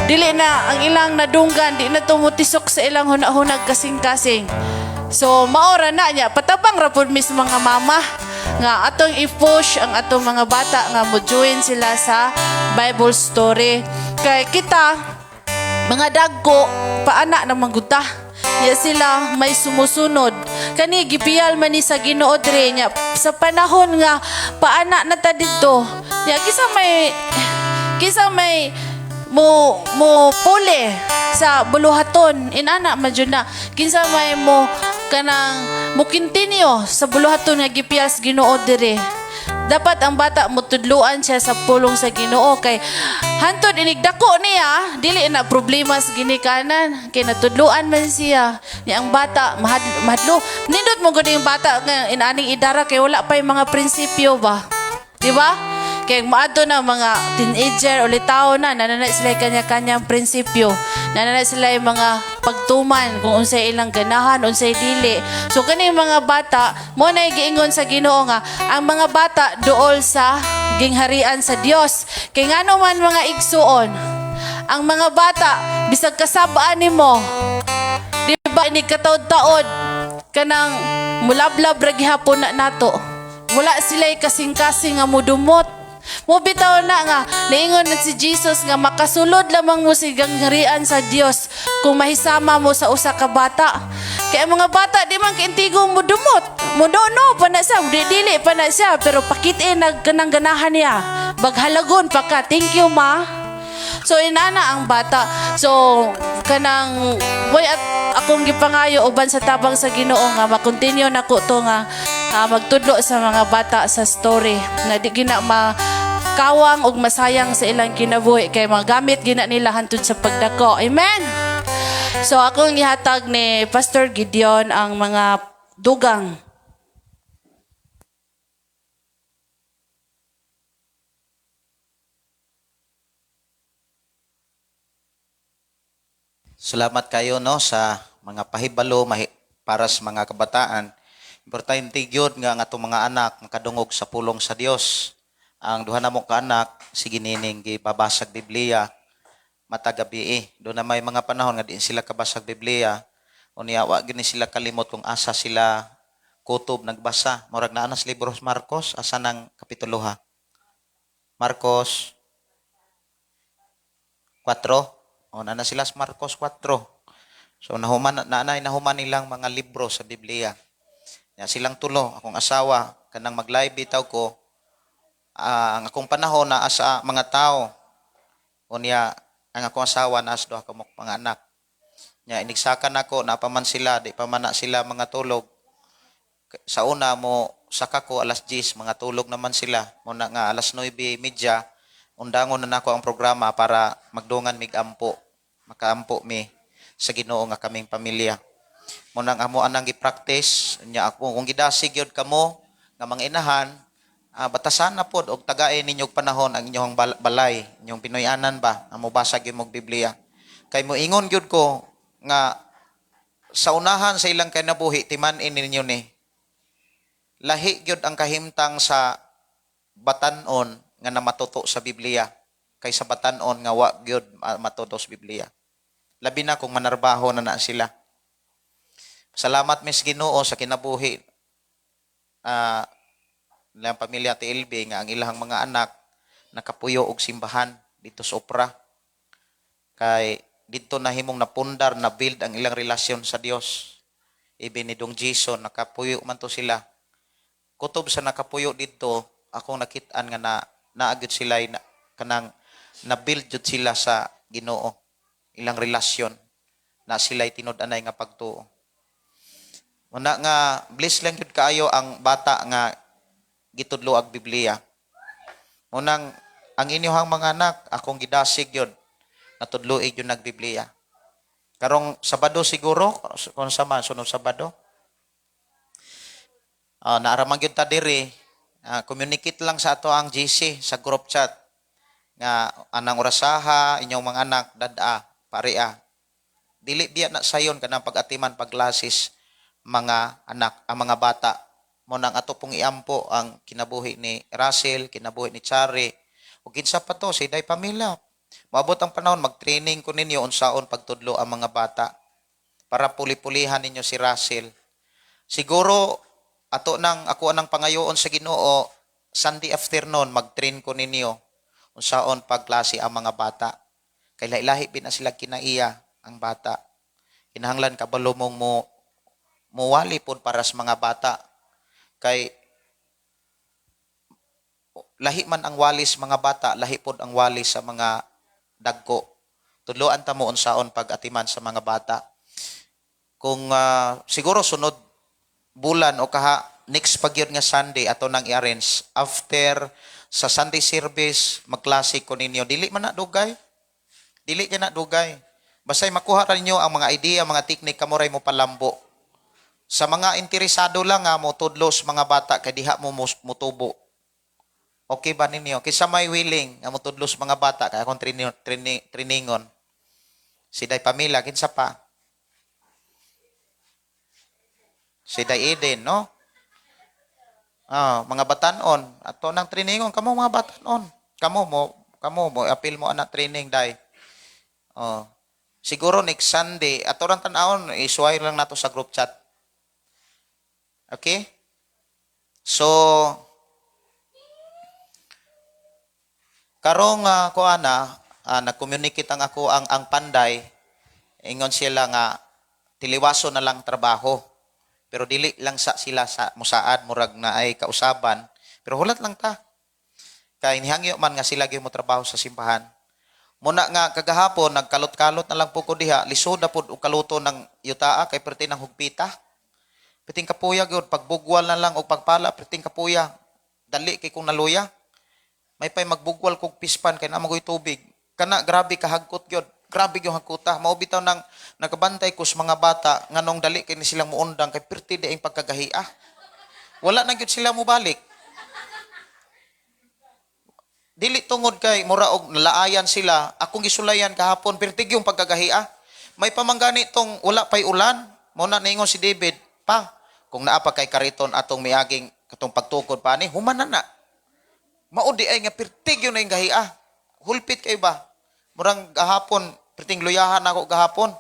dili na ang ilang nadunggan, di na tumutisok sa ilang hunahunag kasing-kasing. So maora na niya, patabang ra pud mis mga mama nga atong i-push ang atong mga bata nga mo join sila sa Bible story. Kay kita mga dagko paana na mangguta. Ya sila may sumusunod. Kani gipiyal man ni sa Ginoo dre nya sa panahon nga paana na ta didto. Nya kisa may mo mo puli sa buluhaton inana man jud na kinsa may mo kanang mo continue sa buluhaton nga gipiyal sa Ginoo dire. Dapat ang bata mutudluan siya sa pulong sa Ginoo kay hantod inig dako niya dili na problema sa ginikanan kay natudluan man siya niya. Ang bata mahadlo, nindot mo gud yung bata nga inaning idara kay wala pa yung mga prinsipyo ba, di ba? Kay maadto na mga teenager o litaw na, nanana sila kanya-kanyang prinsipyo. Nanana sila yung mga pagtuman kung unsay ilang ganahan, unsay dili. So kani mga bata, mo na giingon sa Ginoo nga ang mga bata duol sa gingharian sa Dios. Kay ngano man, mga igsuon, ang mga bata bisag kasabaan nimo, di ba, ini kataod-taod kanang mulablab ra gihapon na nato. Wala sila kasing-kasing nga mudumot. Mo bitaw na nga niingon na si Jesus nga makasulod lamang mo sa gingharian sa Dios kung mahisama mo sa usa ka bata. Kaya ang mga bata di man kaintigo mo dumot. Mo no no pa na siya, di dili pa na siya, pero pakitin nag kanang ganahan niya. Baghalagon pa ka. Thank you, ma. So inana ang bata. So kanang boy at akong gipangayo uban sa tabang sa Ginoo nga ma-continue nako to nga magtudlo sa mga bata sa story nga di gina makawang og masayang sa ilang kinabuhi kay magamit gina nila hantud sa pagdako. Amen. So akong gihatag ni Pastor Gideon ang mga dugang. Salamat kayo, no, sa mga pahibalo para sa mga kabataan. Importante gyud nga ang atong mga anak makadungog sa pulong sa Dios. Ang duha namo ka anak, sige nining gibabasag Biblia matag gabi eh. Doon na may mga panahon nga di sila kabasag Biblia. Unya wa gyud ni sila kalimot kung asa sila kutob nagbasa. Murag naa na sa libro sa Marcos, asa nang kapitulo ha? Marcos 4. O, naa na sila sa Marcos 4. So nahuman na na nahuman nilang mga libro sa Biblia. Ya, silang tulo, akong asawa kanang mag-live bitaw ko, ang akong panahon naa sa mga tao. Unya ang akong asawa naa sa duha ka mga anak. Nya inigsakan nako na pa man sila, di pa man na sila mga tulog. Sa una mo saka ko alas 10, mga tulog naman sila. Muna nga alas 9:30 undangon na nako ang programa para magdungan mig ampo. Makaampo mi sa Ginoo nga kaming pamilya. Munang amo anang gi-practice nya ako kung gidasig gyud kamo nga mga inahan, batasan na pod og tagain ninyo og panahon ang inyong balay, inyong Pinoy-anan ba, ang mobasa gyud mog Biblia. Kay moingon gyud ko nga sa unahan sa ilang kinabuhi, timan-in ninyo ni lahi gyud ang kahimtang sa batan-on nga namatuto sa Biblia kaysa batan-on nga wa gyud matuto sa Biblia. Labi na kung manarbaho na na sila. Salamat mis Ginoo sa kinabuhi ilang pamilya TLB nga ang ilang mga anak nakapuyo og simbahan dito sa Opra. Kay dito nahimong napundar, na build ang ilang relasyon sa Dios. Ibi ni Dong Jason, nakapuyo man to sila. Kutob sa nakapuyo dito, akong nakit-an nga na naagyod sila na, kanang na-build jud sila sa Ginoo. Ilang relasyon na sila tinud-anay nga pagtuo. Muna nga bless lang jud kaayo ang bata nga gitudlo ag Biblia. Munang ang inyong mga anak akong gidasig yun natudloy yun nag Biblia. Karong Sabado siguro kung sa man sunod Sabado. Naaraman gyud ta diri, communicate lang sa ato ang GC sa group chat nga anang orasaha inyong mga anak dada paria. Dili biya na sayon kanang pag-atiman paglasis mga anak, ang mga bata. Mo nang ato pong iampo ang kinabuhi ni Russell, kinabuhi ni Chari, ug kinsa pa to si Day Pamela. Moabot ang panahon mag-training ko ninyo unsaon pagtudlo ang mga bata para puli-pulihan ninyo si Russell. Siguro ato nang ako anang pangayoon sa Ginoo, Sunday afternoon mag-train ko ninyo unsaon pagklase ang mga bata. Kay lahi-lahi bin na sila kinaiya ang bata. Kinahanglan kabalo mong mo muwali pod para sa mga bata. Kay lahi man ang walis mga bata, lahi pod ang walis sa mga dagko. Tudloan ta mo unsaon pag-atiman sa mga bata. Kung siguro sunod bulan o kaha next pagyud nga Sunday ato nang i-arrange after sa Sunday service magklase ko ninyo. Dili man na dugay. Dili kay na dugay. Basta makuha ra ninyo ang mga idea, mga teknik, kamo ray mo palambo. Sa mga interesado lang nga mo tudlo sa mga bata kay diha mo mutubo. Okay ba ninyo? Kaysa may willing nga motudlo sa mga bata kay akong trainingon. Si Day Pamela, kinsa pa? Si Day Eden, no? Mga batanon, ato nang trainingon kamo mga batanon. Kamo mo apil mo ana training day. Oh. Siguro next Sunday, ato rang tan-awon, isuway lang nato sa group chat. Okay? So, karong kuana, nag-communicate ang ako ang Panday, ingon sila nga tiliwaso na lang trabaho. Pero dili lang sa sila sa musaad murag na ay kausaban, pero hulat lang ta. Kay nihangyo man nga sila gyud mo trabaho sa simbahan. Muna nga kagahapon nagkalot-kalot na lang po ko diha, lisod na pud og kaluto ng yutaa kay perti ng hugpita. Perting kapuya gyud, pagbugwal na lang og pagpala, perting kapuya. Dali kay kung naluya. May pay magbugwal kog pispan kay naa magoy tubig. Kana grabe kahagkot gyud. Grabe gyud hagkuta. Mao bitaw nang nagabantay ko sa mga bata nganong dali kay ni silang muundang kay perti di ang pagkagahia. Wala na gyud sila mobalik. Dili tungod kay mura og nalaayan sila, akong gisulayan kahapon perti gyud pagkagahia. May pamanggani tong wala pay ulan. Mao na ningon si David, pa, kung naa pa kay kariton atong miaging katong pagtukod pa ni, human na na. Mao di ay nga pirtig yun na yung gahia. Hulpit kay ba? Murang gahapon, pirting luyahan ako gahapon.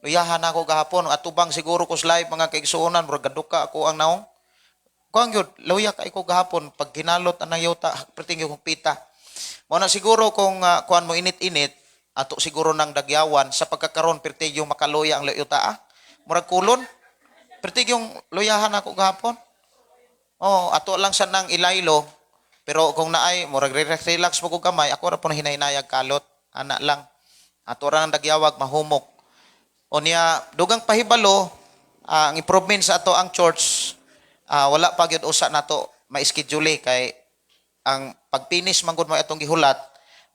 Luyahan ako gahapon. Atubang siguro ko sa live mga kaigsuonan, murag gaduka ako ang naong. Kuang yun, luya kay ko gahapon, pag ginalot anang yuta, pirting yung pita. Mao na siguro kung kuan mo init-init, ato siguro nang dagyawan sa pagkakaroon pirtig yung makaluya ang yuta ah. Murag kulon. Pirtig yung luyahan ako gahapon. Oh, ato lang sa nang ilaylo. Pero kung naay murag relax relax mo ko gamay, ako ra po na hinahinayag kalot, ana lang. Ato ra nang dagyawag mahumok. O niya dugang pahibalo ang improvement sa ato ang church, wala pa gyud usa nato ma-schedule kay ang pagpinis man gud mo atong gihulat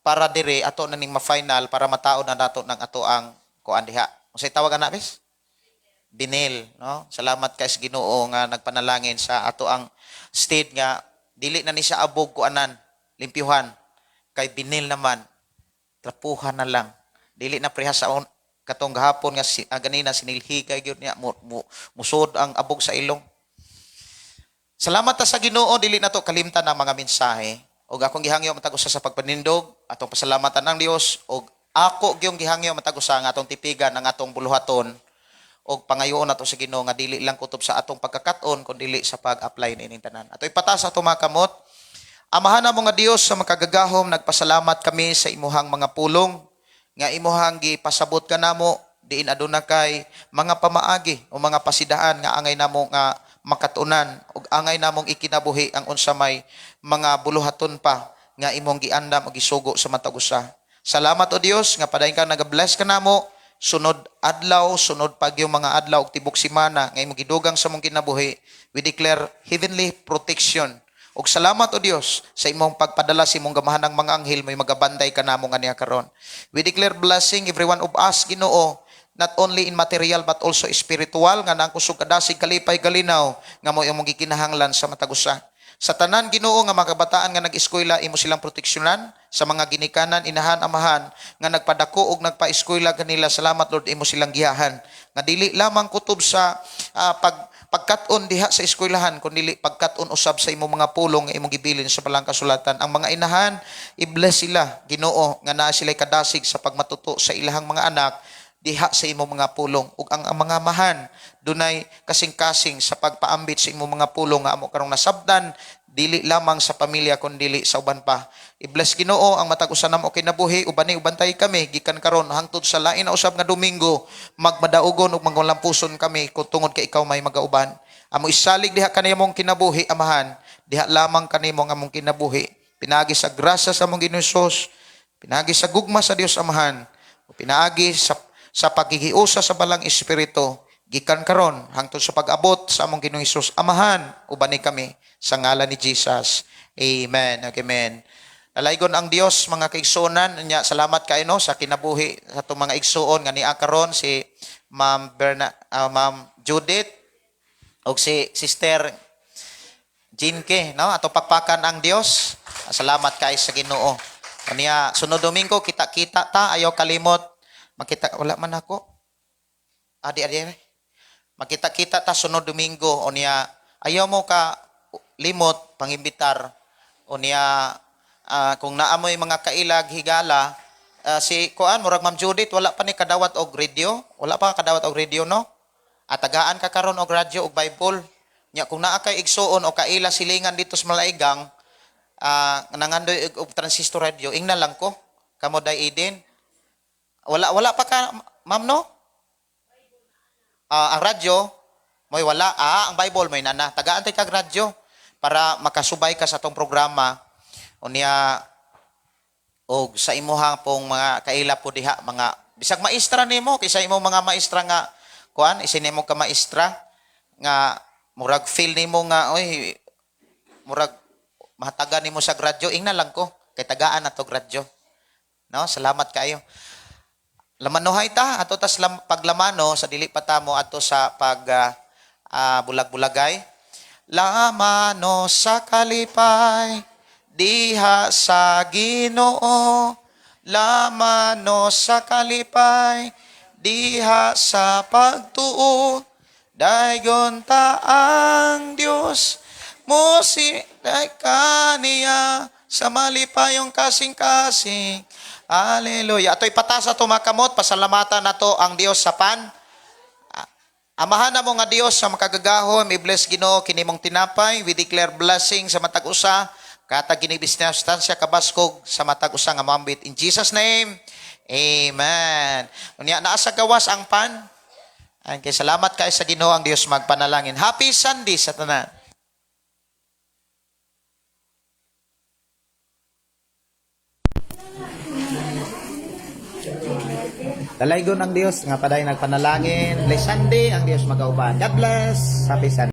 para dire ato na ning ma-final para mataon na nato ng ato ang kuan diha. Unsay tawag ana, bes? Binil, no? Salamat kay sa Ginoo nga nagpanalangin sa ato ang state nga dili na ni siya abog kuanan, limpyuhan kay binil naman, trapuhan na lang. Dili na preha sa katong gahapon nga si, ganina sinilhigay gyud niya musod ang abog sa ilong. Salamat ta sa Ginoo, dili nato kalimtan ang mga mensahe. Og akong gihangyo matag usa sa pagpanindog, atong pasalamatan ang Dios og ako gyung gihangyo matag usa nga atong tipigan ang atong buluhaton og pangayoon nato sa Ginoo nga dili lang kutob sa atong pagkakat-on kun dili sa pag-apply niining tanan. Ato ipatas ato mga kamot. Amahan namo nga Dios sa makagagahom, nagpasalamat kami sa imuhang mga pulong nga imuhang gipasabot kanamo diin aduna kay mga pamaagi o mga pasidaan nga angay namo nga makatunan ug angay namong ikinabuhi ang unsa may mga buluhaton pa nga imong giandam o gisugo sa matag usa. Salamat o Dios nga padayon ka nagabless kanamo sunod adlaw, sunod pag yung mga adlaw ug tibok semana nga imong gidugang sa mong kinabuhi. We declare heavenly protection. Ug salamat o Dios sa imong pagpadala sa imong gamahanang mga anghel may magabantay kanamo nga niya karon. We declare blessing every one of us, Ginoo, not only in material but also spiritual nga nang kusog kadasig, kalipay, galinaw nga mo imong gikinahanglan sa matag usa. Sa tanan, Ginoo, nga mga kabataan nga nag-eskwela, imo silang proteksyonan sa mga ginikanan, inahan, amahan nga nagpadako og nagpa-eskwela kanila. Salamat, Lord, imo silang giyahan. Nga dili lamang kutob sa pagkat-on diha sa eskwelahan kun dili pagkat-on usab sa imong mga pulong nga imong gibilin sa balang kasulatan. Ang mga inahan, i-bless sila, Ginoo, nga naa sila kadasig sa pagmatuto sa ilahang mga anak diha sa imong mga pulong ug ang mga amahan dunay kasing-kasing sa pagpaambit sa imong mga pulong nga amo karong nasabtan dili lamang sa pamilya kun dili sa uban pa. I-bless, Ginoo, ang matag usa namo kinabuhi, ubani ubantay kami gikan karon hangtod sa lain na usab nga Domingo. Magmadaugon ug mangulampuson kami kung tungod kay ikaw may magauban. Amo isalig diha kanimong kinabuhi, Amahan, diha lamang kanimo ang among kinabuhi pinaagi sa grasya sa among Ginoo Hesus, pinaagi sa gugma sa Dios Amahan, pinaagi sa paghihiusa sa balang Espiritu gikan karon hangtod sa pag-abot sa among Ginoong Hesus. Amahan, ubani kami sa ngalan ni Jesus. Amen. Amen. Dalaygon ang Dios, mga kaigsuonan nya. Salamat kayo no sa kinabuhi sa atong mga igsuon nga niya karon, si Ma'am Berna, Ma'am Judith ug si Sister Jinke, no? Ato pakpakan ang Dios. Salamat kay sa Ginoo. Kaniya sunod Domingo kita-kita ta, ayaw kalimot. Makita wala man ako. Adi adi. Makita-kita ta sunod Domingo unya ayaw mo ka limot pangimbitar unya kung naamoy mga kailag higala, si kuan murag Ma'am Judith wala pa ni kadawat og radio, wala pa kadawat og radio no. At tagaan ka karon og radyo og Bible. Nya kung naa kay igsuon o kaila silingan dito sa Malaigang nangandoy og transistor radio, ingna lang ko kamo day Eden. Wala wala pa ka, ma'am, no? Ang radyo mo'y wala. Ang Bible mo'y nana. Tagaan tay kag radyo para makasubay ka sa atong programa. Unya og sa imuha pong mga kaila po diha, mga bisag maestra nimo, kaysa imong mga maestra nga kuan isin nimo ka maestra nga murag feel nimo nga oy murag mahatagan nimo sa radyo, ingna lang ko kay tagaan na to radyo no. Salamat kayo. Lamanohay ta ato tas paglamano sa dili pa ta mo ato sa pag bulag-bulagay. Lamano sa kalipay diha sa Ginoo, lamano sa kalipay. Diha sa pagtuo, daygon ta ang Dios mo si kaniya sa malipayong kasing-kasing. Hallelujah. Ato'y patas ato mga kamot, pasalamatan nato ang Dios sa pan. Amahan namo nga Dios sa makagagahom, i-bless Ginoo kini mong tinapay. We declare blessing sa matag usa, katag kini sustansya kabaskog sa matag usa nga mambit. In Jesus' name. Amen. Unya naa sa gawas ang pan. Ay, kay salamat kay sa Ginoo ang Dios magpanalangin. Happy Sunday sa tanan. Dalaygon ang Dios nga paday nagpanalangin. Bless Sunday ang Dios magauban. God bless. Happy Sunday.